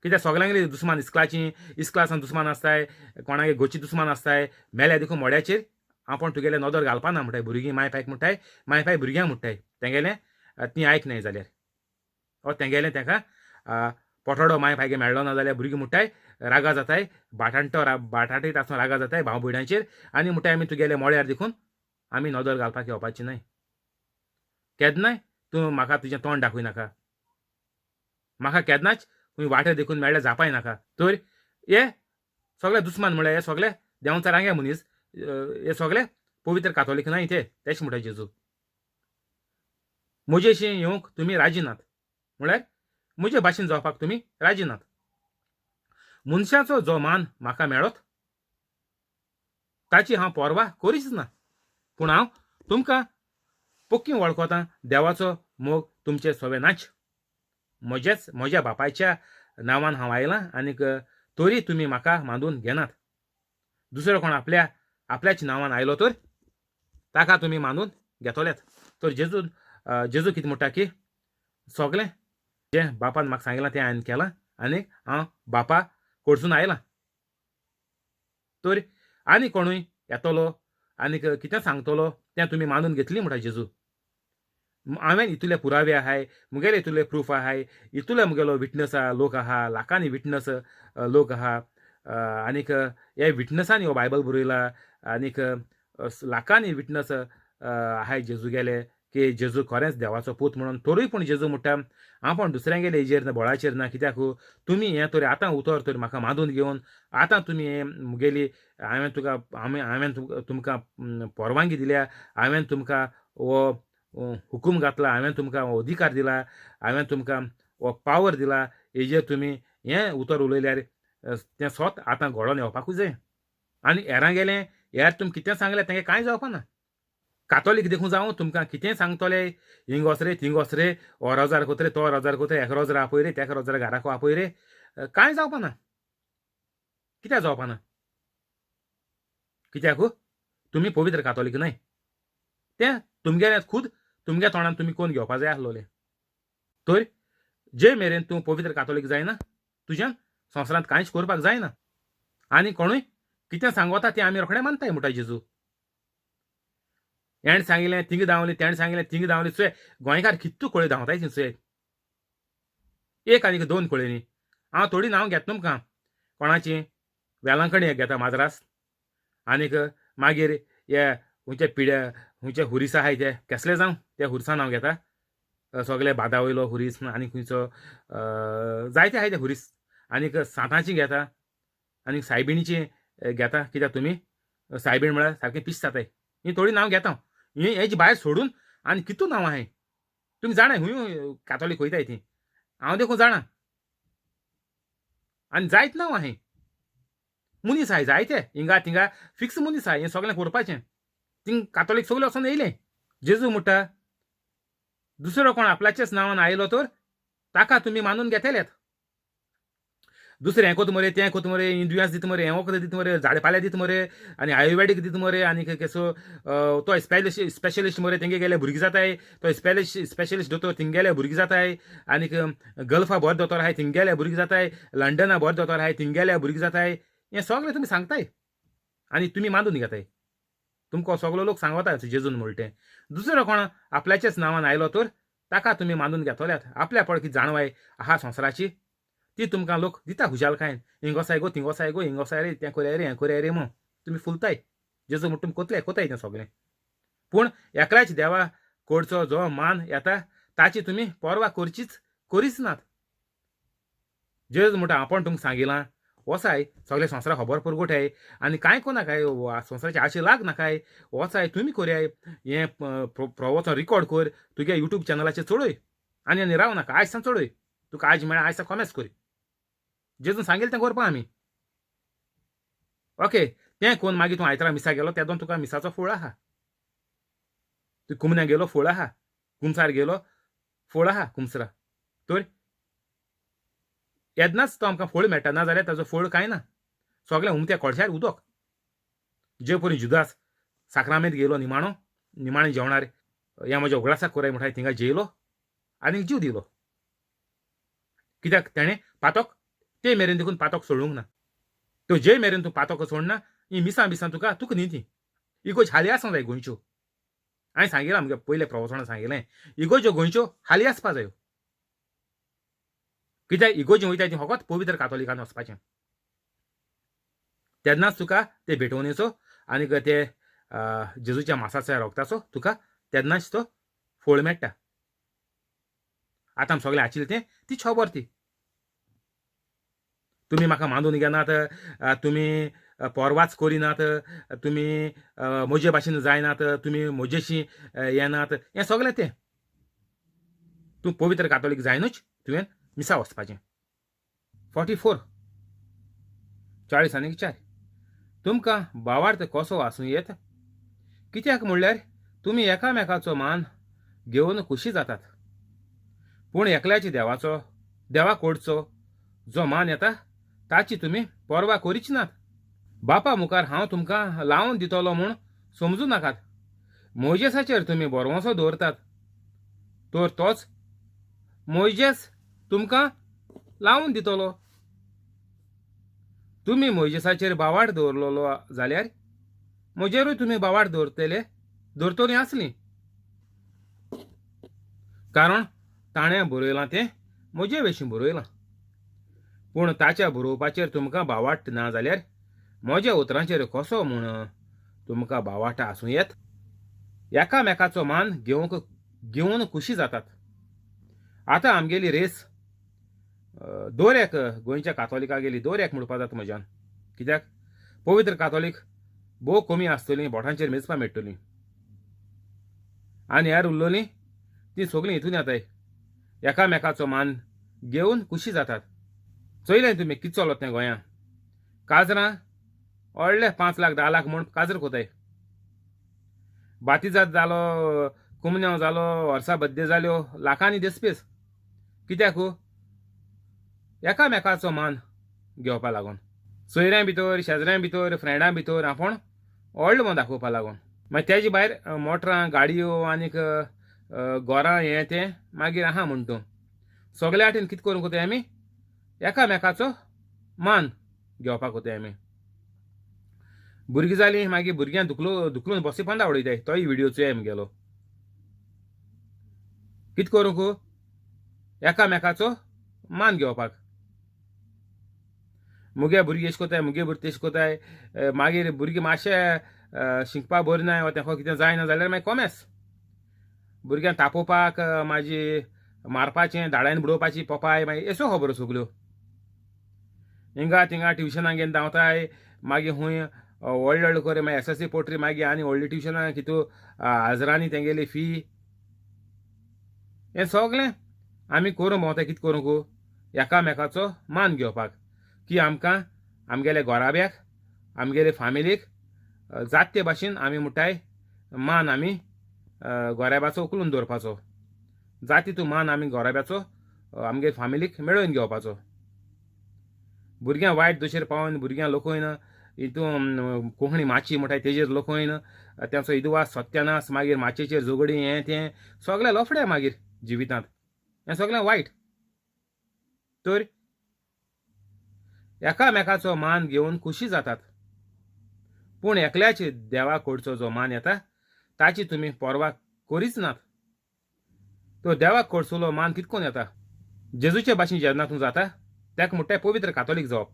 कित्याक सगल्यांगेली दुस्मान इस्कलाची इस्कलासान दुस्मान आसताय, कोणागे गोची दुस्मान आसताय. मेल्या देखून मोड्याचेर आपूण तुगेलें नदर घालपा ना म्हणटाय भुरगीं माय पायक म्हणटाय, माय पाय भुरग्यांक म्हणटाय तेंगेलें तीं आयकनाय जाल्यार ओ तेंगेलें तेका पोटोडो माय पायगे मेळ्ळो ना जाल्यार भुरगीं म्हणटाय रागा जाताय, बाटांटो बाटाटयत आसून रागा जाताय भाव भयणांचेर आनी म्हणटाय आमी तुगेले मोड्यार देखून आमी नदर घालपाक येवपाची न्हय. केन्नाय तूं म्हाका तुजें तोंड दाखय नाका, म्हाका केन्नाच तुमी वाटेर देखून मेळ्ळ्यार जापाय नाका. तर हे सगळे दुस्मान म्हळ्यार हे सगळे देंवचारांगे मनीस, हे सगळे पवित्र कातोलीक न्हय ते. तेश म्हणटा जेजू म्हजेशी येवंक तुमी राजी नात, म्हळ्यार म्हजे भाशेन जावपाक तुमी राजी नात. मनशाचो जो मान म्हाका मेळत ताची हांव पर्वा करीच ना, पूण हांव तुमकां पक्की वळखतां देवाचो मोग तुमचे सवे नाच. म्हजेच म्हज्या बापायच्या नांवान हांव आयलां आनीक तरी तुमी म्हाका मानून घेनात. दुसरो कोण आपल्या आपल्याच नांवान आयलो तर ताका तुमी मानून घेतलेत. तर जेजू जेजू कितें म्हणटा की सगळें जें बापान म्हाका सांगलां तें हांवें केलां आनी हांव बापा कडसून आयलां. तर आनी कोणूय येतलो आनीक कितें सांगतलो तें तुमी मानून घेतली म्हणटा जेजू. हांवें इतले पुरावे आहाय, मुगेले इतले प्रूफ आहाय, इतले मुगेलो विटनस आहा लोक आहा, लाखांनी विटनस लोक आहा आनीक हे विटनसांनी हो बायबल बरयला आनीक लाखांनी विटनस आहाय जेजू गेले की जेजू खरेंच देवाचो पूत म्हणून. तरूय पूण जेजू म्हणटा हांव पण दुसऱ्यांगेले हेजेर ना बळाचेर ना, कित्याक तुमी हें तर आतां उतर तर म्हाका मानून घेवन आतां तुमी हें मुगेली हांवें तुका हांवें तुमकां परवानगी दिल्या, हांवें तुमकां हो हुकूम घातला, हांवें तुमकां हो अधिकार दिला, हांवें तुमकां हो पावर दिला, हेजेर तुमी हें उतर उलयल्यार तें सोत आतां घडोवन येवपाकूच जाय. आनी हेरां गेलें हेर तुमी कितें सांगलें तेंगे कांय जावपा ना. कातोलीक देखून जावं तुमकां कितें सांगतले, हिंग वच रे थिंग वच रे, हो रोजार कोत रे तो रोजार कोत रे, एका रोजार आपय रे तेका रोजार घराक आपय रे, कांय जावपा ना. कित्याक जावपा ना? कित्याक तुमी पवित्र कातोलीक न्हय. तें तुमगेलें खूद तुमगे तोंडान तुमी कोण घेवपा जाय आसलोलें. तर जे मेरेन तूं पवित्र कातोलीक जायना तुज्यान संवसारांत कांयच करपाक जायना. आनी कोणूय कितें सांगोता तें आमी रोखडें मानताय म्हणटा जेजू. हेणें सांगिल्लें थिंग धांवली, तेणें सांगिल्लें थिंग धांवली. चोय गोंयकार कितू कोळी धांवताय थंय चोय, एक आनीक दोन कोळी न्ही. हांव थोडीं नांव घेता तुमकां कोणाचीं, वेलांकणी एक घेता माद्रास, आनीक मागीर हे खंयचे पिड्या खंयचे हुरीस आहाय ते केसले जावं ते हुरसा नांव घेता, सगळे बांदा वयलो हुरीस आनी खंयचो जायते आहाय ते हुरीस, आनीक सांतांची घेता, आनी सायबिणीची घेता. कित्याक तुमी सायबीण म्हळ्यार सारकें पीस जाताय. ही थोडीं नांव घेता हांव, ही हेजी भायर सोडून आनी कितू नांव आहाय तुमी जाणाय, हुंय कातोलीक वयताय ती हांव देखून जाणा. आनी जायत नांव आहाय, मनीस आहाय जायते हिंगा थिंगा फिक्स मनीस आहाय, हें सगळें करपाचें थिंग कातोलीक सगळें वचोन येयलें. जेजू म्हणटा दुसरो कोण आपल्याच्याच नांवान आयलो तर ताका तुमी मानून घेतल्यात. दुसरें हें कोत मरे, तें कोत मरे, ही दुयेंस दिता मरे, हें वखद दिता मरे, झाड पाल्या दिता मरे, आनी आयुर्वेदीक दिता मरे, आनी केसो तो स्पेशलिस्ट मरे, तेंगे गेले भुरगीं जाताय, तो स्पेशलिस्ट दोतोर थिंग गेले भुरगीं जाताय, आनीक गल्फा बरो दोतोर आहाय थिंग गेले भुरगीं जाताय, लंडना बरो दोतोर आहाय थिंग गेले भुरगीं जाताय. हें सगळें तुमी सांगताय आनी तुमी मानून घेताय. तुमकां सगलो लोक सांगता जेजून म्हणटा तें. दुसरो कोण आपल्याच्याच नांवान आयलो तर ताका तुमी मानून घेतल्यात. आपल्या पळय कितें जाणवाय आहा संवसाराची ती तुमकां लोक दिता खुशालकायेन, हिंगोसाय गो थिंगोसाय गो, हिंगोसाय रे, तें कोराय रे, हें कोराय रे म्हूण तुमी फुलताय. जेजू म्हणटा तुमी कोतले कोताय तें सगळें, पूण एकल्याच देवा कडचो जो मान येता ताची तुमी पर्वा करचीच करीच नात. जेजू म्हणटा आपूण तुमकां सांगिलां वचाय सगळे संवसाराक खबर पुरगोठाय आनी कांय कोनाकाय, संवसाराची आशे लाग नाकाय, वचाय तुमी कोराय, हें प्रवचन रिकॉर्ड कर, तुगे युट्यूब चॅनलाचेर चडय आनी आनी राव नाका, आयज सावन चडय, तुका आयज मेळ्ळें आयज सावन कॉमेस कर. जेजून सांगेल तें करपा आमी. ओके, तें कोन मागीर तूं आयतारा मिसा गेलो तेदोन तुका मिसाचो फोळ आहा, तूं कुमन्या गेलो फोळ आहा, कुमसार गेलो फोळ आहा कुमसरा, तर येदनाच तो आमकां फोळ मेळटा, ना जाल्यार ताजो फोळ कांय ना, सगळें उमत्या कोळशार उदक. जे परी जुदास साक्रामेंत गेलो निमाणो, निमाणें जेवणार ह्या म्हज्या उगडासाक कोराय म्हणटा थिंगा जेयलो आनी जीव दिलो, कित्याक तेणें पातक ते मेरेन देखून पातक सोडूंक ना. त्यो जे मेरेन तूं पातक सोडना ही मिसां बिसां तुका तुका न्ही ती इगोज हाली आसूंक जाय गोंयच्यो. हांवें सांगिलां आमगे पयले प्रवचनान सांगिलें, इगोज्यो गोंयच्यो हाली आसपा जायो, कित्याक इगोजी वयताय ती फकत पवित्र कातोलिकान वचपाचें, तेन्नाच तुका ते भेटवणेचो आनी ते जेजूच्या मासाच्या रोगताचो तुका तेन्नाच तो फोळ मेळटा. आतां आमी सगळें आशिल्लें तें ती खबर ती. तुमी म्हाका मानून घेनात, तुमी परवाच करिनात, तुमी म्हजे भाशेन जायनात, तुमी म्हजेशी येनात, हें सगळें तें. तूं पवित्र कातोलीक जायनूच तुवें मिसा वचपाचें. 44 44. तुमकां भावार्थ कसो आसूं येत, कित्याक म्हणल्यार तुमी एकामेकाचो मान घेवन खुशी जातात, पूण एकल्याची देवाचो देवा कडचो जो मान येता ताची तुमी पर्वा करीच नात. बापा मुखार हांव तुमकां लावन दितलो म्हूण समजू नाकात. मोयजेसाचेर तुमी भरवंसो दवरतात तर तोच मोयजेस तुमकां लावन दितलो. तुमी मोयजेसाचेर बावाट दवरलेलो जाल्यार म्हजेरूय तुमी बावाट दवरतलीं आसलीं, कारण ताणें बरयलां तें म्हजे विशीं बरयलां. पूण ताच्या बरोवपाचेर तुमकां बावाट ना जाल्यार म्हज्या उतरांचेर कसो म्हूण तुमकां बावाट आसूं येत. एकामेकाचो मान घेवन खुशी जातात. आतां आमगेली रेस दर एक गोंयच्या कातोलिका गेली दर एक म्हणपा जाता म्हज्यान, कित्याक पवित्र कातोलीक भोव कमी आसतलीं, बोटांचेर मेजपा मेळटलीं, आनी हेर उरलोलीं तीं सगळीं हितून येताय, एकामेकाचो मान घेवन खुशी जातात. चोयलें तुमी कितें चलत तें गोंयां, काजरां व्हडले 5 लाख 10 लाख म्हूण काजर कोताय. बातिजाद जालो, कुमन्यांव जालो, वर्सा बद्दे जाल्यो, लाखांनी देसपेस. कित्याक एकामेकाचो मान घेवपा लागून, सोयऱ्यां भितर, शेजऱ्यां भितर, फ्रेंडां भितर आपूण व्हडलो म्हूण दाखोवपा लागून. मागीर तेजे भायर मोटरां, गाडयो आनीक घरां हें तें मागीर आहा म्हण तूं सगल्या वाटेन कितें करूंक वताय आमी, एकामेकाचो मान घेवपाक वताय आमी. भुरगीं जालीं मागीर भुरग्यांक धुकलो धुकलून बसी पोंदा उडयताय. तोय व्हिडियो चोयाय मुगेलो. कित करूंक? एकामेकाचो मान घेवपाक. मुगे भुरगीं एश कोताय, मुगे भुरगीं तेश कोताय. मागीर भुरगीं मातशें शिकपा बरी नाय वा तेंका कितें जायना जाल्यार मागीर कोमेस भुरग्यांक तापोवपाक, मागीर मारपाचें, धाडायन बुडोवपाची पोपाय, मागीर येसो खबरो सगल्यो. हिंगा थिंगा ट्युशनाक घेवन धांवताय. मागीर खूंय व्हडले व्हडले करी मागीर एसएससी पोट्री, मागीर आनी व्हडली ट्युशनां कितू हजरांनी तेंगेली फी. हें सगलें आमी करूंक भोंवताय. कितें करूंक? एकामेकाचो मान घेवपाक की आमकां आमगेल्या घराब्याक, आमगेले फामिलीक जात ते भाशेन आमी म्हणटाय मान आमी घराब्याचो उखलून दवरपाचो. जाती तूं मान आमी घराब्याचो आमगे फामिलीक मेळोवन घेवपाचो. भुरग्यांक वायट दशेर पावोवन भुरग्यांक लोकयन हितून कोंकणी माची म्हणटाय तेजेर लोकयन तेंचो इदवास सत्यानाश. मागीर माचयेचेर झगडीं हें तें सगळें लफडें मागीर जिवितांत. हें सगळें वायट. तर एकामेकाचो मान घेवन खुशी जातात, पूण एकल्याचे देवा कडचो जो मान येता ताची तुमी पर्वा करीच नात. तो देवाक कडसुलो मान कितकोन येता? जेजूचे भाशेन जेन्ना तूं जाता ताका म्हणटाय पवित्र कातोलीक जावप.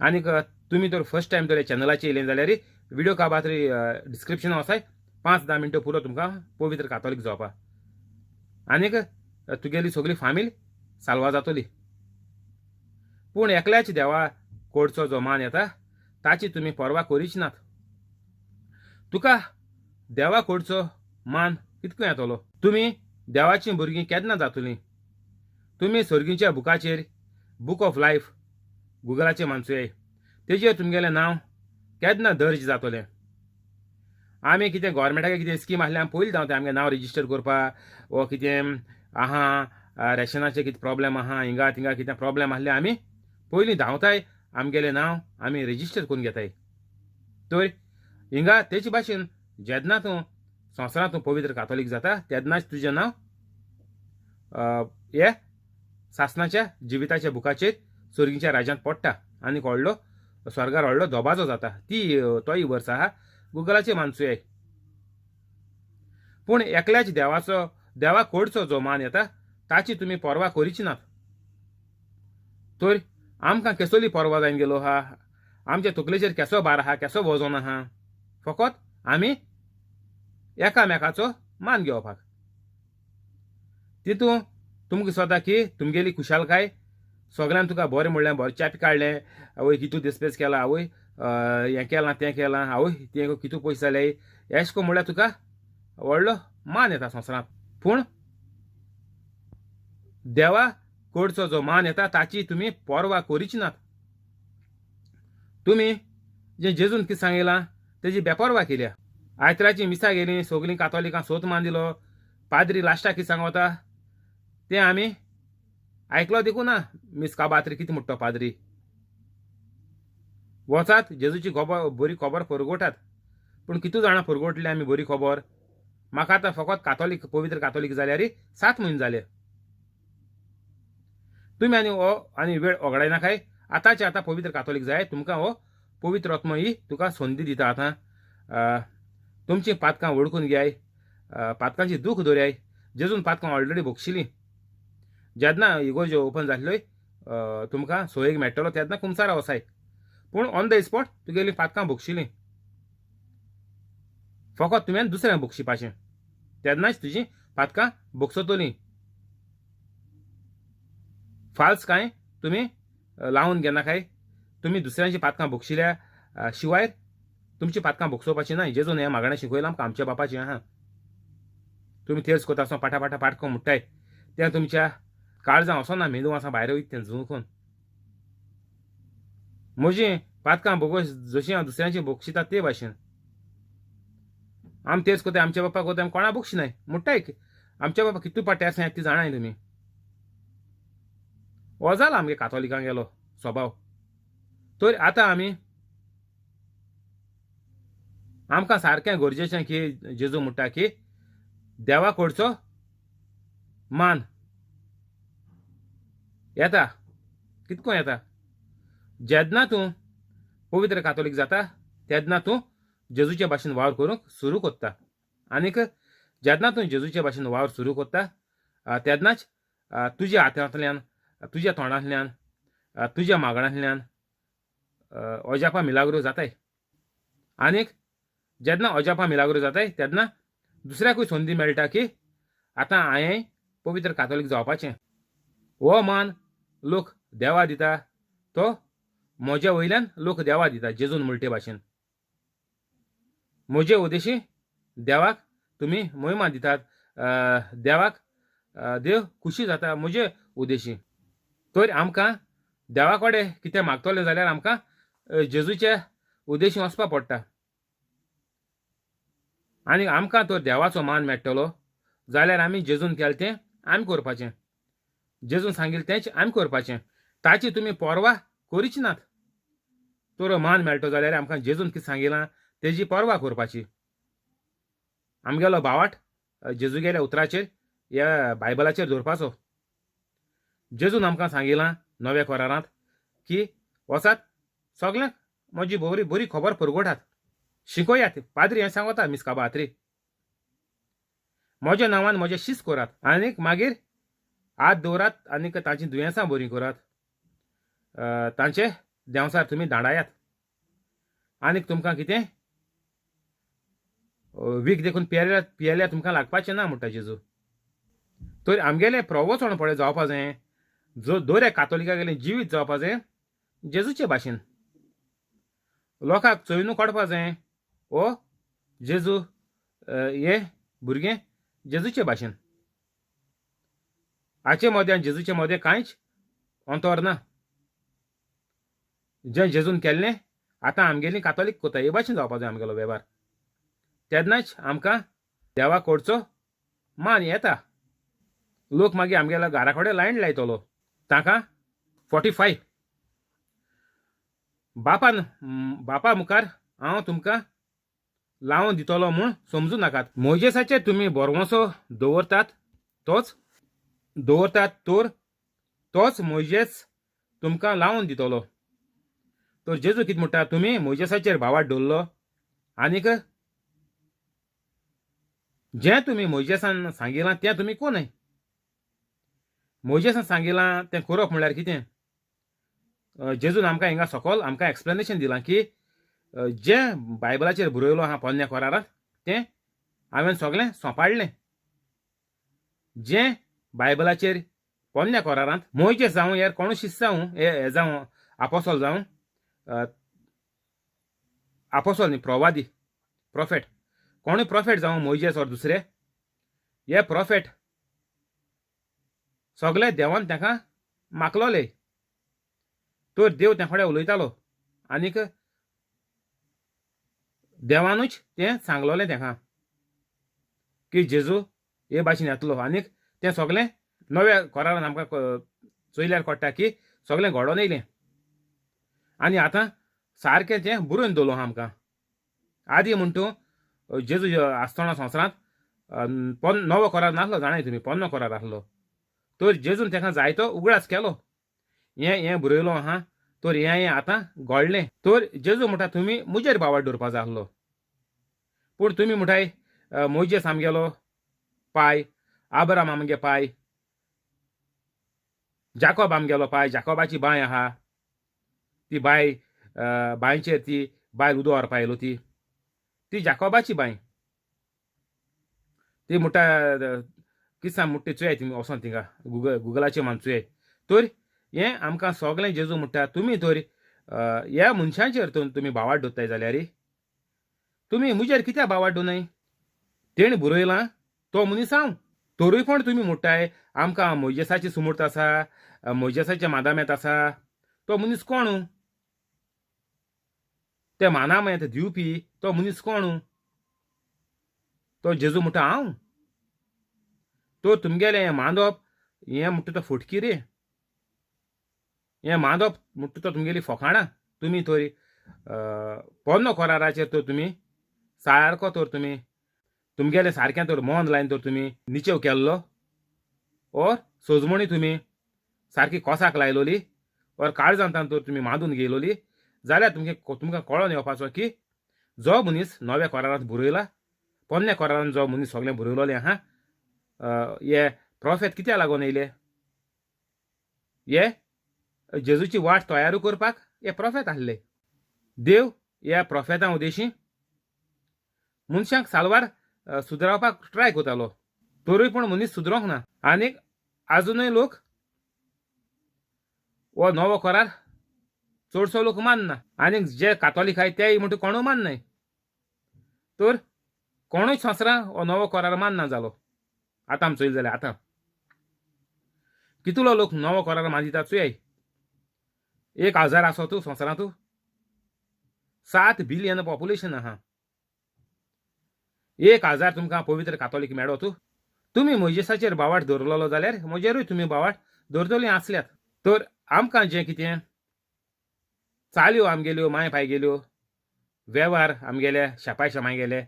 आनीक तुमी तर फर्स्ट टायम तर चॅनलाचेर येयलें जाल्यार व्हिडियो काबार डिस्क्रिप्शन आसाय, 5-10 मिनटां पुरो तुमकां पवित्र कातोलीक जावपा. आनीक तुगेली सगळी फामील साल्वा जातली. पूण एकल्याच देवा कडचो जो मान येता ताची तुमी पर्वा करीच नात. तुका देवा कडचो मान कितको येतलो? तुमी देवाचीं भुरगीं केन्ना जातलीं? तुमी सर्गीच्या बुकाचेर, बूक ऑफ लायफ गुगलाचेर मानसुये, तेजेर तुमगेलें नांव केन्ना दर्ज जातलें? आमी कितें गोवोरमेंटाक कितें स्कीम आसल्यार आमी पयलीं धांवताय आमगें नांव रेजिस्टर करपाक, वो कितें आहा रेशनाचें कितें प्रोब्लेम आहा, हिंगा थिंगा कितें प्रोब्लेम आसल्यार आमी पयलीं धांवताय, आमगेलें नांव आमी रेजिस्टर करून घेताय. तर हिंगा तेचे भाशेन जेन्ना तूं संवसारांत तूं पवित्र कातोलीक जाता तेन्नाच तुजें नांव हे सासनाच्या जिविताच्या बुकाचेर सर्गीच्या राज्यांत पडटा आनी व्हडलो स्वर्गार व्हडलो दबाजो जाता. ती तोय वर्स आहा गुगलाचेर मानसुये. पूण एकल्याच देवाचो देवा कडचो जो मान येता ताची तुमी पर्वा करीच नात. तर आमकां केसोली पर्वा जावन गेलो आहा? आमच्या तकलेचेर केसो भार आहा, केसो वजन आहा? फकत आमी एकामेकाचो मान घेवपाक. तितून तुमकां दिसता की तुमगेली खुशालकाय सगळ्यान तुका बरें म्हणलें, बरें च्यापी काडलें, आवय कितू दिसपेस केला, आवय हें केलां तें केलां, आवय तें कितू पयशे जाले, एश को म्हणल्यार तुका व्हडलो मान येता संवसारांत. पूण देवा कडचो जो मान येता ताची तुमी पर्वा करीच नात. तुमी जें जेजून कितें सांगिलां तेजी बेपर्वा केल्या. आयतराची मिसा गेली, सगळीं कातोलिकां सोत मान दिलो, पाद्री लास्टाक कितें सांगता तें आमी आयकलो देखून ना. मिस काबात्री कितें म्हणटा पाद्री? वचात जेजूची खबर बरी खबर परगोटात. पूण कितू जाणां परगोटली आमी बरी खबर? म्हाका आतां फकत कातोलीक पवित्र कातोलीक जाल्यार 7 म्हयने जाले. तुमी आनी हो आनी वेळ ओगडायनाकाय. आतांचे आतां पवित्र कातोलीक जाय. तुमकां हो पवित्र आत्मो ही तुका संदी दिता. आतां तुमचीं पातकां वळखून घेयाय, पातकांची दूख दवराय. जेजून पातकां ऑलरेडी भोगशिलीं. जेन्ना इगोर्ज ओपन जाल्ल्यो तुमकां सोयेक मेळटलो तेन्ना कुमसारा वसाय. पूण ऑन the spot तुगेलीं पातकां भोगशिलीं. फकत तुवें दुसऱ्यांक भोगशिपाचें, तेन्नाच तुजीं पातकां भोगसतलीं. फाल्स कांय तुमी लावन घेनाकाय. तुमी दुसऱ्यांची पातकां भोगशिल्या शिवाय तुमची पातकां भोगसोवपाची ना. जेजून हें मागणें शिकयलां आमकां आमच्या बापाचें आहा. तुमी तेर्स कोता आसतना पाटा पाटा पाटको म्हणटाय तें तुमच्या काळजां वचना, मेंदू आसा भायर वयता तें झुकून. म्हजीं पातकां भोगस जशीं हांव दुसऱ्यांची भोगशिता ते भाशेन. आमी तेर्स कोताय आमच्या बापाक कोताय, आमी कोणा भोगशिनाय म्हणटाय. आमच्या बापा कितू पाट्या आसा ती जाणाय तुमी. हो जाला आमगे कातोलिकां गेलो स्वभाव. तर आतां आमी आमकां सारकें गरजेचें की जेजू म्हणटा की देवा कडचो मान येता. कितको येता? जेन्ना तूं पवित्र कातोलीक जाता तेन्ना तूं जेजूचे भाशेन वावर करूंक सुरू कोत्ता. आनीक जेन्ना तूं जेजूचे भाशेन वावर सुरू कोत्ता तेन्नाच तुज्या हातांतल्यान, तुज्या तोंडांतल्यान, तुज्या मागण्यांतल्यान अजापां मिलाग्रो जाताय. आनीक जेन्ना अजापां मिलाग्रो जाताय तेन्ना दुसऱ्याकूय संदी मेळटा की आतां हांवें पवित्र कातोलीक जावपाचें. हो मान लोक देवा दिता तो म्हज्या वयल्यान लोक देवा दिता. जेजून म्हणटे भाशेन म्हजे उद्देशी देवाक तुमी मोहिमा दितात, देवाक देव खुशी जाता म्हजे उद्देशी. तर आमकां देवा कडेन कितें मागतलें जाल्यार आमकां जेजूचे उद्देशी वचपा पडटा. आनी आमकां तर देवाचो मान मेळटलो जाल्यार आमी जेजून केलें तें आमी करपाचें, जेजून सांगिल्लें तेंच आमी करपाचें. ताची तुमी पर्वा करीच नात. तर मान मेळटलो जाल्यार आमकां जेजून कितें सांगिलां तेजी पर्वा करपाची. आमगेलो भावाट जेजूगेल्या उतराचेर, ह्या बायबलाचेर दवरपाचो. जेजून आमकां सांगिलां नव्या करारांत की वचात सगल्यांक म्हजी बरी बरी खबर परगटात, शिकयात. पाद्री हें सांगता मिस काबात्री, म्हज्या नांवान म्हजें शीस करात आनीक मागीर हात दवरात आनीक तांची दुयेंसां बरीं करात, तांचे देंवसार तुमी दांडायात. आनीक तुमकां कितें वीख देखून पियेल्यार पियेल्यार तुमकां लागपाचें ना म्हणटा जेजू. तर आमगेलें प्रवचण पळय जावपा जाय, जो दर एक कातोलिकागेलें जिवीत जावपा जाय जेजूचे भाशेन. लोकांक चोयनू काडपा जाय ओ जेजू हे भुरगें जेजूचे भाशेन. हाचे मदें आनी जेजूचे मदें कांयच अंतर ना. जें जेजून केल्लें आतां आमगेलीं कातोलीक कोता हे भाशेन जावपा जाय आमगेलो वेव्हार. तेन्नाच आमकां देवा कडचो मान येता. लोक मागीर आमगेल्या घरा कडेन लायन लायतलो. तांकां 45 बापान बापा मुखार हांव तुमकां लावन दितलो म्हूण समजू नाकात. मोजेसाचेर तुमी भरवंसो दवरतात तोच दवरतात तर तोच मोजेस तुमकां लावन दितलो. तर जेजू कितें म्हणटा, तुमी मोजेसाचेर भावार्थ दवरलो आनीक जें तुमी मोजेसान सांगिलां तें तुमी कोनय. मोजेसान सांगिलां तें करप म्हणल्यार कितें? जेजून आमकां हिंगा सकल आमकां एक्सप्लेनेशन दिलां की जें बायबलाचेर बरयलो आहा पोन्न्या करारांत तें हांवें सगळें सोंपाडलें. जें बायबलाचेर पोन्न्या करारांत मोयजेस जावं हेर कोणूय शिस्त जावं हे जावं आपोसोल जावं, आपोसोल न्ही प्रवादी प्रोफेट, कोणूय प्रोफेट जावं मोयजेस ओर दुसरे, हे प्रोफेट सगळे देवान तांकां मागलोले. तर देव त्या कडेन उलयतालो आनीक देवानूच तें सांगलोलें तांकां की जेजू हे भाशेन येतलो. आनीक तें सगळें नव्या करारान आमकां चोयल्यार कळटा की सगळें घडोवन येयलें आनी आतां सारकें तें बरोवन दवरलो आहा आमकां. आदी म्हण तूं जेजू आसतना संवसारांत नवो करार नासलो, जाणाय तुमी, पोन्नो करार आसलो. तर जेजून ताका जायतो उगडास केलो, हें हें बरयलो आहा तर हें हें आतां घडलें. तर जेजू म्हणटा तुमी म्हजेर भावार्थ दवरपा जाय आसलो, पूण तुमी म्हणटाय मोयजेस आमगेलो पाय, आब्राम आमगे पाय, जाकोब आमगेलो पाय, जाकोबाची बांय आहा ती बांय, बांयचेर ती बायल उदक व्हरपा आयलो ती, ती जाकोबाची बांय. ती म्हणटा किसान म्हणटा ती चोयाय तुमी वचोन थिंगा गुगलाचेर मान चोयाय. तर हें आमकां सगळें जेजू म्हणटा तुमी तर ह्या मनशांचेर तुमी भावार्थ दवरताय जाल्यार तुमी म्हजेर कित्याक भावार्थ दवरनाय? तेणें बरयलां तो मनीस हांव. तरूय पण तुमी म्हणटाय आमकां मोयजेसाची सुमूर्त आसा, मोयजेसाच्या मादामेंत आसा, तो मनीस कोण? ते मानामेंत दिवपी तो मनीस कोण? तो जेजू म्हणटा हांव. तो तुमगेलें हें मांदप हें म्हणटा तो फटकी रे, हें मांदप म्हणटा तो तुमगेली फकाणां. तुमी तर पोन्नो कराराचेर तर तुमी सारको तर तुमी तुमगेलें सारकें तर मन लायन तर तुमी निचेव केल्लो ओर सोजमणी तुमी सारकी कोसाक लायलोली ओर काळजांतान तर तुमी मांदून घेयलोली जाल्यार तुमकां कळोन येवपाचो की जो मनीस नव्या कोरारांत बरयला, पोन्न्या कोरारांत जो मनीस सगळें बरयलोलें आहा, हे प्रोफेत कित्याक लागून येयले? हे जेजूची वाट तयारू करपाक हे प्रोफेत आसले. देव ह्या प्रोफेतां उदेशी मनशांक सालवार सुदरावपाक ट्राय करतालो, तरूय पूण मनीस सुदरोंक ना. आनीक आजुनूय लोक हो नवो करार चडसो लोक मानना. आनीक जे कातोलीक आहाय तेय म्हणटा कोणूय माननाय. तर कोणूय संवसारां हो नवो करार मानना जालो. आतां आमी चोयलें जाल्यार आतां कितलो लोक नवो करार मानिता चोयाय. 1000 आसो तूं संवसारांत, 7 बिलियन पॉप्युलेशन आहा. 1000 तुमकां पवित्र कातोलीक मेळो तूं. तुमी मोजेसाचेर बावाट दवरलेलो जाल्यार म्हजेरूय तुमी बावाट दवरतलीं आसल्यात. तर आमकां जें कितें चाल्यो आमगेल्यो माय पाय गेल्यो, वेव्हार आमगेले शेपाय शेमाय गेले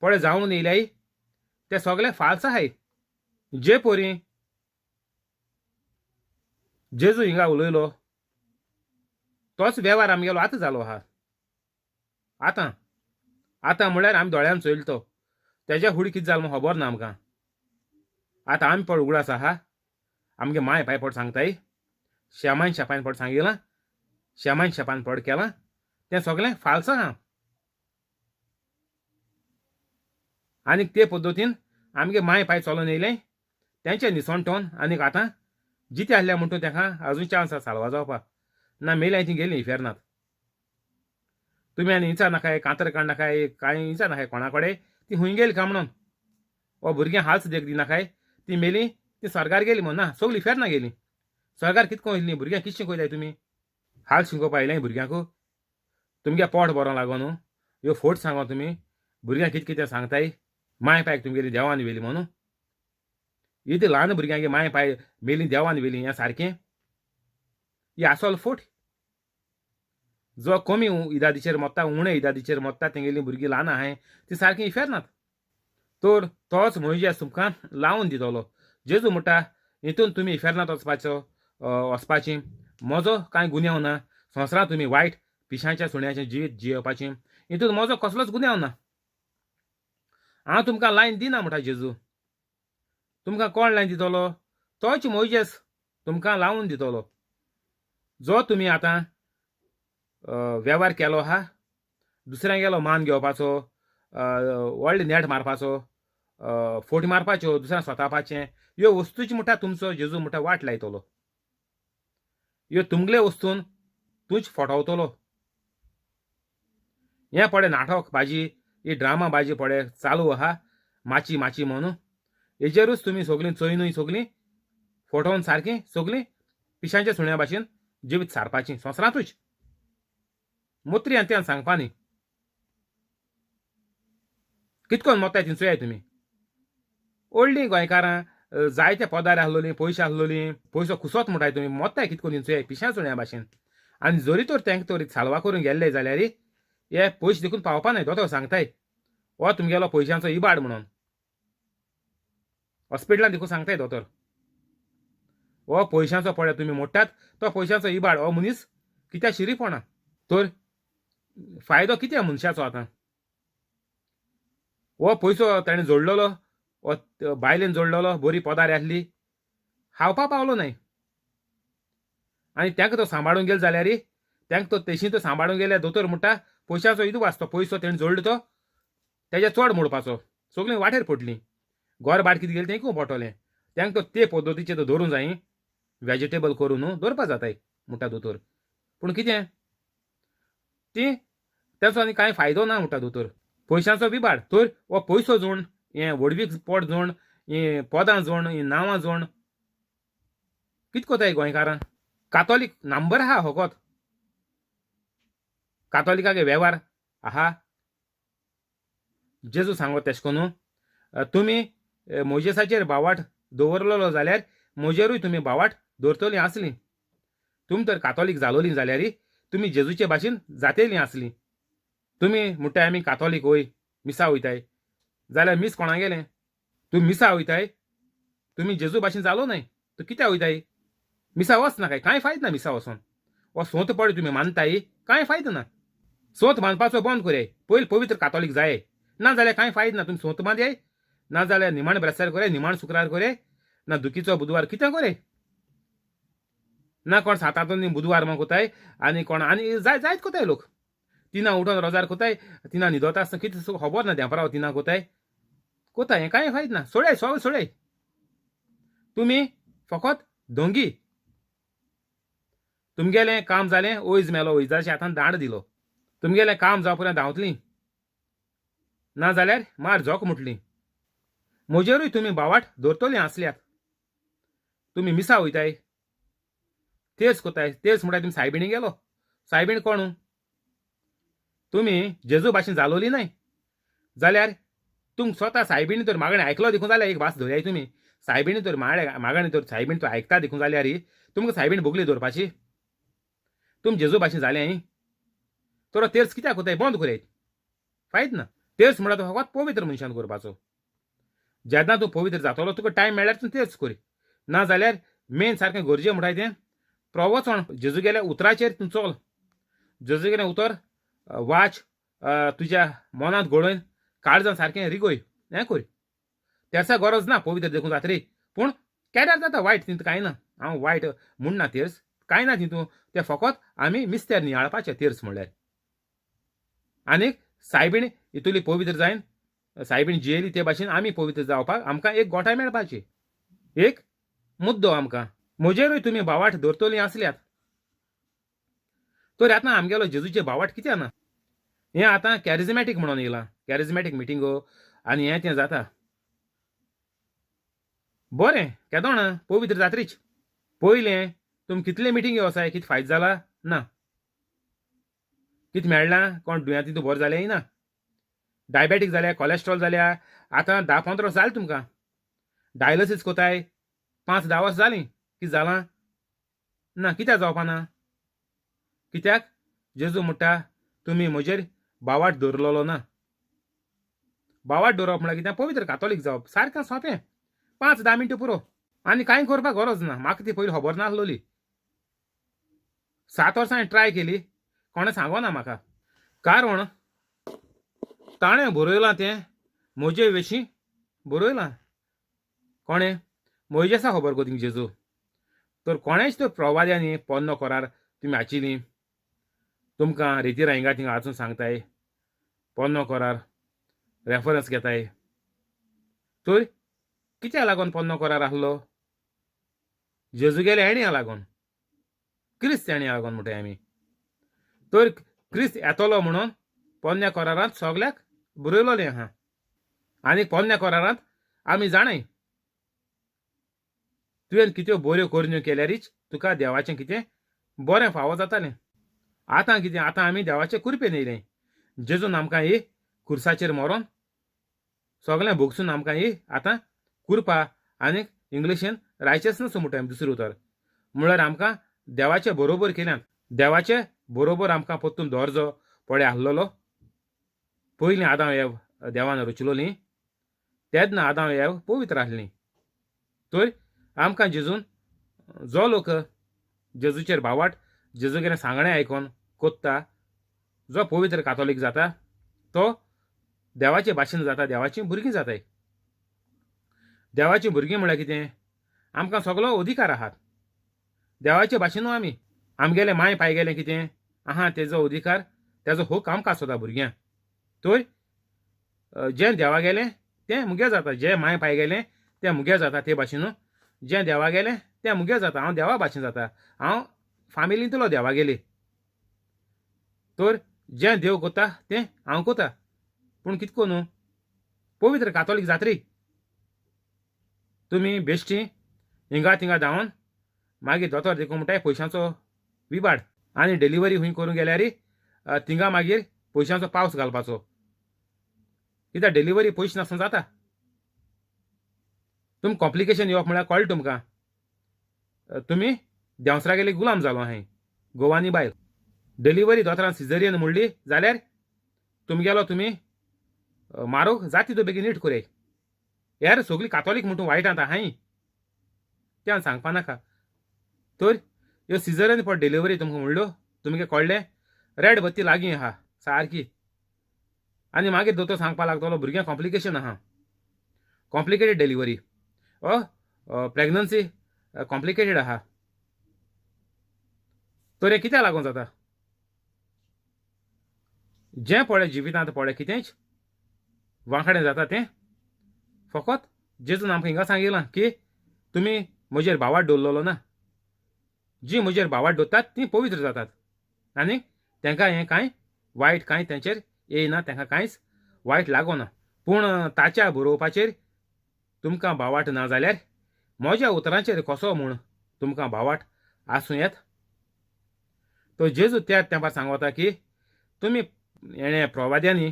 पळय जावन येयल्याय ते सगळे फाल्स आहाय. जे परी जेजू हिंगा उलयलो तोच वेव्हार आमगेलो आतां जालो आहा. आतां आतां म्हळ्यार आमी दोळ्यान चोयलो तो, तेज्या फुडें कितें जालें म्हूण खबर ना आमकां. आतां आमी पड उगडास आहा, आमगे माय पाय पड सांगताय, शेमायन शेपायन पड सांगिलां, शेमायन शेपान पड केलां, तें सगळें फाल्स आहा. आनीक ते पद्दतीन आमगे माय पाय चलोन येयलें तेंचे निसणटोन. आनीक आतां जिते आसल्या म्हणटून तेका अजून चान्स आसा साल्वा जावपाक ना, मेल्या ती गेली इफेर्नात. तुमी आनी इचा नाकाय, कांतर काड नाकाय, कांय इचा नाकाय कोणा कडेन, ती हुंय गेली काय म्हणून. ओ भुरग्यां हाल्स देख दिनाकाय, ती मेली ती स्वर्गार गेली म्हण ना, सगळीं इफेर्ना गेली. स्वर्गार कितको वयतलीं भुरग्यां, कितशीं शिकयताय तुमी? हाल शिकोवपा आयलें भुरग्यांक? तुमगे पोट बरो लागो न्हू, ह्यो फोट सांगो तुमी भुरग्यांक कितें कितें सांगताय. माय पायक तुमगेली देवान व्हेली म्हणून, इतले ल्हान भुरग्यांक माय पाय मेली देवान व्हेली हें सारकें? ही आसल फोट. जो कमी इदादीचेर मोत्ता, उणे इदादीचेर मोत्ता तेंगेलीं भुरगीं ल्हान आहाय ती सारकीं इफेर्नात. तर तोच मोयजेस तुमकां लावन दितलो. जेजू म्हणटा हितून तुमी इफेर्नात वचपाचो वचपाची म्हजो कांय गुन्यांव ना. संवसारांत तुमी वायट पिशांच्या सुण्याचें जिवीत जियेवपाचें हितून म्हजो कसलोच गुन्यांव ना. हांव तुमकां लायन दिना म्हणटा जेजू. तुमकां कोण लायन दितलो? तोच मोयजेस तुमकां लावन दितलो. जो तुमी आतां वेव्हार केलो आहा, दुसऱ्यांगेलो मान घेवपाचो, व्हडले नेट मारपाचो, फोट मारपाच्यो, दुसऱ्यांक सोतावपाचें, ह्यो वस्तूची म्हणटा तुमचो जेजू म्हणटा वाट लायतलो. ह्यो तुमगले वस्तून तूंच फटवतलो. हें पळय नाटक भाजी, ही ड्रामा भाजी पळय चालू आहा, माची माची म्हणून, हेजेरूच तुमी सगळीं चोयनूय सगळीं फटोवन सारकीं सगळीं पिशांच्या सुण्या भाशेन जिवीत सारपाचीं संवसारांतूच. मोत्री आनी त्यान सांगपा न्ही कितकोन मोत्ताय ती चोयाय तुमी. व्हडलीं गोंयकारां जायते पदार आसलोलीं, पयशे आसलोलीं, पयसो कुसोत म्हणटाय तुमी, मोत्ताय कितकोन ती चोयाय पिशां सुण्या भाशेन. आनी जरी तर तेंका तर साल्वा करून गेल्ले जाल्यार हे पयशे देखून पावपा न्हय. दोतोर सांगताय हो तुमगेलो पयशांचो इबाड म्हणून, हॉस्पिटलान देखून सांगताय दोतोर, हो पयशांचो पळय तुमी मोडटात तो पयशांचो इबाड, हो मनीस कित्याक शिरीपणा. तर फायदो कितें मनशाचो आतां? हो पयसो ताणें जोडलेलो, हो बायलेन जोडलेलो, बरी पदार आसली, खावपा पावलो न्हय. आनी तांकां तो सांबाळून गेलो जाल्यार तांकां तो तेशी तो सांबाळून गेल्यार दोतोर म्हणटा पयशाचो इदू वाचतो, पयसो तेणें जोडलो तो तेज्या चड मोडपाचो, सगळीं वाटेर पडलीं. घर भाट कितें गेलें तेंकूय पडटलें. तांकां तो ते पद्दतीचें तो दवरूंक जाय, वेजिटेबल करून न्हू दवरपा जाताय म्हणटा दोतोर. पूण कितें ती तेचो आनी कांय फायदो ना म्हणटा दोतोर, पयशांचो विबाड. तर हो पयसो जोण, हें व्हडवीक पोट जोण, हें पदां जोण, हीं नांवां जोण, कित कोताय गोंयकारां? कातोलीक नंबर आहा फकत, कातोलिकागे वेव्हार आहा. जेजू सांगो तेश कोन्नू तुमी मोजेसाचेर बावाट दवरलेलो जाल्यार म्हजेरूय तुमी बावाट दवरतलीं आसलीं. तुमी तर कातोलीक जालोलीं जाल्यार तुमी जेजूचे भाशेन जातेलीं आसलीं. तुमी म्हणटाय आमी कातोलीक वय, मिसा वयताय, जाल्यार मीस कोणा गेलें? तुमी मिसा वयताय, तुमी जेजू भाशेन जालो न्हय, तूं कित्याक वयताय? मिसा वच नाकाय, कांय फायद ना मिसा वचोन. हो सोंत पळय तुमी मानताय, कांय फायदो ना. सोत बांदपाचो बंद कोरयाय पयलीं पवित्र कातोलीक जाय. ना जाल्यार कांय फायद ना. तुमी सोत बांदयाय ना जाल्यार निमाण ब्रेस्तार कोरयाय, निमाण शुक्रार कोरयाय, ना दुखीचो बुधवार कितें कोरयाय. ना कोण सातांतून बुधवार म्हण कोताय आनी कोण आनी जाय जायत कोताय लोक. तिना उठोन रोजार कोताय, तिना न्हिदोता आसतना कितें खबर ना देंपराव तिना कोताय कोताय. हें कांय फायद ना. सोडय सगळें सोडय. तुमी फकत धोंगी. तुमगेलें काम जालें, वयज मेलो, वयजाच्या हातान दांड दिलो. तुमगेलें काम जावपर्यंत धांवतलीं ना जाल्यार मार झोक मुटली. म्हजेरूय तुमी बावाट दवरतलीं आसल्यात. तुमी मिसा वयताय, तेर्स कोताय. तेर्स म्हणटाय तुमी सायबिणी गेलो. सायबीण कोण? तुमी जेजू भाशेन जालोली न्हय जाल्यार तुमकां स्वता सायबिणी तर मागणें आयकलो देखून जाल्यार एक भास धरयाय तुमी. सायबिणी तर मागणें तर सायबीण तर आयकता देखून जाल्यार तुमकां सायबीण भोगली दवरपाची. तुमी जेजू भाशेन जालें तर तेर्स कित्याक कोताय? बंद करयात, फायद ना. तेर्स म्हणल्यार तो फकत पवित्र मनशान करपाचो. जेन्ना तूं पवित्र जातलो तुका टायम मेळ्ळ्यार तूं तेर्स कर. ना जाल्यार मेन सारकें गरजे म्हणटाय तें प्रवचन. जेजू गेल्या उतराचेर तूं चल. जेजू गेलें उतर वाच, तुज्या मनांत घडोवन काळजान सारकें रिगोय, हें कर. तेर्सा गरज ना पवित्र देखून जातरी. पूण केल्यार जाता, वायट तितूंत कांय ना. हांव वायट म्हणना तेर्स कांय ना तितूंत. तें फकत आमी मिस्तेर नियाळपाचें तेर्स म्हणल्यार. आनीक सायबीण इतुली पवित्र जायन सायबीण जियेली ते भाशेन आमी पवित्र जावपाक आमकां एक गोठाय मेळपाची, एक मुद्दो आमकां. म्हजेरूय तुमी बावाट दवरतलीं आसल्यात तर आतां आमगेलो जेजूचे बावाट कित्याक ना? हें आतां कॅरिजमॅटीक म्हणून येयलां, कॅरिजमॅटीक मिटिंगो आनी हें तें जाता. बरें केदोण पवित्र जात्रीच. पयलें तुमी कितले मिटिंगी वचाय, कितें फायदो जाला ना, कितें मेळ्ळां? कोण दुयेंती तूं बरें जालें ना, डायबेटीक जाल्या, कॉलेस्ट्रॉल जाल्या. आतां 10-15 वर्सां जालीं तुमकां डायलिसीस कोताय, 5-10 वर्सां जालीं. कितें जालां ना? कित्याक जावपा ना? कित्याक जेजू म्हणटा तुमी म्हजेर बावाट दवरलेलो ना. बावाट दवरप म्हळ्यार कितें? पवित्र कातोलीक जावप. सारकें सोंपें, 5-10 मिनटां पुरो आनी कांय करपाक गरज ना. म्हाका ती पयलीं खबर नासलोली. 7 वर्सां हांवें ट्राय केली, कोणें सांगना म्हाका. कारण ताणें बरयलां तें म्हजे विशीं बरयलां. कोणें? मोयजेसा खबर गो तिंगा जेजू. तर कोणेंच तर प्रवाद्यांनी पोन्नो करार तुमी आचिली, तुमकां रेतीरा हिंगा थिंगा वाचून सांगताय, पोन्नो करार रेफरन्स घेताय. तर कित्याक लागून पोन्नो करार आसलो? जेजू गेले हेण्या लागून, क्रिस्त हेण्या लागून म्हणटाय आमी. तर क्रिस्त येतलो म्हणून पोन्न्या करारांत सगल्याक बरयलोलें आहा. आनी पोन्न्या करारांत आमी जाणाय तुवें कित्यो बऱ्यो करण्यो केल्यारीच तुका देवाचें कितें बरें फावो जातालें. आतां कितें? आतां आमी देवाचे कुरपेन येयलें. जेजून आमकां ही खुर्साचेर मरोन सगळें भोगसून आमकां ही आतां कुरपा आनी इंग्लिशीन रायचेसनस म्हणटा आमी दुसरें उतर म्हळ्यार आमकां देवाचे बरोबर केल्यात. देवाचे बरोबर आमकां परतून दर्जो पळय आसलेलो. पयलीं आदांव एव देवान रचलोली तेन्ना आदांव एव पवित्र आसलीं. तर आमकां जेजून जो लोक जेजूचेर भावाट जेजू गेलें सांगणें आयकोन कोत्ता, जो पवित्र कातोलीक जाता तो देवाचे भाशेन जाता, देवाचीं भुरगीं जाताय. देवाचीं भुरगीं म्हळ्यार कितें? आमकां सगलो अधिकार आहात देवाचे भाशेनू. आमी आमगेले माय पाय गेलें कितें आहा तेजो अधिकार, तेजो हक आमकां आसता भुरग्यांक. तर जें देवा गेलें तें मुगे जाता, जें माय पाय गेलें तें मुगे जाता. ते भाशेनू जें देवा गेलें तें मुगे जाता. हांव देवा भाशेन जाता, हांव फामिलींतलो देवा गेली. तर जें देव कोता तें हांव कोता. पूण कितें करूं न्हू, पवित्र कातोलीक जात्री तुमी बेश्टी हिंगा थिंगा धांवन मागीर दोतोर देखून म्हणटाय पयशांचो विबाड. आनी डिलिव्हरी खंय करूंक गेल्यार थिंगा मागीर पयशांचो पावस घालपाचो. कित्याक डिलिव्हरी पयशे नासतना जाता. तुमकां कॉम्प्लिकेशन येवप म्हळ्यार कळटा तुमकां. तुमी देंवसरा गेले गुलाम जालो हांवें गोवानी बायल. डिलिव्हरी दोतोरान सिजरियन म्हणली जाल्यार तुमगेलो तुमी मारोग जाती तो बेगीन नीट कोरय. यार सगळी कातोलीक म्हणटून वायट आतां हांय तें सांगपा नाका. तर ह्यो सिजरियन फॉर डिलिव्हरी तुमकां म्हणल्यो, तुमकां कळ्ळें? रेड बत्ती लागीं आहा, सारकी. आनी मागीर दोतोर सांगपाक लागतलो भुरग्यांक कॉम्प्लिकेशन आहा, कॉम्प्लिकेटेड डिलिव्हरी ओ प्रेग्नन्सी कॉम्प्लिकेटेड आहा. तर हें कित्याक लागून जाता? जें पळय जिवितांत पळय कितेंच वांकडें जाता तें फकत जेजून आमकां हिंगा सांगिलां की तुमी म्हजेर भावार्थ दवरलेलो ना. जीं म्हजेर भावार्थ दवरतात तीं पवित्र जातात आनी तांकां हें कांय वायट कांय तेंचेर येयना, तांकां कांयच वायट लागना. पूण ताच्या बरोवपाचेर तुमकां भावार्थ ना जाल्यार म्हज्या उतरांचेर कसो म्हूण तुमकां भावार्थ आसूं येत? तो जेजू त्या तेंपार सांगता की तुमी हेणें प्रवाद्यांनी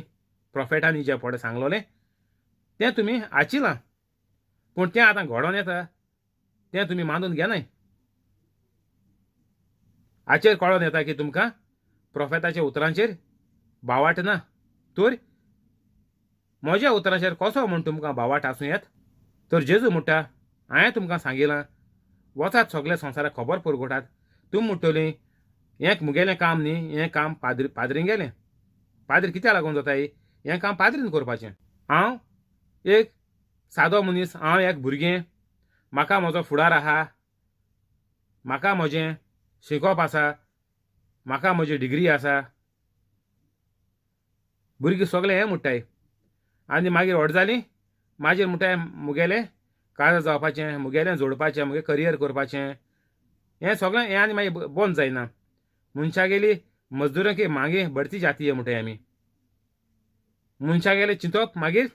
प्रोफेटांनी जें पळय सांगलोलें तें तुमी आचिलां, पूण तें आतां घडोवन येता तें तुमी मानून घेनाय. हाचेर कळोन येता की तुमकां प्रोफेताच्या उतरांचेर भावार्थ ना, तर म्हज्या उतरांचेर कसो म्हूण तुमकां भावार्थ आसूं येत? तर जेजू म्हणटा हांवें तुमकां सांगिलां, वचात सगल्या संवसाराक खबर पुरगोटात. तुमी म्हणटलीं हें मुगेलें काम न्ही, हें काम पाद्रीन गेलें. पाद्री कित्याक लागून जाता? हें काम पाद्रीन करपाचें. हांव एक सादो मनीस, हांव एक भुरगें, म्हाका म्हजो फुडार आहा, म्हाका म्हजें शिकोवप आसा, म्हाका म्हजी डिग्री आसा. भुरगीं सगळें हें म्हणटाय आनी मागीर व्हड जालीं मागीर म्हणटाय मुगेलें काजार जावपाचें, मुगेलें जोडपाचें, मुगे करियर करपाचें, हें सगळें हें आनी मागीर बंद जायना. मनशागेली मजदुरांकी मागे बढती जाती म्हणटाय आमी. मनशागेलें चिंतप मागीर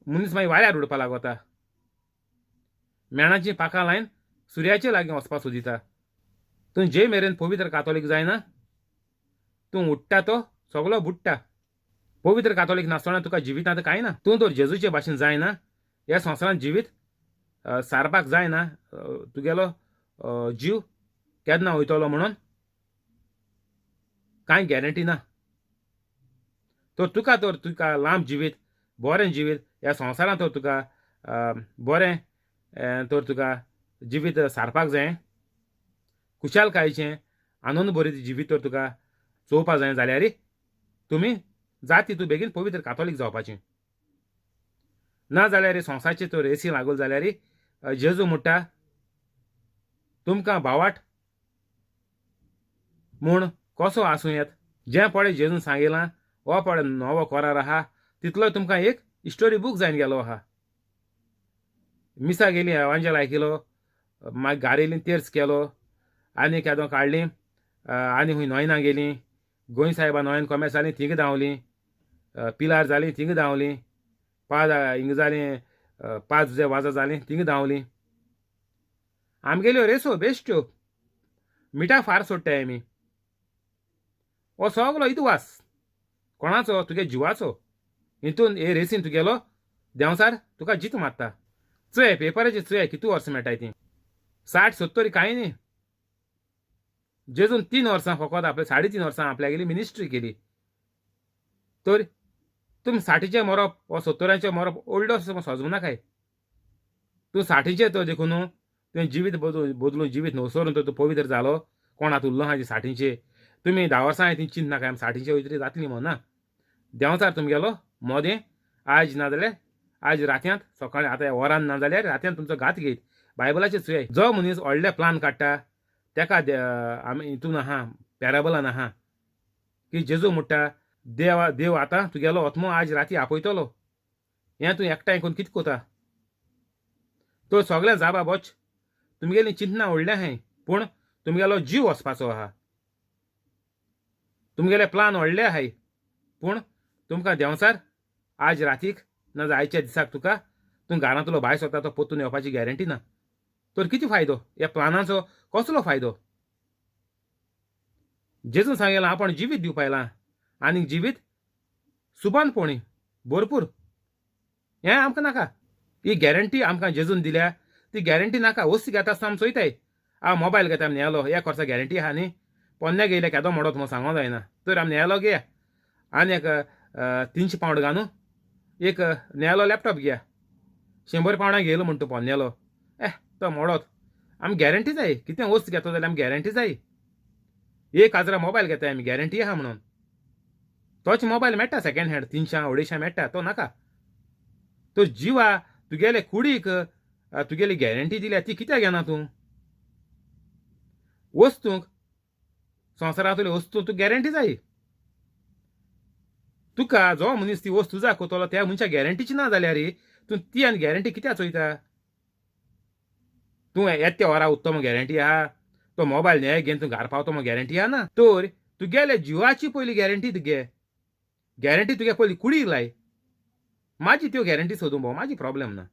मनीस मागीर वाऱ्यार उडपाक लागता, मेणाचीं पाखां लायन सुर्याचे लागीं वचपाक सोदिता. तूं जे मेरेन पवित्र कातोलीक जायना तूं उडटा तो सगलो बुडटा. पवित्र कातोलीक नासतना तुका जिवितांत कांय ना. तूं तर जेजूचे भाशेन जायना, ह्या संवसारांत जिवीत सारपाक जायना, तुगेलो जीव केन्ना वयतलो म्हणून कांय गॅरंटी ना. तर तुका तर तुका लांब जिवीत, बरें जिवीत ह्या संवसारांत तर तुका बरें तर तुका जिवीत सारपाक जाय, खुशालकायेचें आनंद भरीत जिवीत तर तुका चोवपाक जाय जाल्यार तुमी जाती तूं बेगीन पवित्र कातोलीक जावपाचें. ना जाल्यार संवसाराचे तर रेसी लागल जाल्यार जेजू म्हणटा तुमकां भावार्थ म्हूण कसो आसूं येत? जें पळय जेजून सांगिलां हो पळय नवो करार आहा तितलो तुमकां एक स्टोरी बूक जावन गेलो आहा. मिसा गेली, एवांजेल आयकिलो, मागीर गारेली तेर्स केलो, आनी केदो काडली, आनी खूंय नोयना गेली, गोंय साहेबा नोयन कोमेस जालीं थिंग धांवली, पिलार जालीं थिंग धांवली, पांच हिंगा जालीं, पांच जे वाजा जालीं थिंग धांवली. आमगेल्यो रेसो बेश्ट्यो मिठा फार सोडटाय आमी. हो सगलो इतिहास कोणाचो? तुगे जिवाचो. हितून हे रेसीन तुगेलो देंवचार तुका जीत मारता. चोय पेपराचेर चोय कितू वर्सां मेळटाय तीं, 60-70 कांय न्ही. जेजून 3 वर्सां फकत आपले 3.5 वर्सां आपल्यागेली मिनिस्ट्री केली. तर तुमी 60चें मरप वा 70चें मरप व्हडलो सजूं नाकाय. तूं 60चें तर देखून तुवें जिवीत बदलून जिवीत नवसरून तर तूं पवित्र जालो. कोण आतां उरलो आहा 60चें? तुमी 10 वर्सां ती चिंत नाकाय आमी 60चें वयतरी जातली म्हण ना. देंवचार तुमगेलो मोदें आयज ना जाल्यार आज रातयांत सकाळीं आतां वरान ना जाल्यार रातयांत तुमचो घात घेयत. बायबलाचेर चोय, जो मनीस व्हडले प्लान काडटा तेका आमी हितून आहा, पॅराबलान आहा की जेजू म्हणटा देव आतां तुगेलो आत्मो आज राती आपयतलो, हें तूं एकठांय करून कितें कोता? तो सगळें जाबा बोच तुमगेली चिंतना व्हडलें आहाय, पूण तुमगेलो जीव वचपाचो आहा. तुमगेले प्लान व्हडले आहाय, पूण तुमकां देंवचार आज रातीक ना जाल्यार आयच्या दिसाक तुका तूं घरांतलो भायर सरता तो परतून येवपाची गॅरंटी ना. तर कितें फायदो ह्या प्लानाचो? कसलो फायदो? जेजून सांगिलां आपण जिवीत दिवपा आयलां आनी जिवीत सुबानपणी भरपूर. हें आमकां नाका. ही गॅरंटी आमकां जेजून दिल्या ती गॅरंटी नाका. वस्तू घेता आसतना आमी चोयताय, आ मोबायल घेता आमी न्हेलो, ह्या वर्सा गॅरंटी आहा न्ही, पोन्न्या घेयल्या केदो मोडत म्हूण सांगो जायना, तर आमी न्हेलो घेया आनी एक 300 पावंड घालून एक न्हेलो लॅपटॉप घेया, 100 पावंडां घेयलो म्हण तूं पोन्नेलो, ए तो मोडत. आमी गॅरंटी जाय, कितें वस्त घेता जाल्यार आमी गॅरंटी जाय. 1000 मोबायल घेताय आमी गॅरंटी आहा म्हणून. तोच मोबायल मेळटा सेकंड हँड 300 250 मेळटा, तो नाका. तो जिवा तुगेले कुडीक तुगेली गॅरंटी दिल्या ती कित्याक घेना तूं? वस्तूंक, संवसारांतल्यो वस्तू तुका गॅरंटी जाय. तुका जो मनीस ती वस्तू दाखयतलो त्या मनशा गॅरंटीची ना जाल्यार तूं ती आनी गॅरंटी कित्याक चोयता? तूं येता त्या वरा उत्तम गॅरंटी आहा? तो मोबायल न्याय घेवन तूं घार पावतो मग गॅरंटी आहा ना? तर तुगेले जिवाची पयली गॅरंटी तुगे, गॅरंटी तुगे पयली कुडीक लाय. म्हाजी त्यो गॅरंटी सोदूं भोव म्हाजी प्रॉब्लेम ना.